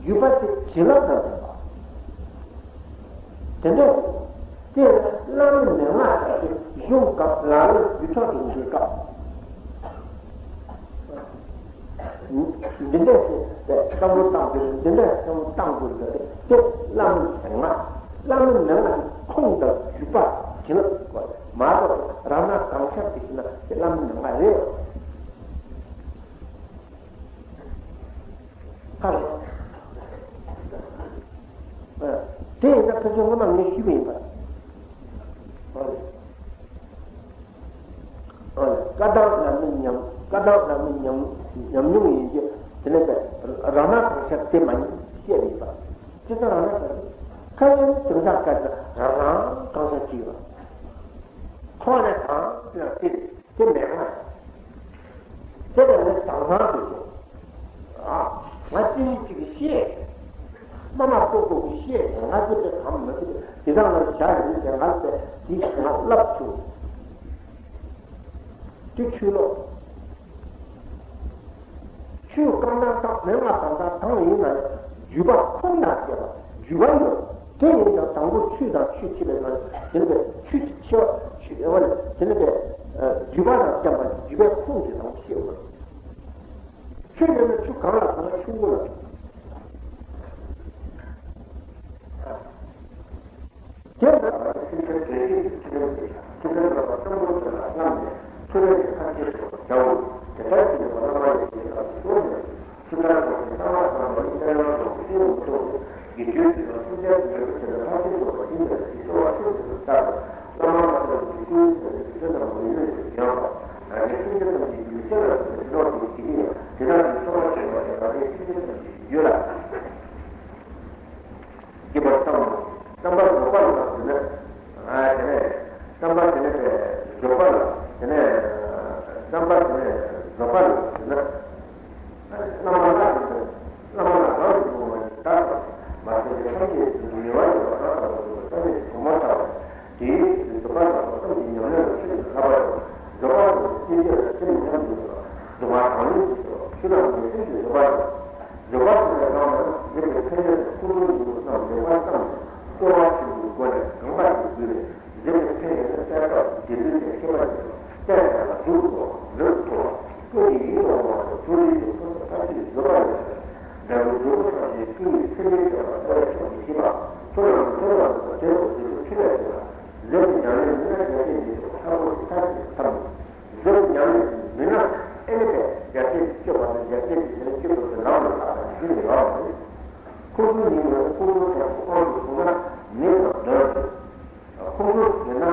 བརྒྱུད་པ་དེ་བྱིན་རླབས་དང་ལྡན་པ། དེ་འདྲ་དེ་བླ་མའི་མན་ངག་དེ་གཞུང་སྐབས་ལག་ལེན་རྒྱུད་ཐོག་ཏུ་འགེལ་སྐབས། འདི་འདྲ་ཞིག་བསམ་བློ་བཏང་དགོས། འདི་འདྲ་བསམ་བློ་བཏང་དགོས་ཟེར་ཏེ་དེ་བླ་མའི་མན་ངག་བླ་མའི་མན་ངག་དེ་ཁུངས་དང་བརྒྱུད་པ་བྱིན་རླབས་དགོས། མ་གཏོགས་རང་སྣང་གང་ཤར་དེ་ཞིག་ན་དེ་བླ་མའི་མན་ངག་རེད། ཧ་རེད། དེ་ཡིན་ན་ཕལ་ཆེར་སྔོན་མ་ངས་ཞུས་པ་ཡིན་པ། ཧ་རེད། ཨ་བཀའ་གདམས་བླ་མའི་ཉམས། བཀའ་གདམས་བླ་མའི་ཉམས་ཉམས་མྱོང་ཡིན་གྱི། དེ་ནས་རང་སྣང་གང་ཤར་དེ་མ་ཡིན་བཤད་ཡིན་པ། ཅི་ལྟར་རང་སྣང་གང་ཤར། ཁ་ཡོད་དེང་སང་སྐད་ཆ་རང་སྣང་གང་ཤར་གྱི་ཡོད། ཁོ་ནས་གང་ཤར་དེ་དེ་མེད་པ། དེ་ལས་ནི་དྭངས་སང་དུ་བྱུང་། ཨ། ང་ཅི་ཞིག་ཅིག་ཤེས། མ་མ་ཀོ་ཀོ་གི་ཤེས། ང་ཚོ་དེ་གམ་མི་ཐུབ། དེ་དག་ལ་བྱ་ཡིན་ཟེར་ང་ཚོས་དེ་ང་བསླབ་བྱུང་། དེ་ཆུ་ལོག་ཆུ་རྐང་ཐང་དང་མན་ངག་དང་དང་དང་ཡིན་ན་ཡང་བརྒྱུད་པ་ཁུངས་དང་བཅས་པ་བརྒྱུད་པ་ཡོད། དེ་ཡིན་ཀྱང་དང་པོ་ཆུ་དང་ཆུ་ཆེ་བའི་ནང་དེ་ནི་ཆུ་ཆེ་བ་ཆུ་ཨེ་བ་ནི་དེ་ནི་བརྒྱུད་པ་དང་བཅས་པ་བརྒྱུད་པའི་ཁུངས་དེ་དང་ཤེས་དགོས། ཆུ་ཡོད་ན་ཆུ་གང་ལ་ཐོགས་ན་ཆུ་མགོ་ལ་ཐོགས། དེ་ན་སེམས་ཅན་བདེ་སྐྱིད་ཀྱི་ཕྲིན་ལས་ཀྱིས་ཐུགས་ཕན་བསམ་པ་བསམ་པོ་དེ་ལ་བསླངས་ནས་ཐུབ་པའི་ཐབས་ཤེས་སུ་བྱའོ། དེ་ལྟར་བྱས་ནས་བླ་མ་ཡི་གེ་ལ་གསོལ་ནས་ཐུགས་ལ་བཞག་ནས་བསམ་པ་བསམ་པ་ནི་གཉའ་ལམ་སོགས་ཀྱི་སེམས་ལ་མི་ལྟོས་ཏེ། དགེ་སྦྱོར་ཞིག་ལ་སེམས་ཅན་གྱི་འབྲས་བུ་དེ་ལ་ཐབས་ཤེས་སོགས་པ་ཡིན་པས་ཀྱི་གསོལ་བ་ཐུགས་སུ་བཏགས་ཏེ། བླ་མ་ལ་སོགས་ཀྱི་སྐུའི་ཚེ་ནི་དུས་ཚོད་རྣམས་ལ་ཡུན་རིང་དུ་ཡང་དག་ང་རྒྱལ་སེམས་ཅན་ཐམས་ཅད་ཀྱི་ལུས་ཅན་ལ་སོགས་པའི་དུས་ཐོག་ཏུ་དགེ་སྡིག་ཡང་དེ་དག་གི་ཚོགས་པ་བྱུང་བ་ཞེས་ང་རྒྱལ་སེམས་ཅན་ཐམས་ཅད་ཀྱི་རྒྱུད་ལ་སྐྱེས་པར་བསམ་མོ། བསམ་པ་རྫོགས་པ་ལ་ཟེར་ན། ཨ་དེ་ནས་བསམ་པ་དེ་ནས་རྫོགས་པ་ལ་དེ་ནས་བསམ་པ་དེ་ནས་རྫོགས་པ་ལ་ཟེར་ན། བླ་མ་ལ་ཟེར་ན། བླ་མ་ལ་གང་ཞིག་བསྔོ་བ་ཡི་བདག་དང་མ་ཟད་པའི་ཐམས་ཅད་ཀྱི་ཉེ་བར་ཡོད་པ་གང་དག་པར་གྱུར་པ་ཐམས་ཅད་ཀྱི་གོང་མ་ལྟ་བུ། དེའི་ཕྱིར་རྫོགས་པ་ལ་སོགས་སེམས་ཀྱི་ཉམས་ལེན་ལ་ཆོས་ཀྱི་ལྷག་པར་དུ་རྫོགས་པ་ལ་སོགས་སེམས་བསྐྱེད་ལ་སེམས་ཉམས་ཀྱི་རྫོགས་པ་དང་ལུས་ཀྱི་རྫོགས་པ་ཆོས་རྣམས་ཀྱི་སེམས་ཀྱི་རྫོགས་པ་ཡིན། རྫོགས་པ་ཟེར་བའི་ནང་ལ་འཛིན་པའི་ཕན་ཡོན་དང་ཁོང་ཁྲོའི་ཉེས་དམིགས་རྣམས་ལེགས་པར་བསམས་ནས་གསོལ་བ་ཆེན་པོའི་སྒོ་ནས་གང་དག་གིས་བསྒུལ་བའི་འཛིན་པའི་ཕན་ཡོན་ནི་དཔལ་རྟགས་ཀྱི་རྒྱན་སྤྲུལ་ཏེ་མཁས་པ་ཡིན་ལ་བསྟན་པ་ལ་གཟུགས་སུ་གཟུགས་སུ་ཐུག་པ་ཀུན་གྱི་ཡིད་དུ་འོང་བ་དང་ཐུགས་རྗེ་ཆེ་ཕུན་སུམ་ཚོགས་པའི་བཟོད་པ་ཡོད་པས་འབྲས་བུ་རྫོགས་པ་ཐམས་ཅད་ཀུན་གྱི་ཚེ་འདིར་སྐྱེ་བ་རྩ་བའི་མཆོག་ཏུ་བཞེད་པ་ཐུབ་རང་གི་ཐུབ་རང་གི་དོན་དུ་འཛིན་པའི་ཕྲིན་ལས་ཆེ་བ། འཛིན་པའི་ཉམས་ལེན་མི་སྣ་རྒྱ་ཆེན་འདི་ཚོ་ལྷག་པོ་ཞིག་མཐའ་གཅིག་ཏུ་འཐབ་ནས། འཛིན་པའི་ཉམས་ལེན་མི་སྣ་ཨེ་ནི་པས་རྒྱ་ཆེན་གྱི་སྤྱོད་པ་ནི་རྒྱ་ཆེན་གྱི་དེ་ནི་སྤྱོད་པ་གི་ལམ་ལ་བཏགས་པ་ཞིག་ཡིན་ལ་མ་རེད། ཁོང་ཁྲོའི་ཉེས་དམིགས་ཁོང་ཁྲོ་དྲག་པོ་དབང་དུ་སོང་ན་མེ་དང་གདོན་རེད། ཁོང་ཁྲོ་ཡོད་ན་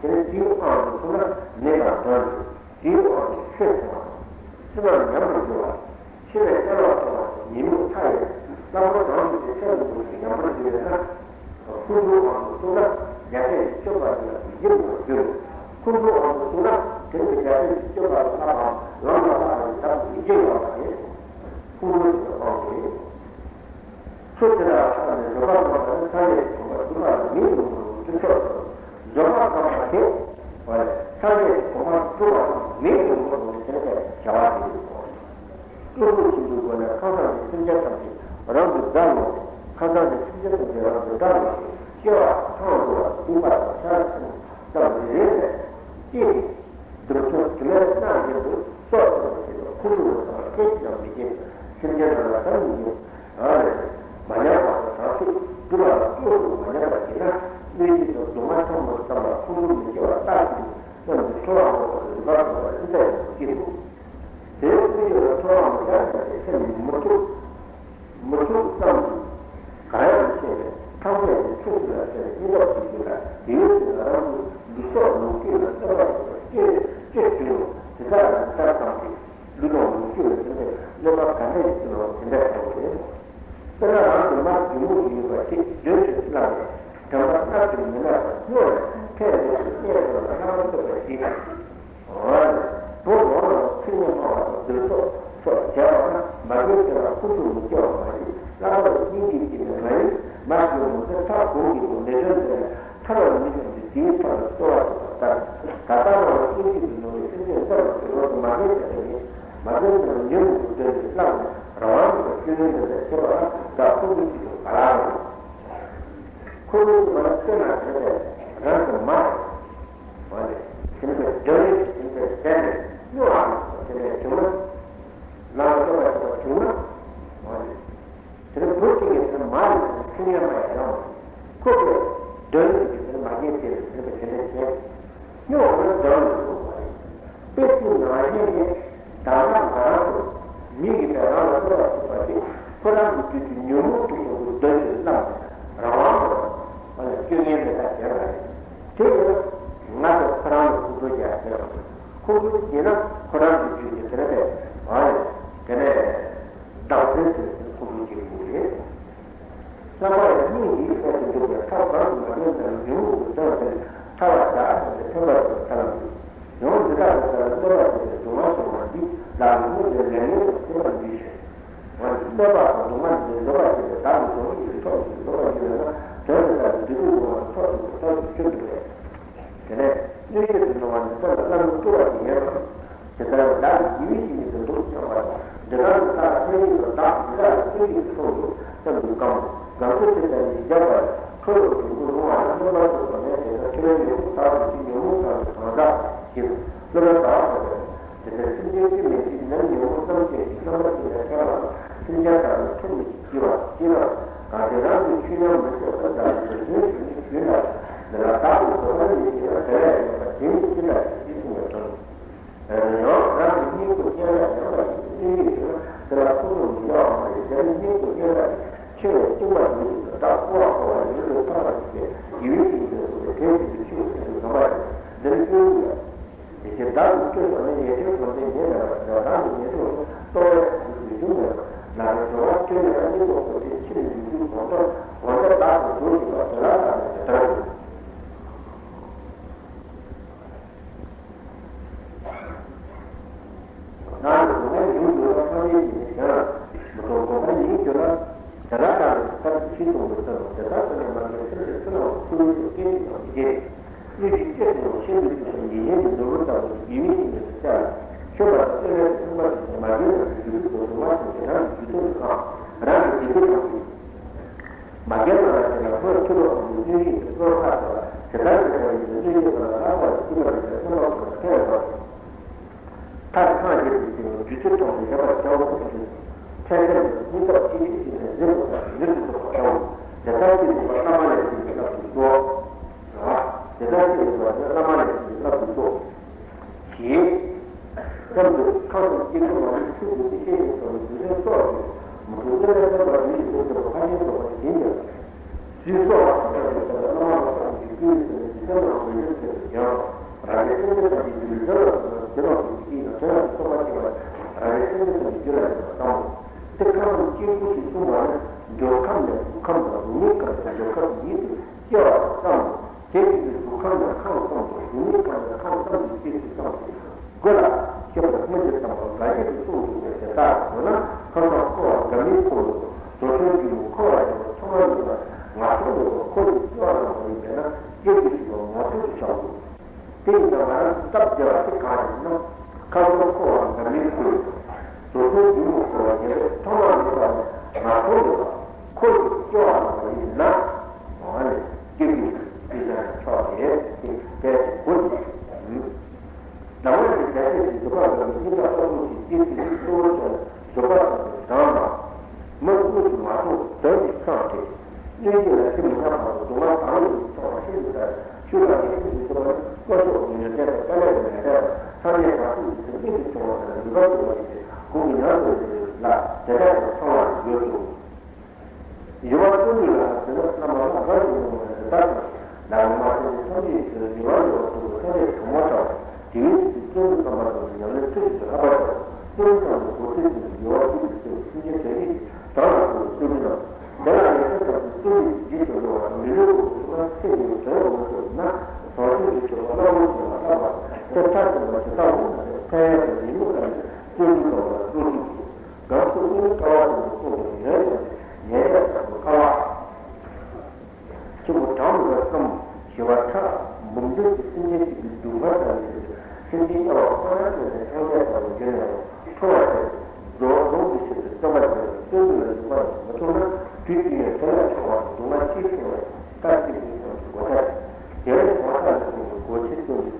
དེ་ནི་དེའི་དབང་དུ་སོང་ན་མེ་དང་གདོན་རེད། དེའི་དབང་དུ་ཆོས་སོང་བ་དང་། ཕྱི་མར་ཉམས་སུ་འགྲོ་བ། ཕྱི་ནས་གཏོར་བ་གཏོང་བ་ཉེས་དམིགས་མཐའ་ཡས་ལྷག་པར་རང་གི་ཚེ་ཚད་དུ་འགྲོ་ཞིང་ཉམས་པར་འགྱུར་བས་ན། ཁོང་ཁྲོའི་དབང་དུ་སོང་ན་རྒྱ་ཆེན་གྱི་སྤྱོད་པ་ལ་ཡིད་དུ་འགྱུར། ཁོང་ཁྲོའི་དབང་དུ་སོང་ན་དེ་ནི་རྒྱ་ཆེན་གྱི་སྤྱོད་པ་ལ་བསླབ་པའམ་ལམ་ལ་བསླབ་པ་ཡི་དག་ཏུ་ཡིད་ཆེས་ཡོང་བ་དེ་ཁོང་ཁྲོ་ཞེས་པའི་དབང་དུ་ཡོད། ཚུལ་དེ་དག་ལ་བརྟེན་ནས་བཟོད་པ་སྨྲ་བ་ནི་སངས་རྒྱས་ཀྱི་གོ་འཕང་སྒྲུབ་པ་ལ་མིང་དུ་འགྲོ་བའི་གྲུབ་ཐོབ་སོ། བཟོད་པ་སྨྲ་བ་དེ། སངས་རྒྱས་ཀྱི་གོ་འཕང་སྒྲུབ་པ་ལ་མིང་དུ་འགྲོ་བའི་དེ་ལྟར་བྱ་བ་དེ་ཡིན་ནོ། སྐྱེས་བུ་ཆེན་པོའི་སྒོ་ནས་ཁམས་བཟང་གི་སེམས་ཅན་ཐམས་ཅད་རང་གི་དགྲ་ཡིན་ཏེ། ཁམས་བཟང་གི་སེམས་ཅན་ཐམས་ཅད་རང་གི་དགྲ་ཡིན་ཏེ། སྐྱེ་བ་ཐང་དུ་བ་སྡིག་པ་དང་ཆགས་སེམས་ཙམ་རེ་རེ་ལས་སྐྱེས་ཏེ། སྡིག་ཆེན་དྲི་མེད་སྣ་བཞིན་དུ་སྲོག་ཆགས་པའི་ཆེད་དུ་ཁོང་ཁྲོ་བའི་ཚོར་བ་སྐད་ཅིག་ཀྱང་མི་སྐྱེ། སེམས་ཅན་རྣམས་ལ་དགྲ་ཡིན་ཏེ། རང་ལས་མ་ཉམས་པ་དང་རང་ཚུགས་སྒྲུབ་པ་ལ་སྐྱོ་སུ་མ་ཉམས་པ་བྱས་ན། གནོད་བྱེད་དང་སྡུག་བསྔལ་ཐོབ་པར་བསམ་པ་ཁོང་ཁྲོ་མི་སྐྱེ་བ་ལྟར་གྱི་སེམས་ཀྱི་ཁྲོ་བ་འོག་ཏུ་རིག་པ་འཁོར་བ་ལ་ཨེ་འདྲ་ཡང་སྐྱེ་དགོས། དེའི་ཚེ་ཡོད་ལ་ཁྲོ་བ་མི་འདྲ་ཡང་དེ་སེམས་མི་ཐུབ། མི་ཐུབ་ཙམ་གྱིས་གང་ཡང་མི་ཤེས་པས་ཐམས་ཅད་ཀྱི་ཆོས་ཀྱི་ལ་ཟེར་སྙིང་སྟོབས་ཀྱི་རྒྱུ་ལ་དེའི་ཚེ་ན་རང་གི་ལུས་སྲོག་ལོངས་སྤྱོད་ལ་སེམས་པ་ཡོད་པར་སྐྱེ་སྐྱེ་བྱུང་ནས་དེ་དག་ལ་མི་ལྟར་བསམ་སྟེ། ལུས་དང་ལོངས་སྤྱོད་ལ་བརྟེན་ཏེ་གནོད་པ་ག་འདྲ་ཞིག་བྱུང་རུང་དེ་འདྲ་བྱ་དགོས་རེད། དཔེར་ན་རང་གི་མ་སྒྱུ་མ་ཞིག་ཡོད་པ་ཞིག་མགྲོན་དུ་བསླངས་ནས་དྲན་པ་སྔར་གྱི་མི་སྣ་དང་སྔོན་ལ་ཕན་འདོགས་པའི་གནས་སུ་ལ་བསླབ་པ་བསྟོད་པ་ཞིག་དང་། བུ་ལོན་ལ་ཚིག་ངན་སྨྲ་བ་དང་སྡིགས་སོགས་སོགས་བྱས་པ་ན་མ་རྒན་དེ་ལ་ཁོང་ཁྲོ་མི་སྐྱེ་བ་མ་ཡིན། ལྷག་པར་སྙིང་རྗེ་སྐྱེས་ནས་མ་ཡིན་མ་སྒྱུ་མ་དེ་ཐག་གོང་གི་དུ་ནད་གདོན་དེ་ལས་ཐར་བར་མི་འགྱུར་ཏེ་དེའི་ཐབས་ལ་གསོལ་བ་བཏབ་པ་ལྟར། ད་ལྟ་མ་བ་སྙིང་རྗེ་གི་ནོར་བུའི་སེམས་ཅན་འདི་ལ་འདོད་པ་དུ་མ་རྒན་དེ་ལ་ཡིན། མ་རྒན་དེ་ལ་ཉོན་མོངས་ཀྱི་གདོན་དེ་བསླངས་ནས་རང་དབང་གི་སྤྱོད་ངན་འདི་ལས་ཐེབས་པ་ལ་དགའ་ཁོང་ཁྲོ་སྐྱེ་དགོས་ག་ལ་རུང་། ཁོ་བོས་ང་ལ་བསྟན་ན་དེ་ལས་རང་གི་མ་རེད། འོ་ལེ། དེ་འདྲའི་འདོད་རེས་དེ་འདྲའི་བསྟན་ནས་སྨྱོ་བ་དེ་འདྲའི་བྱུང་ན། ལམ་ལ་སོགས་པ་ཞིག་བྱུང་ན། འོ་ལེ། དེ་ནི་བུ་གཅིག་གིས་དེ་མ་རེད་ཟེར་ནས་ཁྲིམས་ཡང་མ་ཡང་ཡང་མ་ཁོ་གིས་འདོད་རེས་ཀྱིས་དེ་མ་རྒན་དེ་རེད་ཟེར་ནས་དེ་འདྲ་བྱས། སྨྱོ་བ་ནི་འདོད་རེས་སོགས་པ་རེད། དཔེ་དེ་ནང་བཞིན་གྱི་དང་བླངས་ང་རང་ཚོ་མི་ཡིས་པའི་རང་ལ་གསོལ་བ་ཞུས་པ་དེ་ཁོ་རང་གི་རྒྱུད་ཀྱི་ཉོན་མོངས་ཀྱི་དབང་དུ་འདོད་ཀྱི་བླངས་ནས་རང་དབང་དུ་སྐྱོན་ངན་མེད་པ་བྱས་པ་རེད། དེ་ཡིན་ན་ང་ཚོ་ཁོ་རང་ལ་ཁོང་ཁྲོ་རྒྱག་ཟེར་བ་ཁོང་ཁྲོ་སྐྱེས་ན་ཁོ་རང་གི་རྒྱུད་ཀྱི་དེ་ལ་བས་བ་རེད། དེ་ནས་བདག་འཛིན་ཟེར་ཁོང་ཁྲོ་སྐྱེ་དགོས་རེད། བསམ་པ་ཡང་སྙིང་རྗེའི་ཚད་དུ་འཇུག་པའི་ཐབས་གང་གིས་མ་བྱས་ན་ཡང་ཉོན་མོངས་ཀྱི་གདོན་དེ་ཐར་བར་བྱ་ཞེས་ཐོས་པ་དང་ཐར་ལམ་ཡོངས་འདི་དག་གི་ཚེ་ལ་གནོད་པ་བྱེད་པའི་སྡུག་བསྔལ་སོགས་པ་འདི་བདག་གི་སྔོན་གྱི་ལས་ངན་དང་བསྟུན་པར་འདུས་ཤིང་། འོན་ཏེ་གནོད་པ་དང་སྡུག་བསྔལ་འདི་འདོད་པ་བྱེད་པའི་བདག་གི་སྡུག་བསྔལ་གྱི་ཐོག་ཏུ་འདོད་པ་ཡོད་ན་དོན་དེ་ལྟར་གྱི་སྡིག་པའི་སྡུག་བསྔལ་ཐོབ་ཐུབ་པའི་ཐབས་ཀྱི་ཆོས་འདུག་པས། དེ་ནས་གནོད་བྱེད་དུ་སྣང་བ་འདི་དག་ལ་བསླབ་མི་བཏུབ་པ་ཞིག་ཡིན་ནོ། དེ་ལྟར་བདག་གི་དགེ་བའི་བཤེས་གཉེན་དུ་འདུག་སེམས་པ་དང་འདི་དག་གི་རྩ་ལ་ཕན་ཡོན་དང་བདག་འདི་དག་ལ་བརྩོན་འགྲུས་ཀྱི་ཐོག་ཏུ་སེམས་ཀྱི་གང་གང་ཚེ་ཕྱི་ལྟར་ཡིད་འཇགས་པར་ཁྲོ་བའི་གྲོགས་པོ་རུང་བ་ན་སྨོན་པ་སོགས་པ་ནས་དེ་ལྟར་ཁྱེད་རང་ཉོན་མོངས་དག་ཏུ་ཅི་ཉོན་མོངས་དག་ཏུ་གང་དག་ཞེས་སློབ་པ་དག་ཐོབ་པས། དེ་ལྟར་སེམས་ཅན་སྐྱེ་མེད་ཅིང་ནམ་ཉོན་མོངས་རྣམ་བཅས་ཀྱི་རྣམ་པར་ཤེས་པའི་ཐད་ལ་སེམས་ཅན་དག་ནི་ཁྲོ་མི་སྐྱེ་བ་སྐྱེ་ན་གང་དེ་རང་གི་ཆོས་ཉམས་མི་སད་པ་དག་གི་དོན་ཞུ་ནི་ཞུས་ན་འདི་ལ་བདག་ཏུ་བཟོད་པ་ནི་ཞེས་ན་དེ་ལས་ཡོད་པ་དེ་ནི་ཅི་འདྲ་ཞིག་ཅེས་གསུངས་པའི་དོན། ཡང་རང་གི་སྙིང་པོ་སྙན་ངག་ཉམས་པ་ཞིག་ཏུ་སྟོན་གྱི་ཡོད་ན་དེ་ལ་ཁོང་ཁྲོ་མི་སྐྱེ་བ་མ་ཡིན། དེ་ནི་སྙིང་པོ་སྙན་ངག་གི་ཆེ་བའི་གཏིང་མ་ཡིན་ཞིང་བདག་ཀུན་དགའ་བོ་ཡིན་པའི་ཐོག་མ་ཞིག་སྟེ་དགེ་བའི་བཤེས་གཉེན་སོགས་པའི་དེ་བཞིན་དུ་ཆེ་བའི་ཆེད་དུ་འཛོམས་པ་ཡིན། འདི་ནི་སྐྱེས་བུ་ཡང་། དེ་བཞིན་བདག་གི་སྐྱོན་སོགས་ནི་ཉེས་ཆད་གང་དེ་ཉེས་མེད་པ་དང་རང་གི་ཉེས་ཆད་ལྟོ་བའི་དུས་སུ་ཡུན་མེད་པ་ལ་ནི་འགྲོ་བ་སྐྱོན་མེད་པ་གཉིས་ཐོག་ཏུ་དེ་ཕྱིར་མི་འཇུག་གོམས་འདྲ་གོམས་འདྲ་བདག་ཏུ་འགྲོ་བཞིན་པ་དེ་ལ་བརྟགས་ནས་དེ་ལྟར་འཇུག །ནང་དུ་སྡུག་བསྔལ་ཡོངས་འགྱུར་བ་ཐམས་ཅད་ཀྱི་ནི་གཞན་ལ་མི་མཐོང་གོམས་པ་ཉིད་གྱུར་ན། དེ་ལ་བརྟགས་ནས་དེ་ལྟར་གྱི་ཕྱིར་གཏོང་དགོས་ཟེར་རོ། དེ་ལྟར་བྱས་ན་མ་རྒན་སེམས་ཅན་ཕྱི་ནང་དུ་འཁོར་བའི་སྐད་ཅིག་དང་མི་སྐྱེ། སྣོད་ཀྱི་སྐྱེ་སོང་བ་ཤིན་ཏུ་ཆུང་ཞིང་ཡིད་བཞིན་གྱི་ནོར་བུ་ལྟ་བུ་དགེ་བའི་བཤེས་གཉེན་དུ་བཅར། མཆོད་པ་དང་སེམས་ལས་སུ་ཕུང་པ་དེ་ཚོ་མ་རྒན་རང་གི་རྒྱུད་སྡུག་ཏུ་མ་སོང་ཞིང་རང་གི་རྒྱུད་སྡུག་ཏུ་སོང་། རང་གི་བདེ་སྡུག་དང་། མ་རྒན་རང་ལ་བྱས་ན་སྔོན་ཐུབ་པ་ཀུན་གྱི་གནོད་བྱེད་ཀྱི་སྲོག་ཁ་ཐོབ། དེ་ལྟར་བྱས་པ་ཡིན་ན་གནོད་བྱེད་པ་ལ་ལྷག་པར་སྐྱིད་པ་རེ་ཞིག་སེམས་པ་ཀུན་ལ་ཕན་པ། མཐར་སངས་རྒྱས་པའི་ཚེ་ནི་རྒྱུ་ཚོགས་ཐོག་ནས་ཡོད་པར་བྱའོ་ཞེས་གསུངས། ཕན་སེམས་ཀྱི་སྙིང་སྟོབས་ཀྱིས་ཤིག་ཤིག་ནས་འཛིན་དགོས་པ་མྱུར་དུ་རྫོགས་པར་བྱའོ། དེ་ལྟར་སྐྱེས་ནས་བླ་མ་ལས་བྱིན་གྱིས་བརླབ་ཏུ་གསོལ། དེ་ལྟར་སྐྱེས་ནས་བླ་མ་ལས་བྱིན་གྱིས་བརླབ་ཏུ་གསོལ། ཞེས། སྐབས་འདིར་ཁམས་གསུམ་སྐྱེ་དགུའི་མ་ལུས་ཆོས་ཀྱི་ཚིག་ཤེས་ཤིང་ཚོར་བའི་རྒྱུ་མཚན་སོགས་ཀྱིས་མི་འཁྲུགས་གནད་ལ་སོན་པ་ལུས་ཀྱི་ལུས་འདི་ཕར་ཕྱིན་རྫོགས་པར་བྱིན་གྱིས་རློབས། ཞེས་སོགས་ལ་སོགས་པ་ཡོད་པས་བླ་མ་ལ་སོགས་པའི་སྐུའི་ཚེ་ནི་འཇིག་རྟེན་ན་འོད་གསལ་ཆེད་དུ་བྱོན་ལ། རང་གི་སེམས་ཅན་ཐམས་ཅད་ཀྱི་ལུས་འབྲེལ་བར་གསུངས་ན་དེ་རྣམས་ཀྱི་ཡིད་ཀྱི་ཡང་དོན་ལ་སོགས་པ་སྐྱེ་བ་རང་གི་སེམས་ཅན་ཐམས་ཅད་རྒྱུད་ལ་ཡོད་པར་བསམ་མོ། དེ་ཁམས་གསུམ་སྐྱེ་དགུ་ཞེས་གསུངས་པ་ནི་འདོད་ཁམས་ནས་གཟུགས་ཁམས་དང་གཟུགས་མེད་ཁམས་སུ་འདོད་ཁམས་ཀྱི་ཡིད་དུ་སྐྱེ་བར་བསམ་མོ། དེ་ཡིན་དུས་གཟུགས་ཁམས་ནས་ཁམས་གསུམ་དང་གཟུགས་མེད་ཁམས་ནས་ཁམས་གསུམ་དུ་སྐྱེ་དགུ་བསམ་སྟེ། དགོས་ལ། ཤེས་པར་སྔོན་གྱི་བསམ་པ་འགའ་ཞིག་ཏུ་གསུངས་འདུག་པས་དེ་ལྟར་འདོད་ན་ཁམས་གསུམ་འཁོར་བ་འགའ་མེད་འཁོར་ལོ། བཟོ་ཆུང་རྒྱུ་མོ་འཁོར་བ་ཡིན་པ་ཐོག་མ་མེད་པ་ང་ཐོག་མེད་པ་འཁོར་གྱི་སྐྱེ་བ་རང་བ་ཡིན་པས་ན་སྐྱེ་དགུ་ཞེས་པ་ངོ་སྤྲོད་དུ་བྱའོ། དེ་ཡིན་ཙང་ང་རང་སྟབས་བདེ་བ་དེ་གང་ཡིན་ན། ཁམས་གསུམ་འཁོར་བ་འགའ་མེད་འཁོར་ལོ། བཟོ་ཆུང་རྒྱུ་མོ་འཁོར་བ་ཡིན་པས་ཐོག་མ་མེད་པ་ང་ཐོག་མེད་པ་འཁོར་གྱི་སྐྱེ་བ་རང་བ་ཡིན་ན། འོ་ནི་སྐྱེ་དགུ་ཞེས་པའི་ཆོག་གི་དེ་དེ་གོ་དེ། ལམ་ལ་གྱི་རྒྱ་ཆེར་གྱི་བཟོད་པ་འགའ་མེད་སྙིང་ཁྲག་ལྟ་བུ་ཞིག་སྐྱེས་ཏེ་ནི་གཙོ་བོ་ཀྱང་བཟོད་པ་དང་དང་མ་མི་དངོས་སུ་མ་མཐོང་དོན་གྱི་ཚང་སྟེ། གནོད་བྱེད་ལ་ཤི་མི་ཉམས་པ་དང་སྡུག་བསྔལ་གང་ཡོད་ཀྱི་ཚོགས་ལ་ཤི་ བྱེ་བ་ཕྲག་འབུམ་འདུས་ཀྱི་སེམས་ཅན་གཅིག་གི་སྡུག་བསྔལ་དང་ལྡན་ཞིང་། སེམས་ཅན་དམྱལ་བ་ཁོ་ནར་བསྐྱོད་ནས་ཕྱག་རྒྱ་དང་བརྒྱུད་ནས་མཐོ་བར་བྱས་ཏེ། རྫོགས་རྫོགས་ཀྱི་ཕྱིར་དུ་བརྩོན་པར་བྱས་ཏེ། བརྩོན་འགྲུས་ལ་འཇུག་པ་ནི་མི་ཐུབ་ན། དུས་གཅིག་ཡང་དེ་ལས་མཆོག་པ་སྡུག་བསྔལ་ཅི་བྱུང་བའི་མཐར་ཐུག་གི་སེམས་ཀྱི་གོ་ཆ། དེ་ལས་གོ་ཆ་ལ་སོགས་པའི་གོ་ཆའི་སྟེང་དུ།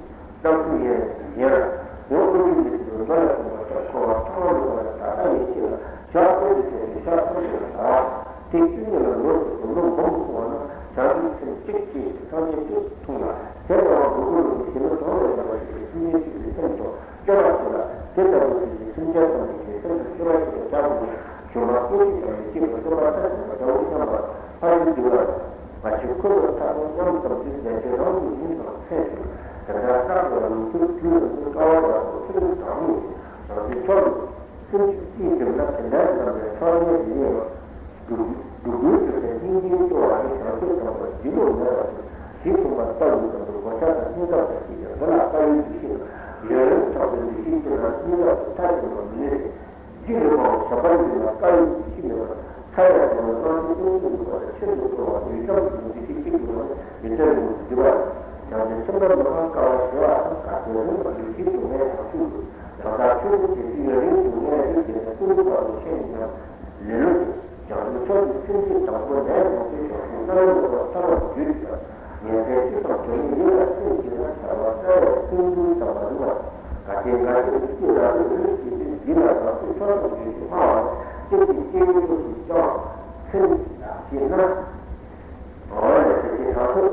རྣམ་གསུམ་ཡན་ཡན་ལ་ཡང་། ཀུན་འབྱུང་གི་ཚུལ་དུ་མདོ་ལས་གསུངས་པ་ལྟར་འཁོར་བ་ཐོག་མ་མེད་པ་ནས་ད་ལྟ་ཡང་སྐྱེ་ལ། ཞག་བདུན་དུ་བྱས་ཏེ་ཞག་སུམ་ཅུ་ལ་ཟ་བ། ཚེ་བཅུ་གཉིས་ལ་ལོ་གཅིག་ཏུ་ལོ་འབུམ་སོང་བ་ན། བྱང་ཆུབ་སེམས་གཅིག་སྐྱེས་ཏེ་ཐམས་ཅད་གཅིག་ཏུ་འཐུང་ལ། དེ་ལྟ་བུ་འགྲོ་ཀུན་ལ་ཞི་བ་དང་ལྡན་པ་ཞིག་གིས་སེམས་ཅན་གཅིག་གི་སེམས་སུ་སྐྱོ་བ་སྐྱེ་ལ། དེ་ལྟ་བུ་ཞིག་གིས་སེམས་ཅན་ཐམས་ཅད་ཀྱི་སེམས་སུ་སྐྱོ་བ་སྐྱེ་བའི་ཕྱིར་དུ། སྦྱིན་པ་ཀུན་གཞི་དང་མི་སྐྱེ་བའི་སེམས་པ་མཐར་ཕྱིན་པ་འདྲ་བོ་མཉམ་པར་ཕ་རོལ་ཏུ་ཕྱིན་པ། ང་ཞེས་འཁོད་པར་ཐལ་མོ་སྙམ་བསམ་དུས། བདེ་ཆེན་རང་གི་ཡིན་ཙང་ཕན་ཞིང་། དེ་འདྲ་བསགས་པའི་ལོངས་སྤྱོད་དུས་ལ་ནི། དཀའ་བ་ཡོངས་སུ་ཚོལ་བའི་གྲངས་མེད་ཅིང་། རང་བཞིན་མཆོག་ཏུ་སེམས་ཅན་གཅིག་གྱུར་ན། དེ་འདྲའི་རྣམ་པའི་ཕྱག་རྒྱའི་རིགས་ཡོད་པ། སྒྲུབ་སྒྲུབ་དགོས་ཀྱི་ཕན་སྙིང་རྗེའི་སྐྱོ་བ་ནི། བྱང་ཆུབ་དམ་པར་བགྱིད་ལུགས་མེད་པ་ཞིག་ཞེས་གསུངས་པ་ལྟ་བུའི་དོན་དུ་གོ་ཆ་དང་སྙིང་སྟོབས་དང་བཅས་ཏེ། འདི་ལ་དཀའ་བའི་འདུ་ཤེས་དང་ཡུན་རིང་དྲག་པོའི་འདུ་ཤེས་སྐྱེས་ན། སྙིང་སྟོབས་དེ་མཐར་ཕྱིན་པར་མི་ནུས་ཏེ། རྒྱུད་ལས་མང་བ་ཞབས་པར་འདི་ལ་དཀའ་བའི་འདུ་ཤེས་མེད་པར་མཐའ་ཡས་གསུངས་ནས། སྣང་སྲིད་ཀུན་གསུམ་འདུས་པ་དང་ཆོས་འདུས་གསུམ་པ། ཡུལ་ཙམ་གྱི་འདུ་ཤེས་གཅིག་གི་ངོ་ནས་ཡུལ་ཙམ་གྱི་ངོ་བོ་འདུས་པ་དང་། བྱང་ཆུབ་སེམས་དཔའ་མི་ཕམ་དཀའ་བ་ཞི་བ་དང་། ག་དེ་རིང་ལ་འདུ་ཤེས་སྡུག་བསྔལ་བྱང་ཆུབ་ཏུ། བྱང་ཐབས་ཆོས་ཀྱི་རྗེས་སུ་ཡུན་རིང་དུ། ངས་རིགས་བརྒྱད་ནས་ཀུན་རྫོབ་བར་དུ་ཤེས་ནས་ཀྱང་ལེ་ལོ་ཆེ། བྱང་ཆུབ་མཆོག་ཏུ་སེམས་བསྐྱེད་དྲང་པོ་ནས། ཡོངས་སུ་བྱང་ཞིང་རྣམ་པར་དག་པར་ཐར་བར་གྱུར་ཅིག། ཉན་ཐོས་སྤྱིར་བཏང་དོན་ཡིད་ལ་སེམས་བསྐྱེད་ན། ཐར་པ་གསལ་བའི་ཀུན་འདུས་དམ་པ་རིག་པ། གལ་ཏེ་འགའ་ཞིག་ཏུ་སྐྱེས་ལ་ལུས་ཀྱི་དུས་འདི་ལ་རང་ཚོད་ཆོག་ཙམ་བརྗོད་ཅིང་སྨྲ་བ་ལ། སྐྱེས་ཏེ་སྐྱེ་བོའི་སྐྱོ་ཞིང་སྐྱོ་བ་སེམས་ཞེ་ན། འོ་ན་དེ་ཚེ་གྲངས་སུ་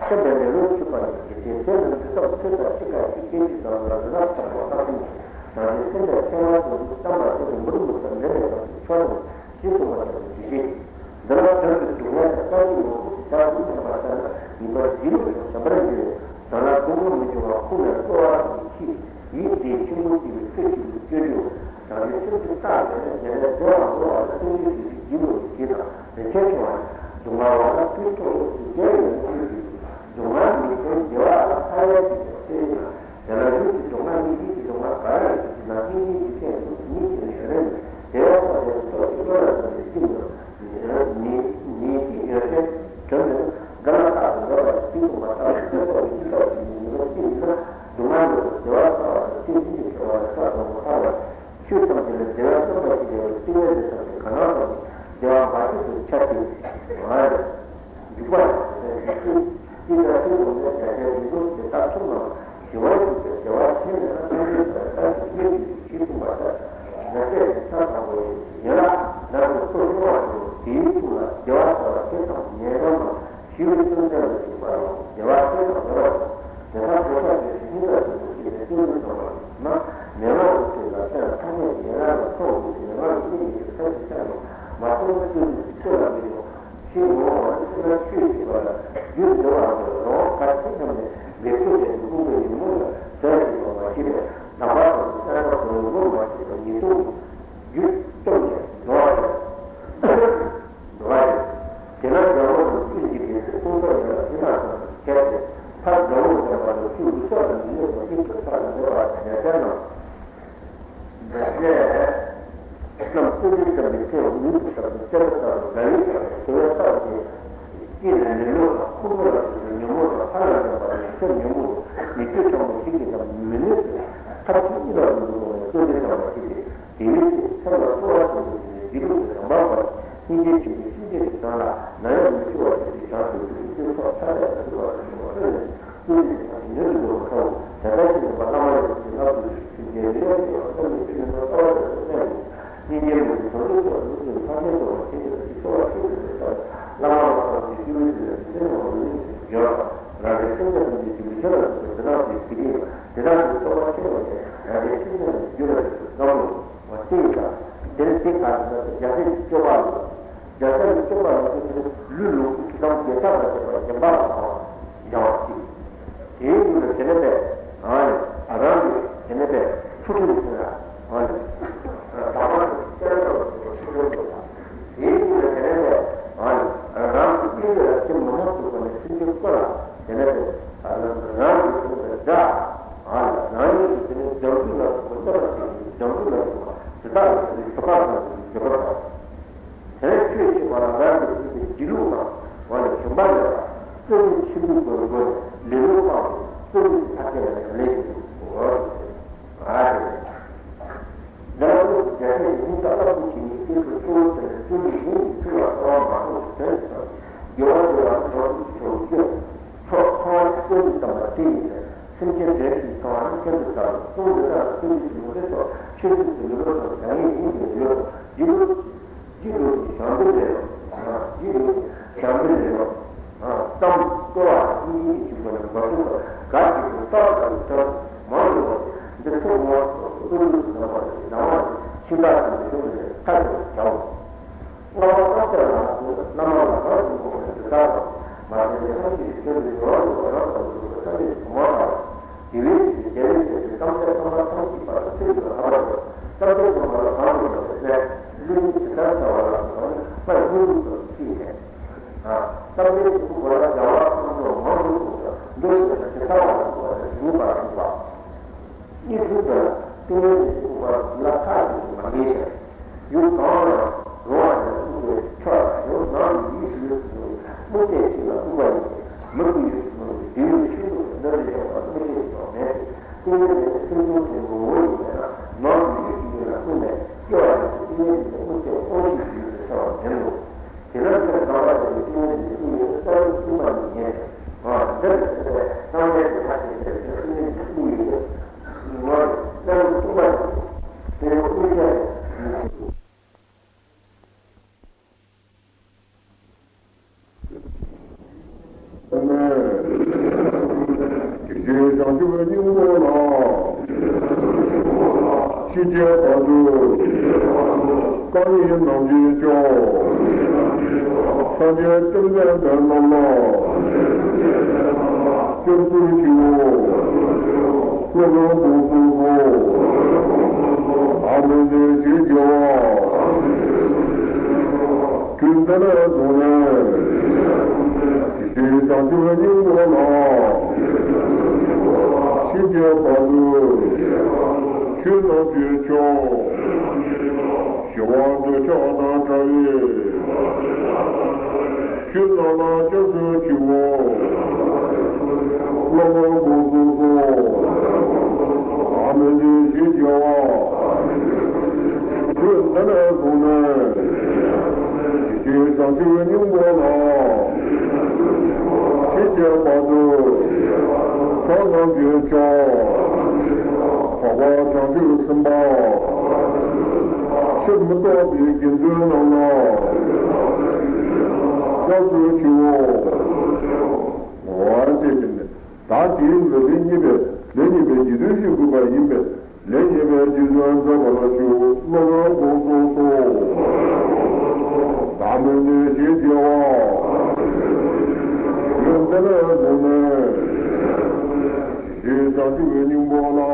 སེམས་པའི་ལེ་ལོ་ཆུད་པ་ཡིན། དེ་ཚེ་དེ་ནི་འདི་ཙམ་ཚོད་དང་ཅི་དགར་ཞིག་སྐད་ཅིག་ཙམ་ལ་རི་རབ་ཆགས་པ་ལྟ་བུ་ཡིན། རང་གི་སེམས་པའི་ཚེར་མ་དང་བསམ་པ་དེ་ནི་མུར་མུར་དང་འདྲེས་ནས་ཡོང་ཞིང་ཆོག་ནས། ཞེས་གསུངས་པ་ལྟ་བུ་ཞིག་རེད། འདི་ལ་དོན་དུ་སྡུག་བསྔལ་དང་དཀའ་ངལ་མང་པོ་ཞིག་བདག་གིས་མཐོང་བ་ལྟར་ན། ཡིན་པར་བགྱིད་ལུགས་དང་བྱམས་པར་འགྱུར་བས། བྱམས་ལ་སྡུག་བསྔལ་མི་འབྱུང་བ་ཁོ་ནས་སྤྲོ་བ་དང་ཡིད་ཆེས། ཡིད་བདེ་ཆེན་པོ་སྐྱེ་བའི་ཚུལ་ཞིག་ཏུ་སྤྱོད་རྒྱུ། བྱང་ཆུབ་སེམས་ཀྱི་རྟགས་ཡོད་ན། དེ་ནས་བདེ་བ་འགྲོ་བ་ལ་བརྩོན་འགྲུས་བྱེད་པའི་བགྱིད་ལུགས་ཀྱི་དང་རིན་ཆེན་ཆུང་བ་ཡིན། སྡུག་བསྔལ་བ་ལ་དུས་ཐོག་ཡོངས་སུ་བརྒྱལ་བའི་ལུགས་ཀྱི་སྡུག་བསྔལ་མི་བྱུང་བདེ་བ་ལ་ཐ་ཡལ་གྱི་ཚེ་ཡིན་ན། དེ་ལ་ཡུལ་གྱི་སྡུག་བསྔལ་ནི་ཡིད་ཀྱི་སྡུག་བསྔལ་ག་རེ་ཡིན་ན། སྙིང་རྗེའི་ཚད་དུ་ཉིད་ཀྱི་ཡོན་རེ་ནི། དེ་བས་ས་དེ་ཚོགས་ཀྱི་བློ་ལ་འཛིན་པའི་སྐྱིད་འདོད་ཉིད་ཀྱི་ཡོན་ཏན་དོན་དུ་འགལ་ལ་རྟག་ཏུ་འགལ་བ་དང་དུས་གསུངས་པ་ལྟར་དུ་ཚོགས་ཀྱི་སྐྱིད་ཐོབ་ཀྱི་ཉིན་མོའི་སྐྱིད་ཡིན་ན། སྡུག་བསྔལ་མེད་པར་བདེ་བ་འཚོལ་བ་དང་ཚེ་འདི་ནས་སྐྱོ་བ་ལས་ཐར་ཐོབ་པར་ཐལ་བ། ཆོས་ཐམས་ཅད་ལ་བདེ་བ་སྟོན་པ་ཞིག་ཡོད་པའི་ཏིང་ངེ་འཛིན་ཐམས་ཅད་ག་ནང་བསམ་ནས་བདེ་བ་མ་ཆོད་པའི་ཆ་དེ་ང་ལ་འཇུག་པ་ཡིན། ཅི་ལྟར་ཆོས་ཀུན་ནས་བྱ་བྱེད་རིགས་གསུམ་གྱི་རྟགས་ཐུབ་རྣམས་ཞི་བར་བྱེད་པའི་བདེ་བ་ཆེན་པོ་ན། ཏིང་ངེ་འཛིན་ལ་ལྟ་ཞིང་གནས་ཞིང་ཞེས་གསུངས་པ་ལྟར། ནི་སྐད་ཅིག་ས་དང་པོ་ཡིན་ལ། ནང་གི་ཚོགས་སྐྱོང་བ་དང་དེའི་ཐུགས་ལ་བདེ་བ་འཚོལ་བ་དེ་ཙམ་ཉན་རང་དང་ཞི་བའི་བཅོམ་ལྡན་ལ་ཞུགས་པ་ལ་བདེ་བ་དེ་ཙམ་ཡོད་པ་དང་། དེ་དག་གོ་ཆ་བྱས་ཤིང་སྙིང་ག་ཟེར་དུ་སྐྱེས་ནས་སྐྱེ་བོའི་བསམ་པ་ན། མན་ངག་གི་ཚུལ་ལ་སེམས་ཐ་སྙད་ཀྱི་ཡན་ལག་ལ་སོགས་པའི་མན་ངག་གི་དབྱེ་གཉིས་ཀྱི་ཚད་ཀྱི་ཆ་ནས་མ་རྟོགས་ན་སྐྱེ་བོའི་ཚུལ་ལ་མི་འགྱུར། ཞེས་མོས་པ་ལ་ཆོས་ལ་ཆོས་ཞེས་པ་ལ་རྒྱུ་འདོད་པ་དང་རང་དབང་གལ་ཆེ་རྣམས་ནས་ལེགས་ཐོས་ཏེ་འདུག་པའི་ཉོན་མོངས་ལ་ཟད་ཅིང་སྤངས་པ་ཞེས་པས། དམ་པ་དང་གསལ་བ་དང་ངོ་མ་ཤེས་པ་ཉེས་ལྟུང་རྒྱུད་སྟོབས་ནས་འགྲོ་བ་ཡིན། འགྲོ་བ་ཡིན། དེ་ལ་རྒྱལ་པོ་རྣམས་ཀུན་གྱི་སྡེ་སྲིད་ཀུན་ཐོབ་ཡིན་ལ། དེ་དག་ཀྱང་གལ་ཏེ་ཕར་དགྲ་བོ་འདྲེན་པ་ལ་ཆུ་འུ་ཚོགས་ལ་མི་གནོད་པ་ཉིད་དུ་ཐར་ལ་འདོད་པ་དང་ཉ་ཆ་རྣམས། འདྲ་ཆ་རྣམས་ཀུན་གྱི་བསམ་པའི་ཚེ་འུ་ཚོགས་ལྟ་བུ་བསྟན་པ་ལྟ་བུ་དགྲ་ཡིས་བསྐྱངས་ཏེ་དེ་བས་རྟག་ཏུ་སྐྱེས་ནས་ལེ་ལོ་དང་ཁོང་ཁྲོ་ལ་སོགས་པའི་ཉོན་མོངས་དང་ཕར་ལ་འདྲེན་པ་ལ་སེམས་ཉོན་མོངས་དང་ཉེས་སྤྱོད་ཕྲ་མོ་ཞིག་གིས་ཀྱང་མི་གནོད་པའི་ཐབས་ཤེས་གཉིས་ལ་རུང་དུ་བསྔོ་བའི་བརྩོན་འགྲུས་བྱ་བ་ཞིག་སྟེ། དེའི་ཚེ་སེམས་ལ་སྤྲོ་བ་ཆེན་པོ་སྐྱེས་ནས་སྒྱིད་ལུག་གི་དམ་པ་འབར་ཏེ་སྙིང་རྗེ་ཆེན་པོས་སེམས་ཅན་གྱི་དོན་ལ་ནམ་ཡང་མི་སྐྱོ་བར་བྱེད་པའི་བྱང་ཆུབ་ཏུ་སྐྱེ་ཐོབ་ཐབས་ལ་ཐུག་པ་དང་ཐུག་པ་ལྷོད་ནས་ཀུན་གྱི་ཐབས་ཀྱིས་མྱུར་དུ་འགྲོ་བར་བྱའོ། དེ་ལྟར་ཤེས་ནས་པ་བླ་མ་ཡི་གེ་ལ་གུས་ཤིང་སེམས་ཅན་ལུས་ལ་བྱེད་པ་བསམ་པའི་ཆོས་ནི་རྩ་བ་ལས་སུ་གསན་ཞིང་། སྙིང་རྗེའི་ངོས་ནས་བྱང་ཆུབ་ཏུ་ལུས་ཀྱི་ལྷ་ཆེན་ཐོབ་པར་བྱེད་པའི་ཕྱིར་ཚོགས་ལ་ཆོས་སྟོན་པའི་ཐབས་བླ་མ་ལ་ཕངས་ཏེ་སྐྱེ་བོའི་ཚུལ་ལ་ནི་སེམས་ངོ་བོ་ཉིད་ཀྱི་འབྱོར་བ་རང་གི་སེམས་ཅན་ཐམས་ཅད་ཀྱི་མི་ཁྱབ་པ་ཞིག་ཏུ་འདི་དག་གི་དགེ་སྡིག་དེ་དག་གི་ཚོགས་པ་ཆེན་པོ་ཞིག་རང་གི་སེམས་ཅན་ལ་འགྱུར་བ་ཞིག་ཏུ་བསམ་བློ། བ་དེ་ཡིན་ལ། དེར་དེ་ག་རེ་ཟེར་ན་རྒྱལ་སྲས་ཀྱི་སྤྱོད་པ་ལ། རྒྱལ་སྲས་ཀྱི་སྤྱོད་པ་ལ་དེ་དེ་ལུས་ལོངས་སྤྱོད་ཆུ་དྭངས་བརྒྱ་ཆ་ལ་བརྟེན་པ་སྦྱིན་པ་ལ་ཕངས་པ་སྦྱང་བ་གཅིག་དེའི་ལུས་ལ་དེ་ནས་པས་ཨ་ནི་རང་གི་དེ་ནས་པས་ཆུ་ཁྲིམས་ཟེར་ལ་ཨ་ནི་དག་པ་ཆུ་ཁྲིམས་ཆུ་ཁྲིམས་ཆུ་ཁྲིམས་ཆུ་ཁྲིམས་དེའི་ལུས་ལ་དེ་ནས་པས་ཨ་ནི་རང་གི་སྙིང་རྗེ་ལ་ཅི་མི་སྣང་ཐུབ་པ་ནས་སེམས་ཅན་ཀུན་ལ་དེ་ནས་པས་རང་གི་དེ་ནས་པས་དགྲ་ཨ་ནི་རང་ཉིད་ཀྱི་དེ་ནས་སྦྱང་རྒྱུ་ལ་སོགས་པ་སློབ་པ་ཞིག་སྦྱང་རྒྱུ་ལ་སོགས་པ་དེ་དག་ལ་དེ་ནས་ཆོ་ག་དང་དེ་ནས་སྦྱོར་བ་དང་། དེ་ནས་ཆོས་བྱེད་པ་ལ་རང་གི་སེམས་ཀྱི་སྒྱིད་ལུག་དང་བ་ལས་ཞུམ་པ་མེད་པ། བརྩོན་འགྲུས་ ཆོས་ལུགས་སྒོར་སྒོར་ལེ་ལོ་སྤངས་ཏེ་བརྩོན་འགྲུས་ཀྱི་ཐབས་ཤེས་ལ་ཡང་ལས་ཀྱི་འདུག་ཟེར་བ་རེད། ཨ་རེད། འདི་ལ་བློ་གི་རྒྱལ་ཕྲན་གྱི་སྙིང་སྟོབས་རླབས་ཆེན་གྱི་སྐྱེས་བུ་གཙོ་བོ་དེ་ནི་བརྩོན་འགྲུས་ཡིན་གྱི་ཚུལ་ལ་གསོལ་བ་མ་སོགས་ཀྱི་དོན་དུ་བསམ། དགེ་བ་འདོད་པ་ནི་གྲོགས་སུ་ཆོག་ཅེས། ཚོགས་ཚང་བ་ནི་བརྩོན་འགྲུས་དམ་པ་དེ་ཡིན་ཟེར། སེམས་ཅན་བདེ་ཞིང་ཚང་བ་ནི་ཁྱད་དུ་བསད་པ་གསུམ་འདི་དག་ལ་བརྩོན་འགྲུས་ཀྱི་ལུང་བསྟན་སོགས་ཆོས་ཚུལ་གྱི་ལུགས་སོགས་བྱ་ངེས་ཡིན་པའི་ལུགས་སོགས་རྒྱུད་ལུགས་ཀྱི་རྒྱུད་ལུགས་ཀྱི་བྱང་བུ་ལས་རོ། རྒྱུད་ལུགས་ཀྱི་བྱང་བུ་ལས་རོ། གཏམ་བསྟོད་པ་སྙིང་རྗེ་གི་འཇུག་པ་ནི་འགོ་ཚུགས་པ་ག་ཅིག་ཏུ་རྟག་ཏུ་ཐོས་མང་དུ་བ་འདི་ཚོ་ངོ་སོ་སོ་ལུགས་སུ་འདོན་པ་ཞིག་ནང་བ་ཞིག་ཕྱི་དག་ཏུ་མི་འཇུག་པའི་ཐབས་སུ་བྱའོ། ལྔ་པ་བསམ་གཏན་ལ་སོགས་བླ་མ་ལ་རང་གི་ངོ་བོ་ནི་དེ་ལྟར་དང་མ་ཟད་ནས་སངས་རྒྱས་ཀྱི་ཆོས་ལ་ཡོངས་སུ་རང་དང་གྲོལ་བའི་སངས་རྒྱས་ཀྱི་གོ་འཕང་དང་། དེ་བས་ཀྱི་རྒྱལ་བའི་ཆོས་ཀྱི་བསམ་གཏན་བསམ་པ་ཐམས་ཅད་པ་ལ་ཐུག་པའི་ལྷག་པར་དུ་བསམ་གཏན་བསམ་པ་ལ་གང་ཡོད་པ་ལས་བསླུ་བའི་ཇི་ལྟར་བྱ་བ་ལ་སོགས་པ་ནི་སྔར་སྔོན་དུ་བསམ་ཚུལ་ནས། བསམ་གཏན་གྱི་སྐུ་གོ་ལ་བྱ་བ་ཀུན་རྫོབ་མང་དུ་སོང་ཙང་འདོད་ཆེན་དང་ཇི་ལྟ་བ་ལ་སོགས་པ་ནི་ཉེས་པར་གྲུབ་པ། གཉིས་སུ་འདོད་ལ་ཏིང་ངེ་འཛིན་གྱི་སྐུ་གོ་ལ་ཐག་ཆོད་དུ་མ་ངེས་ཤིང་། ཡུལ་གང་ལ་རུང་བ་ནི་དབུགས་པའི་ཕྱོགས་ལ་ཡང་ནང་གི་ཡིད་ཀྱི་ཡུལ་དུ་འགྱུར་བའི་དབུགས་ཐད་ཅིག་ལ་དབུགས་པ་ཡིན་ཏེ། མི་དབུགས་ཡུལ་དུ་འགྱུར་བའི་དེ་ཡུལ་ཤིན་ཏུ་ནུབ་པའི་ཕྱོགས་ལ་དབུགས་ཐད་ཅིག་ཡང་མེད་དེ། ཏིང་ངེ་འཛིན་ནི་སེམས་བྱུང་གི་ངོ་བོ་ཡིན་པས་ན་ནང་གི་ཡིད་ཀྱི་ཡུལ་ལ་དབུགས་མེད། སྐྱེ་བ་ཡིན་ཏེ་ཏིང་ངེ་འཛིན་ནི་དབུགས་ཐད་དབང་ཤེས་ཀྱི་ཡུལ་དུ་ཤར་བ་མིན་ནོ། དེས་ན་ཚེ་གང་བ་དེ་ནི་ཏིང་ངེ་འཛིན་གྱི་དབུགས་ཡུལ་དུ་རྟ་བའི་དབུགས་མ་ཡིན་ཉེ། འདིར་ཚེ་སྣང་མེད་དུ་ཐག་ཆོད་ཟེར་བའི་ཏིང་ངེ་འཛིན་གྱི་དབུགས་ཡུལ་དུ་ངོ་བོ་རྟ་བའི་དབུགས་མ་ཡིན་ཏེ། དེ་ཡང་དབུགས་ཐད་ནི་ཚིག་གོ། དེ་བཞིན་བྱང་ཆུབ་སྙིང་པོ་ལ། ཕྱིན་ཆད་བར་དུ། རྐང་གཉིས་ནམ་མཁའི་མཆོག་སངས་རྒྱས་བཅོམ་ལྡན་འདས་རྣམས་ལ། སྐྱབས་སུ་མཆིའོ། སློབ་དཔོན་དགོངས་སུ་གསོལ། བདག་སྨོན་འདུན་ཞེས་བགྱི་བ། དུས་འདི་ནས་བཟུང་ནས། དེ་བཞིན་བྱང་ཆུབ་སྙིང་པོ་ལ། ཕྱིན་ཆད་བར་དུ། ཆོས་རྣམས་ཀྱི་མཆོག་ཞི་བ་འདོད་ཆགས་དང་བྲལ་བའི། ཆོས་རྣམས་ལ་སྐྱབས་སུ་མཆིའོ། སློབ་དཔོན་དགོངས་སུ་གསོལ། བདག་སྨོན་འདུན་ཞེས་བགྱི་བ། དུས་འདི་ནས་བཟུང་ནས། དེ་བཞིན་བྱང་ཆུབ་སྙིང་པོ་ལ། ཕྱིན་ཆད་བར་དུ། ཆོས་རྣམས་ཀྱི་མཆོག་འཕགས་པ་བྱང་ཆུབ་སེམས་དཔའ། ཕྱིར་མི་ལྡོག་པའི་དགེ་འདུན་རྣམས་ལ། སྐྱབས་སུ་མཆིའོ། འོ་དེ་བཞིན་ད་དེའི་ལུགས་ལས་གཉིས་པའི་ལས་གཉིས་པའི་རྗེས་ཟློས་ཤིག་དགོས་པ་ཡིན་པས། ལས་གཉིས་པའི་རྗེས་ཟློས་མཛད་པ་ལ་ཞུ། སློབ་དཔོན་དགོངས་སུ་གསོལ། བདག་སྨོན་འདུན་ཞེས་བགྱི་བ། དུས་འདི་ནས་བཟུང་ནས། དེ་བཞིན་བྱང་ཆུབ་སྙིང་པོ་ལ།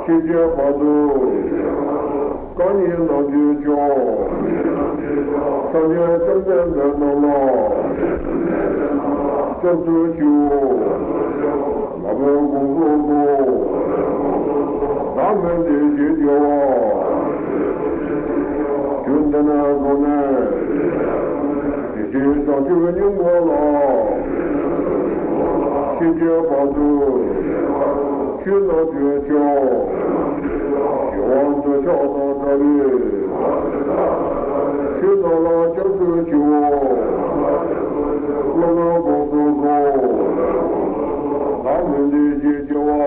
ཕྱིན་ཆད་བར་དུ། རྐང་གཉིས་ནམ་མཁའི་མཆོག་སངས་རྒྱས་བཅོམ་ལྡན་འདས་རྣམས་ལ། སྐྱབས་སུ་མཆིའོ། སློབ་དཔོན་དགོངས་སུ་གསོལ། བདག་སྨོན་འདུན་ཞེས་བགྱི་བ། དུས་འདི་ནས་བཟུང་ནས། དེ་བཞིན་བྱང་ཆུབ་སྙིང་པོ་ལ། ཕྱིན་ཆད་བར་དུ། ཆོས་རྣམས་ཀྱི་མཆོག་ཞི་བ་འདོད་ཆགས་དང་བྲལ་བའི། ཆོས་རྣམས་ལ་སྐྱབས་སུ་མཆིའོ། སློབ་དཔོན་དགོངས་སུ་གསོལ། བདག་སྨོན་འདུན་ཞེས་བགྱི་བ།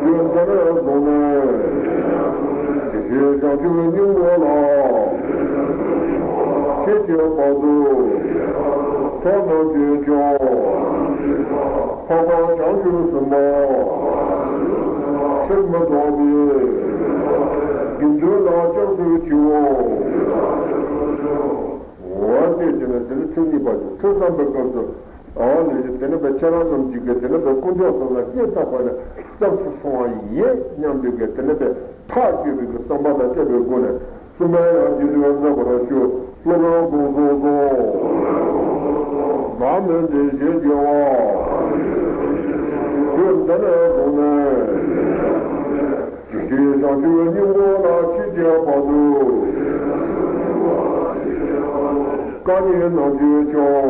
དུས་འདི་ནས་བཟུང་ནས། དེ་བཞིན་བྱང་ཆུབ་སྙིང་པོ་ལ། ཕྱིན་ཆད་བར་དུ། ཚོགས་རྣམས་ཀྱི་མཆོག་འཕགས་པ་བྱང་ཆུབ་སེམས་དཔའ། ཕྱིར་མི་ལྡོག་པའི། དགེ་འདུན་ལ་སྐྱབས་སུ་མཆིའོ། འོ་དེ་བྱས་ན་དེ་ནི་ཚིག་གཉིས་པ་ཅིག་ཚིག་གསུམ་པའི་སྐབས་སུ། ཨ་ནི་དེ་ནི་བའི་ཁྱེད་རང་རྣམས་ཀྱིས་དེ་ནི་བའི་དཀོན་མཆོག་གསུམ་ལ་སྙིང་ཐག་པ་ནས་སྐྱབས་སུ་སོང་བ་ཡིན་སྙམ་པའི་དེ་ནི་བའི་ཐག་གཅོད་པའི་བསམ་པ་དང་བཅས་པའི་སྒོ་ནས། གསུམ་པའི་ཡང་རྗེས་ཟློས་མཛད་པ་ལ་ཞུ། སློབ་དཔོན་དགོངས་སུ་གསོལ། བདག་སྨོན་འདུན་ཞེས་བགྱི་བ། དུས་འདི་ནས་བཟུང་ནས། དེ་བཞིན་བྱང་ཆུབ་སྙིང་པོ་ལ། ཕྱིན་ཆད་བར་དུ། བཀའ་ཉན་རྣམས་ཀྱི་མཆོག་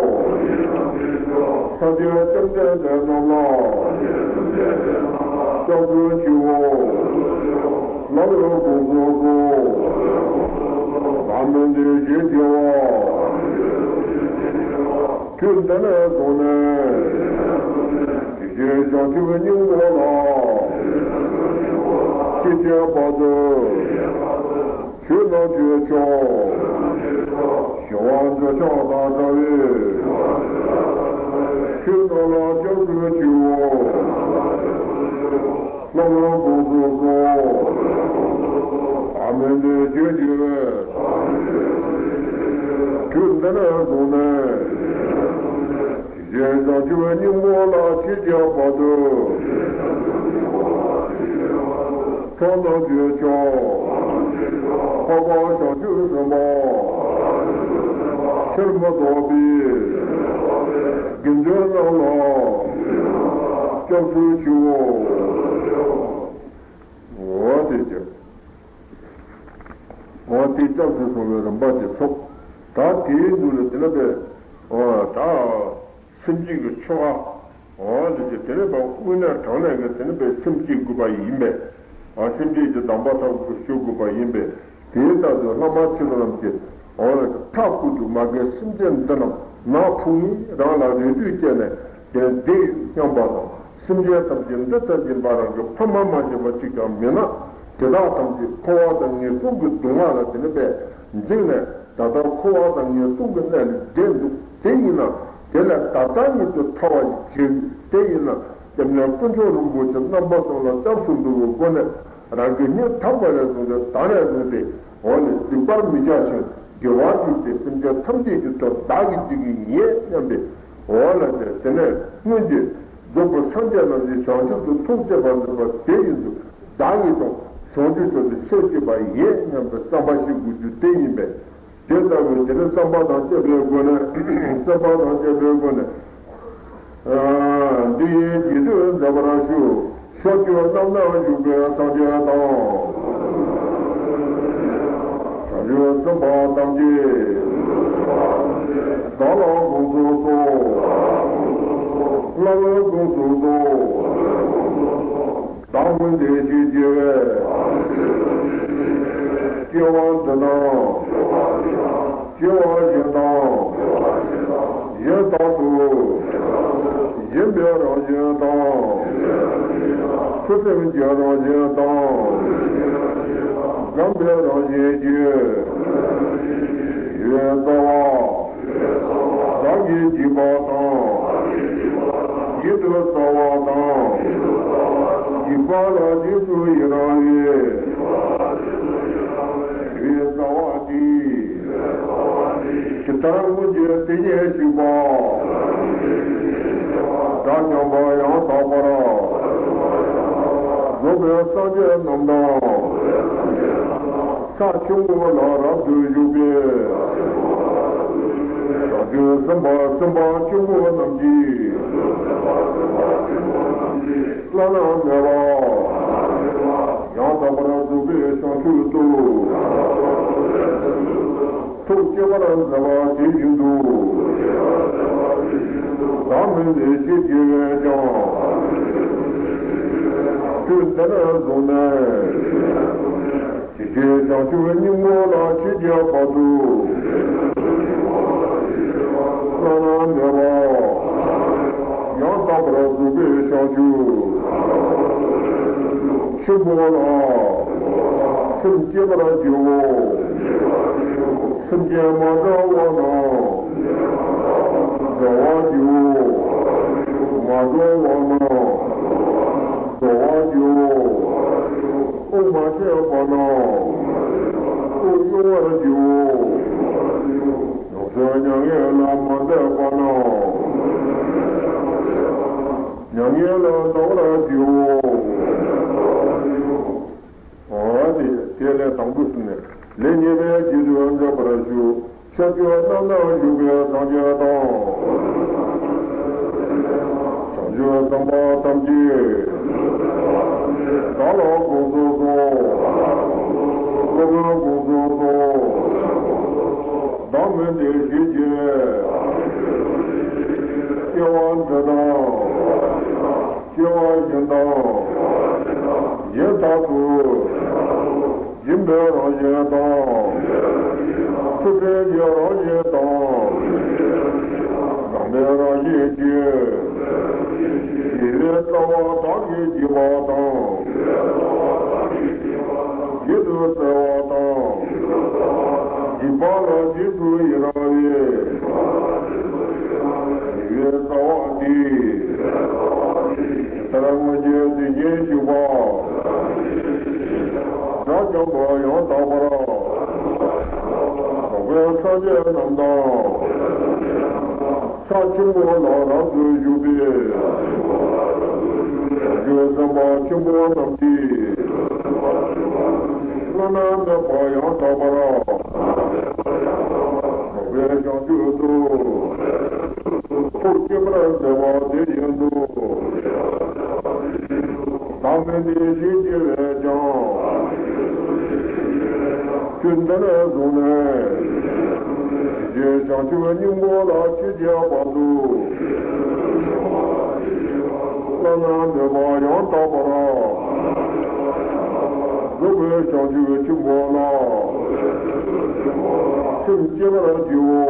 སངས་རྒྱས་བཅོམ་ལྡན་འདས་རྣམས་ལ། སྐྱབས་སུ་མཆིའོ། ལག་ལེན་དགོངས་སུ་གསོལ། བདག་མིང་འདི་ཞེས་བགྱི་བ། དུས་འདི་ནས་བཟུང་ནས། ཇི་ཕྱིར་བྱང་ཆུབ་སྙིང་པོ་ལ། མཆིས་པའི་བར་དུ། ཆོས་རྣམས་ཀྱི་མཆོག་ཞི་བ་འདོད་ཆགས་དང་བྲལ་བའི། ཆོས་རྣམས་ལ་སྐྱབས་སུ་མཆིའོ། ལག་ལེན་དགོངས་སུ་གསོལ། བདག་མིང་འདི་ཞེས་བགྱི་བ། དུས་འདི་ནས་བཟུང་ནས། ཇི་ཕྱིར་བྱང་ཆུབ་སྙིང་པོ་ལ། མཆིས་པའི་བར་དུ། མཆོག་རྣམས་ཀྱི་མཆོག་འཕགས་པ་བྱང་ཆུབ་སེམས་དཔའ། ཕྱིར་མི་ལྡོག་པའི། དགེ་འདུན་རྣམས་ལ། སྐྱབས་སུ་མཆིའོ། འོ་དེ་ཅི། འོ་དེ་སྐྱབས་སུ་སོང་བའི་རིམ་པ་དེ་ཚོ། ད་དེའི་མཇུག་ལ་དེ་ནས་པས། འོ་ད། སེམས་བསྐྱེད་ཀྱི་ཆོ་ག། འོ་ལ་ཅིག་དེ་ནས་ཕར་དངོས་གནས་དྲང་གནས་ཀྱི་དེ་ནས་པའི་སེམས་བསྐྱེད་དགོས་པ་ཡིན་པས། འོ་སེམས་བསྐྱེད་ཀྱི་གདམས་པ་ཐོབ་དགོས་ཞུ་དགོས་པ་ཡིན་པས། དེའི་རྟགས་སུ་བླ་མ་ཆོས་རྣམས་ཀྱི། འོ་ལ་ཅིག་མཐའ་གཅིག་ཏུ་མ་རྒན་སེམས་ཅན་འདི་རྣམས་ནག་ཕུང་ནས་རང་ལ་རེ་ལྟོས་བསྐྱེད་ནས་དེ་འདི་སྙམ་པ་དང་། སེམས་ཅན་ཐམས་ཅད་འདི་ལྟར་སྦྱིན་པ་རང་གི་ཕ་མ་མ་བྱས་པ་གཅིག་ཀྱང་མེད་ན། དེ་དག་ཐམས་ཅད་འཁོར་བ་དང་ངན་སོང་གི་སྡུག་བསྔལ་ལ་དེ་ནས་པས་འཇིགས་ནས། ད་ལྟ་འཁོར་བ་དང་ངན་སོང་གི་གནས་ལས་འདས་འདུག་དེ་ཡིན་ན། དེ་ལས་ད་ལྟ་ཉིད་དུ་ཐར་བ་ཞིག་བྱེད། དེ་ཡིན་ན། དེ་ནས་དཀོན་མཆོག་རིན་པོ་ཆེ་རྣམ་པ་གསུམ་ལ་སྐྱབས་སུ་འགྲོ་བའི་སྒོ་ནས། རང་གི་སྙིང་ཐག་པ་ནས་བཟུང་སྟེ་ད་ནས་བཟུང་སྟེ། འོ་ནས་སྡིག་པར་མི་བྱ་ཞིང་། དགེ་བར་གྱུར་ཏེ། སེམས་ཅན་ཐམས་ཅད་ཀྱི་དོན་བདག་གིས་བགྱིད་ཀྱི་ཡིན་སྙམ་པའི། འོ་ལ་དེ་དེ་ནས་སྔོན་གྱི་རྫོགས་པའི་སངས་རྒྱས་རྣམས་ཀྱིས་བྱང་ཆུབ་ཏུ་ཐུགས་བསྐྱེད་པ་མཛད་པ་དེ་ཡིན་དུ། བདག་གིས་ཀྱང་བྱང་ཆུབ་ཏུ་ཐུགས་བསྐྱེད་པ་ཡིན་སྙམ་པའི་བསམ་པ་བཞེས་དགོས་རྒྱུ་དེ་ཡིན་པས། དེ་ལྟ་བུའི་དེ་ནི་བསམ་པ་དང་བཅས་པའི་སྒོ་ནས། བསམ་པ་དང་བཅས་པའི་སྒོ་ནས། འདི་ཡི་རྗེས་ཟློས་མཛད་པར་ཞུ། ཕྱོགས་བཅུ་རྣམས་ན་བཞུགས་པའི་སངས་རྒྱས་དང་། བྱང་ཆུབ་སེམས་དཔའ་ཐམས་ཅད། བདག་ལ་དགོངས་སུ་གསོལ། ལག་ལེན་དགོངས་སུ་གསོལ། བདག་སྔོན་འདི་ཞེས་བགྱི་བའི། སྐྱེ་བ་འདི་དང་། སྐྱེ་བ་གཞན་དང་། གཞན་དག་ཏུ། སྦྱིན་པའི་རང་བཞིན་དང་། ཚུལ་ཁྲིམས་ཀྱི་རང་བཞིན་དང་། བསྒོམ་པའི་རང་བཞིན་གྱིས། ཡིད་རྩ་བ། བདག་གིས་བགྱིས་པ་དང་། ཡིད་དུ་གསོལ་བ་དང་། བགྱིས་པ་ལ་རྗེས་སུ་ཡི་རང་བའི། ཡིད་རྩ་བ་དེས། ཇི་ལྟར་སྔོན་གྱི་དེ་ཉིད་གཤེགས་པ། སྒྲ་སྙན་པ་ཡང་དག་པར། རྫོགས་པའི་སངས་རྒྱས་རྣམས་དང་། ས་ཆེན་པོ་ལ་རབ་ཏུ་བཞུགས་པའི། བྱང་ཆུབ་སེམས་དཔའ་སེམས་དཔའ་ཆེན་པོ་རྣམས་ཀྱིས། བླ་ན་མེད་པ། ཡང་དག་པར་རྫོགས་པའི་བྱང་ཆུབ་ཏུ། ཐུགས་བསྐྱེད་པར་མཛད་པ་དེ་བཞིན་དུ། བདག་མིང་འདི་ཞེས་བགྱི་བས་ཀྱང་། དུས་འདི་ནས་བཟུང་ནས། ཇི་ཕྱིར་བྱང་ཆུབ་སྙིང་པོ་ལ། མཆིས་པའི་བར་དུ། བླ་ན་མེད་པ། ཡང་དག་པར་རྫོགས་པའི་བྱང་ཆུབ། ཆེན་པོ་ལ། སེམས་བསྐྱེད་པར་བགྱིའོ། སེམས་ཅན་མ་འདྲ་བ་རྣམས། སྒྲོལ་བར་བགྱིའོ། མ་འདྲ་བ་རྣམས། སྒྲོལ་བར་བགྱིའོ། དབུགས་མ་ཆད་པ་རྣམས། དབུགས་དབྱུང་བར་བགྱིའོ། ཡོངས་སུ་མྱ་ངན་ལས་མ་འདས་པ་རྣམས། མྱ་ངན་ལས་འདའ་བར་བགྱིའོ། འོ་དེ་དེ་ལས་དང་པོ་ཟིན་ནས་ལས་གཉིས་པའི་རྗེས་ཟློས་མཛད་པར་ཞུ། ཕྱོགས་བཅུ་རྣམས་ན་བཞུགས་པའི་སངས་རྒྱས་དང་། བྱང་ཆུབ་སེམས་དཔའ་ཐམས་ཅད། བདག་ལ་དགོངས་སུ་གསོལ། སློབ་དཔོན་དགོངས་སུ་གསོལ། བདག་མིན་འདི་ཞེས་བགྱི། སྐྱེ་བ་འདི་དང་། སྐྱེ་བ་གཞན་དང་། གཞན་དག་ཏུ། སྦྱིན་པའི་རང་བཞིན་དང་། ཚུལ་ཁྲིམས་ཀྱི་རང་བཞིན་དང་། དམ་པའི་རང་བཞིན་གྱིས། ཞི་བའི་རྩ་བ་བདག་གིས་བགྱིས་པ་དང་། བགྱིད་དུ་སྩལ་བ་དང་། བགྱིས་པ་ལ་རྗེས་སུ་ཡི་རང་བའི། ཞི་བའི་རྩ་བ་འདིས། ཇི་ལྟར་སྔོན་གྱི་དེ་བཞིན་གཤེགས་པ། དགྲ་བཅོམ་པ་ཡང་དག་པར། རྫོགས་པའི་སངས་རྒྱས་རྣམས་དང་། ཕྱག་ཆེན་པོ་ལ་རབ་ཏུ་བཞུགས་པའི། བྱང་ཆུབ་སེམས་དཔའ་ཆེན་པོ་རྣམས་ཀྱིས། བླ་ན་མེད་པ་ཡང་དག་པར། རྫོགས་པའི་བྱང་ཆུབ་ཏུ། ཐུགས་བསྐྱེད་པར་མཛད་པ་དེ་བཞིན་དུ། བདག་མིན་འདི་ཞེས་བགྱི་བས་ཀྱང་། དུས་འདི་ནས་བཟུང་ནས། ཞེས་བྱང་ཆུབ་སྙིང་པོ་ལ་ཆོས་བཤད་པ་དང་། བླ་ན་མེད་པ་ཡང་དག་པར། རྫོགས་པའི་བྱང་ཆུབ་ཆེན་པོ་ལ། སེམས་བསྐྱེད་པར་བགྱིའོ།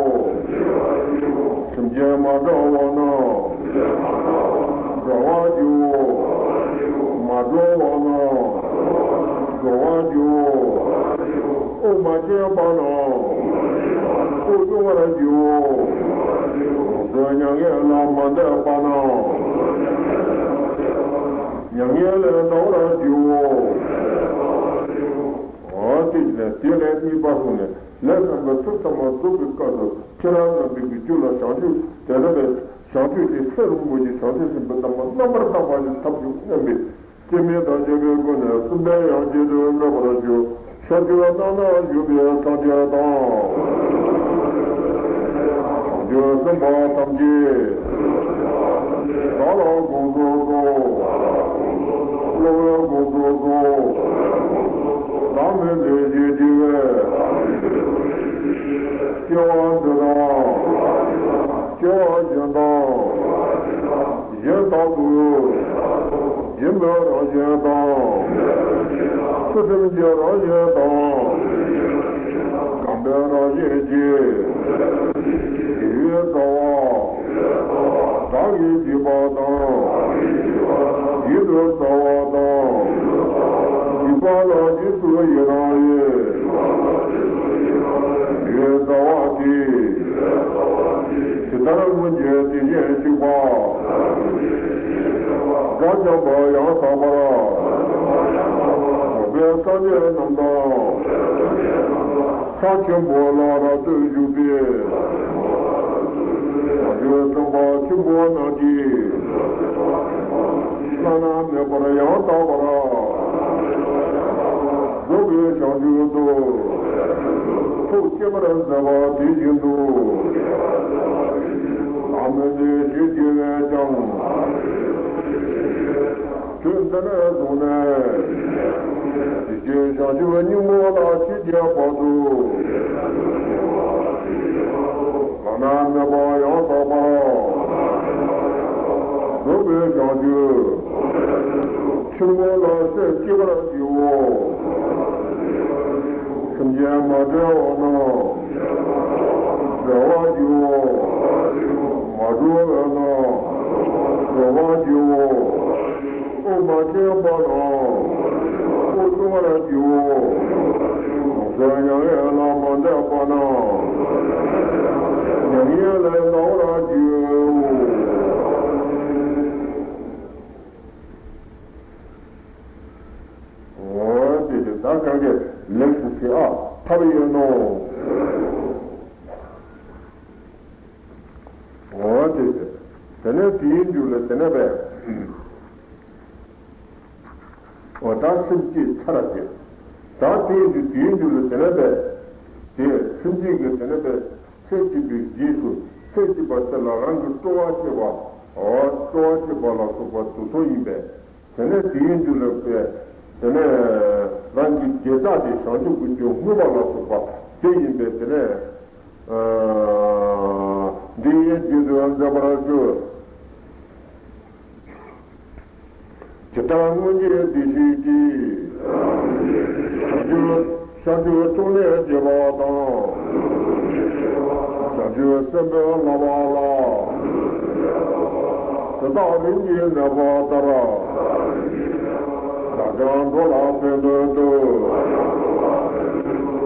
སེམས་བསྐྱེད་མ་བྱས་པ་ན། འགྲོ་བར་བགྱིའོ། མ་གྲོལ་བ་ན། འགྲོ་བར་བགྱིའོ། དབུགས་མ་ཆད་པ་ན། དབུགས་དབྱུང་བར་བགྱིའོ། ལོངས་སྤྱོད་མྱ་ངན་ལས་མ་འདས་པ་ན། མྱ་ངན་ལས་འདའ་བར་བགྱིའོ། འོ་དེ་ནས་དེ་ལས་གཉིས་པ་གསུངས་ནས་ལས་བསམ་པའི་ཚུལ་ཚང་མ་རྫོགས་པའི་སྐབས་སུ་ཁྱེད་རང་རྣམ་པའི་རྒྱུད་ལ་བྱང་ཆུབ་དེ་ལྟ་བུའི་བྱང་ཆུབ་ཀྱི་སེམས་རིན་པོ་ཆེ་བྱང་ཆུབ་སེམས་དཔའི་དམ་པ་རྣམ་པར་དག་པ་ཞིག་ཐོབ་བྱུང་སྙམ་པའི་སྐྱེ་མེད་དང་བཅས་པའི་སྒོ་ནས་གསུམ་པའི་ཡང་གཅིག་ཏུ་སྨོན་པར་ཞུ། ཤར་ཕྱོགས་ནང་ན་བཞུགས་པའི་སངས་རྒྱས་དང་། བྱང་ཆུབ་སེམས་དཔའ་ཐམས་ཅད། བདག་ལ་དགོངས་སུ་གསོལ། སློབ་དཔོན་དགོངས་སུ་གསོལ། བདག་མིན་འདི་ཞེས་བགྱི་བས། སྐྱེ་བ་འདི་དང་། སྐྱེ་བ་གཞན་དང་། གཞན་དག་ཏུ། སྦྱིན་པའི་རང་བཞིན་དང་། ཚུལ་ཁྲིམས་ཀྱི་རང་བཞིན་དང་། དམ་པའི་རང་བཞིན་གྱིས། ཞི་བའི་རྩ་བ། བདག་གིས་བགྱིས་པ་དང་། བགྱིད་དུ་སྩལ་བ་དང་། བགྱིས་པ་ལ་རྗེས་སུ་ཡི་རང་བའི། ཞི་བའི་རྩ་བ་དེས། ཇི་ལྟར་སྔོན་གྱི་དེ་བཞིན་གཤེགས་པ། དགྲ་བཅོམ་པ་ཡང་དག་པར། རྫོགས་པའི་སངས་རྒྱས་རྣམས་དང་། ཕྱག་ཆེན་པོ་ལ་རབ་ཏུ་བཞུགས་པའི། བྱང་ཆུབ་སེམས་དཔའ་ཆེན་པོ་རྣམས་ཀྱིས། བླ་ན་མེད་པར་ཡང་དག་པར། རྫོགས་པའི་བྱང་ཆུབ་ཏུ། ཐུགས་བསྐྱེད་པར་མཛད་པ་དེ་བཞིན་དུ། བདག་མིན་འདི་ཞེས་བགྱི་བས་ཀྱང་། དུས་འདི་ནས་བཟུང་ནས། དེ་བཞིན་བྱང་ཆུབ་སྙིང་པོ་ལ་ཆོས་བཤད་པ་དང་། བླ་ན་མེད་པ་ཡང་དག་པར། རྫོགས་པའི་བྱང་ཆུབ། ཆེན་པོ་ལ་སེམས་བསྐྱེད་པར་བགྱིའོ། སེམས་ཅན་མ་བསྒྲལ་བ་ན། བསྒྲལ་བར་བགྱིའོ། མ་གྲོལ་བས་ན། གྲོལ་བར་བགྱིའོ། དབུགས་མ་ཆད་པ་ན། དབུགས་དབྱུང་བར་བགྱིའོ། ལོངས་སྤྱོད་མྱ་ངན་ལས་མ་འདས་པ་ན། མྱ་ངན་ལས་འདའ་བར་བགྱིའོ། འོ་དེ་དེ་ད་གང་གི་ལེགས་སུ་བྱེད་ཨ་ཐབས་ཡིན་ནོ། འོ་དེ་དེ་དེ་ནས་དེའི་མཇུག་ལ་དེ་ནས་པས། འོ་ད་སེམས་བསྐྱེད་ཚར་བ་དེ། ད་དེའི་མཇུག་དེའི་མཇུག་ལ་དེ་ནས་པས། དེ་སེམས་བསྐྱེད་ཀྱི་དེ་ནས་པས་ཚེ་གཅིག་པའི་རྗེས་སུ་ཚེ་གཅིག་པ་དེ་ལ་རང་གི་སྤྲོ་བ་བསྐྱེད་པ། འོ་སྤྲོ་བ་བསྐྱེད་པ་ལ་སོགས་པ་དེ་ཚོ་ཡིན་པས། དེ་ནས་དེའི་མཇུག་ལ་པས། དེ་ནས་རང་གི་དགེ་རྩ་དེ་བྱང་ཆུབ་ཀྱི་རྒྱུར་བསྔོས་པ་ལ་སོགས་པ་དེ་ཡིན་པས། དེ་ནས། པར་ཞུ། ཇི་ལྟར་སྔོན་གྱི་བདེ་གཤེགས་ཀྱིས། བྱང་ཆུབ་བྱང་ཆུབ་ཏུ་ལེགས་བྱེད་པ་དང་། བྱང་ཆུབ་སེམས་དཔའི་བསླབ་པ་ལ། དེ་དག་རིམ་གྱིས་གནས་པ་ལྟར། བདག་ཀྱང་འགྲོ་ལ་ཕན་དོན་དུ།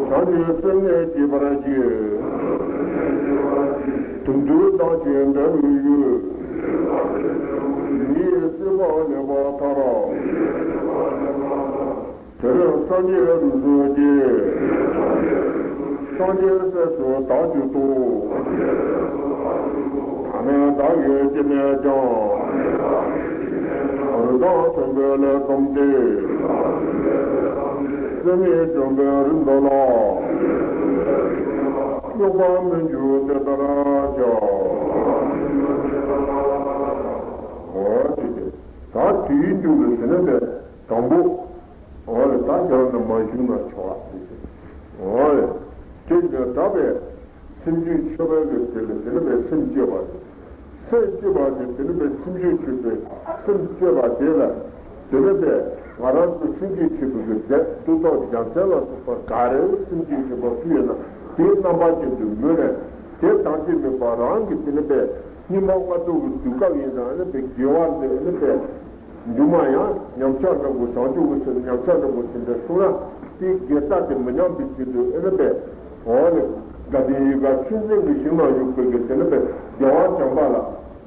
བྱང་ཆུབ་སེམས་ནི་བསྐྱེད་པར་བགྱི། དུག་མདོས་དང་བཅས་འབྲས་བུའི་ཡུལ། མི་ཡི་སྲིད་པ་ལེགས་པར་ཐར། དེར་སངས་རྒྱས་རིགས་དྲུག་སྐྱེས། སངས་རྒྱས་སྲས་སུ་བདག་གྱུར་ཏོ། ཐ་མལ་བདག་གི་སྐྱེ་གནས་ཀྱང་། རི་དྭགས་ཕུང་པོའི་ལས་བརྩམས་ཏེ། སྲེད་མེད་འཇོམས་པའི་རིམ་པ་ལ། སྙོགས་པར་སྨོན་འཇུག་དེ་ལྟར་བྱ། འོ་དེ་དེ། ད་དེའི་མཇུག་ལ་དེ་ནས་དེ་དང་པོ། འོ་ལེ། ད་ཁྱེད་རང་ཚོ་མ་བཞུགས་ན་ཆོག་ཨ། འོ་ལེ། དེ་ནས་ད་པའི་སེམས་རྒྱུད་མཆོད་པའི་ལས་དེ་ལ་དེ་ནས་པའི་སེམས་བསྐྱེད་པ་དེ། སེམས་བསྐྱེད་པ་དེ་དེ་ནས་པའི་སེམས་རྒྱུད་མཆོད་པའི་སེམས་བསྐྱེད་པ་དེ་ལ་དེ་ནས་པའི་ང་རང་ཚོ་སེམས་རྒྱུད་མཆོད་པའི་གི་རྫས་གདུགས་ཏོག་རྒྱལ་མཚན་ལ་སོགས་པ་ག་རེ་སེམས་རྒྱུད་མཆོད་པ་སུ་ཡོད་ན་དེའི་རྣམ་པ་ཅན་དུ་མོས་ནས། དེ་དང་གཅིག་མིན་པ་རང་གི་དེ་ནས་པའི་སྙིགས་མ་ལྔ་བདོ་གི་དུས་སྐབས་ཡིན་ཙང་ཨ་ནི་པའི་དགེ་བ་འདི་ཨ་ནི་པའི་མཇུག་མ་ཡང་ཉམས་ཆག་འདྲ་པོ། བྱང་ཆུབ་ཀྱི་ཕྱིར་ཉམས་ཆག་འདྲ་པོ་དེ་འདྲ་བྱུང་ན་དེའི་དགེ་རྩ་དེ་མི་ཉམས་པའི་ཆེད་དུ་ཨེ་ནི་པས། འོ་ལེ། དགའ་ལྡན་ཡིད་དགའ་ཆོས་འཛིན་གྱི་ཞིང་ན་བཞུགས་པའི་གི་དེ་ནི་པས་རྒྱལ་བ་བྱམས་པ་ལ།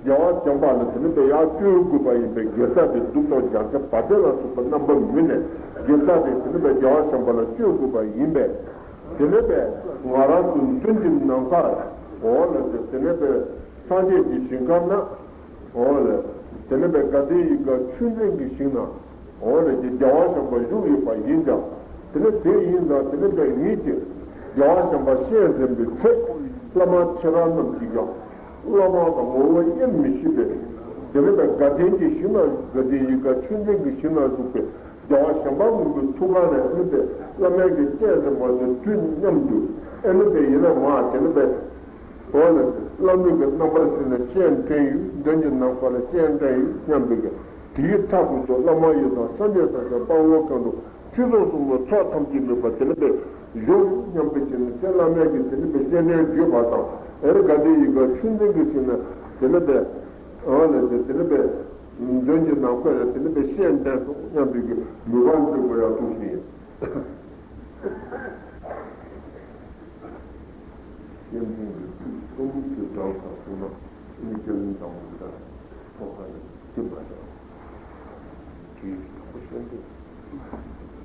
རྒྱལ་བ་བྱམས་པ་ལ་དེ་ནི་པས་ཡར་སྤྲོད་དགོས་པ་ཡིན་པས། དགེ་རྩ་དེ་གདུགས་ཏོག་རྒྱལ་མཚན་བ་དན་ལ་སོགས་པའི་རྣམ་པ་མོས་ནས་དགེ་རྩ་དེ་དེ་ནི་པས་རྒྱལ་བ་བྱམས་པ་ལ་སྤྲོད་དགོས་པ་ཡིན་པས། དེ་ནི་པས་ང་རང་ཚོ་མདུན་གྱི་ནམ་མཁར། འོ་ལེ། དེ་ནི་པས་སངས་རྒྱས་ཀྱི་ཞིང་ཁམས་ན། འོ་ལེ། དེ་ནི་པའི་དགའ་ལྡན་ཡིད་དགའ་ཆོས་འཛིན་གྱི་ཞིང་ན། འོ་ལེ། ཀྱི་རྒྱལ་བ་བྱམས་པ་བཞུགས་ཡོད་པ་ཡིན་ཀྱང་། དེ་ནི་དེ་ཡིན་ཙང་དེ་ནི་པའི་ངེད་ཀྱི་རྒྱལ་བ་བྱམས་པ་སྤྱན་འདྲེན་པའི་ཚེ། བླ་མ་ཁྱེད་རང་རྣམས་ཀྱིས་ཀྱང་བླ་མ་དང་ངོ་བོ་དབྱེར་མི་ཕྱེད་པའི། དེ་ནི་པའི་དགའ་ལྡན་གྱི་ཞིང་ན། དགའ་ལྡན་ཡིད་དགའ་ཆོས་འཛིན་གྱི་ཞིང་ན་བཞུགས་པའི་རྒྱལ་བ་བྱམས་པ་མགོན་པོའི་ཐུགས་ཀ་ནས་ཨེ་ནི་པའི་བླ་མའི་གི་སྤྱན་འདྲེན་པ་དང་དུས་མཉམ་དུ་ཨེ་ནི་པའི་ཡིན་ན་མ་དེ་ནི་པའི། འོ་ལེ། བླ་མའི་གི་རྣམ་པར་ཤེས་ནས་སྤྱན་འདྲེན་ཡོད། མདུན་གྱི་ནམ་མཁའ་ལ་སྤྱན་འདྲེན་ཡོད་སྙམ་པའི་གི། དེའི་མཐའ་ཀུན་ཏུ་བླ་མ་ཡི་དམ་སངས་རྒྱས་སྲས་དང་དཔའ་བོ་མཁའ་འགྲོ་ཆོས་སྐྱོང་སྲུང་མ་ཚོགས་ཐམས་ཅད་མོས་པ་དེ་ནི་པའི་བཞུགས་སྙམ་པའི་གི་ནི་དེ་བླ་མའི་གི་དེ་ནི་པའི་སྤྱན་འདྲེན་བརྗོད་པ་དང་། ཨེ་ནི་དགའ་ལྡན་ཡིད་དགའ་ཆོས་འཛིན་གྱི་ཞིང་ན་དེ་ནི་པའི། འོ་ལེ། དེ་དེ་ནི་པའི་མདུན་གྱི་ནམ་མཁའ་ལ་དེ་ནི་པའི་སྤྱན་འདྲེན་སོང་སྙམ་པའི་གི་མོས་པ་འདྲ་པོ་ཡང་ཐུགས་བཞེས་ཡིན། སྐྱེ་འབྲིང་གི་ཚིག་གསུམ་གྱི་གྲངས་སུ་སོང་ན་ནི་སྐྱེ་བོ་དང་པོ་དང་ཐོག་ཁ་ནས་སྐྱེ་མ་བྱ། དེའི་ཐོག་ཤན་ཏེ།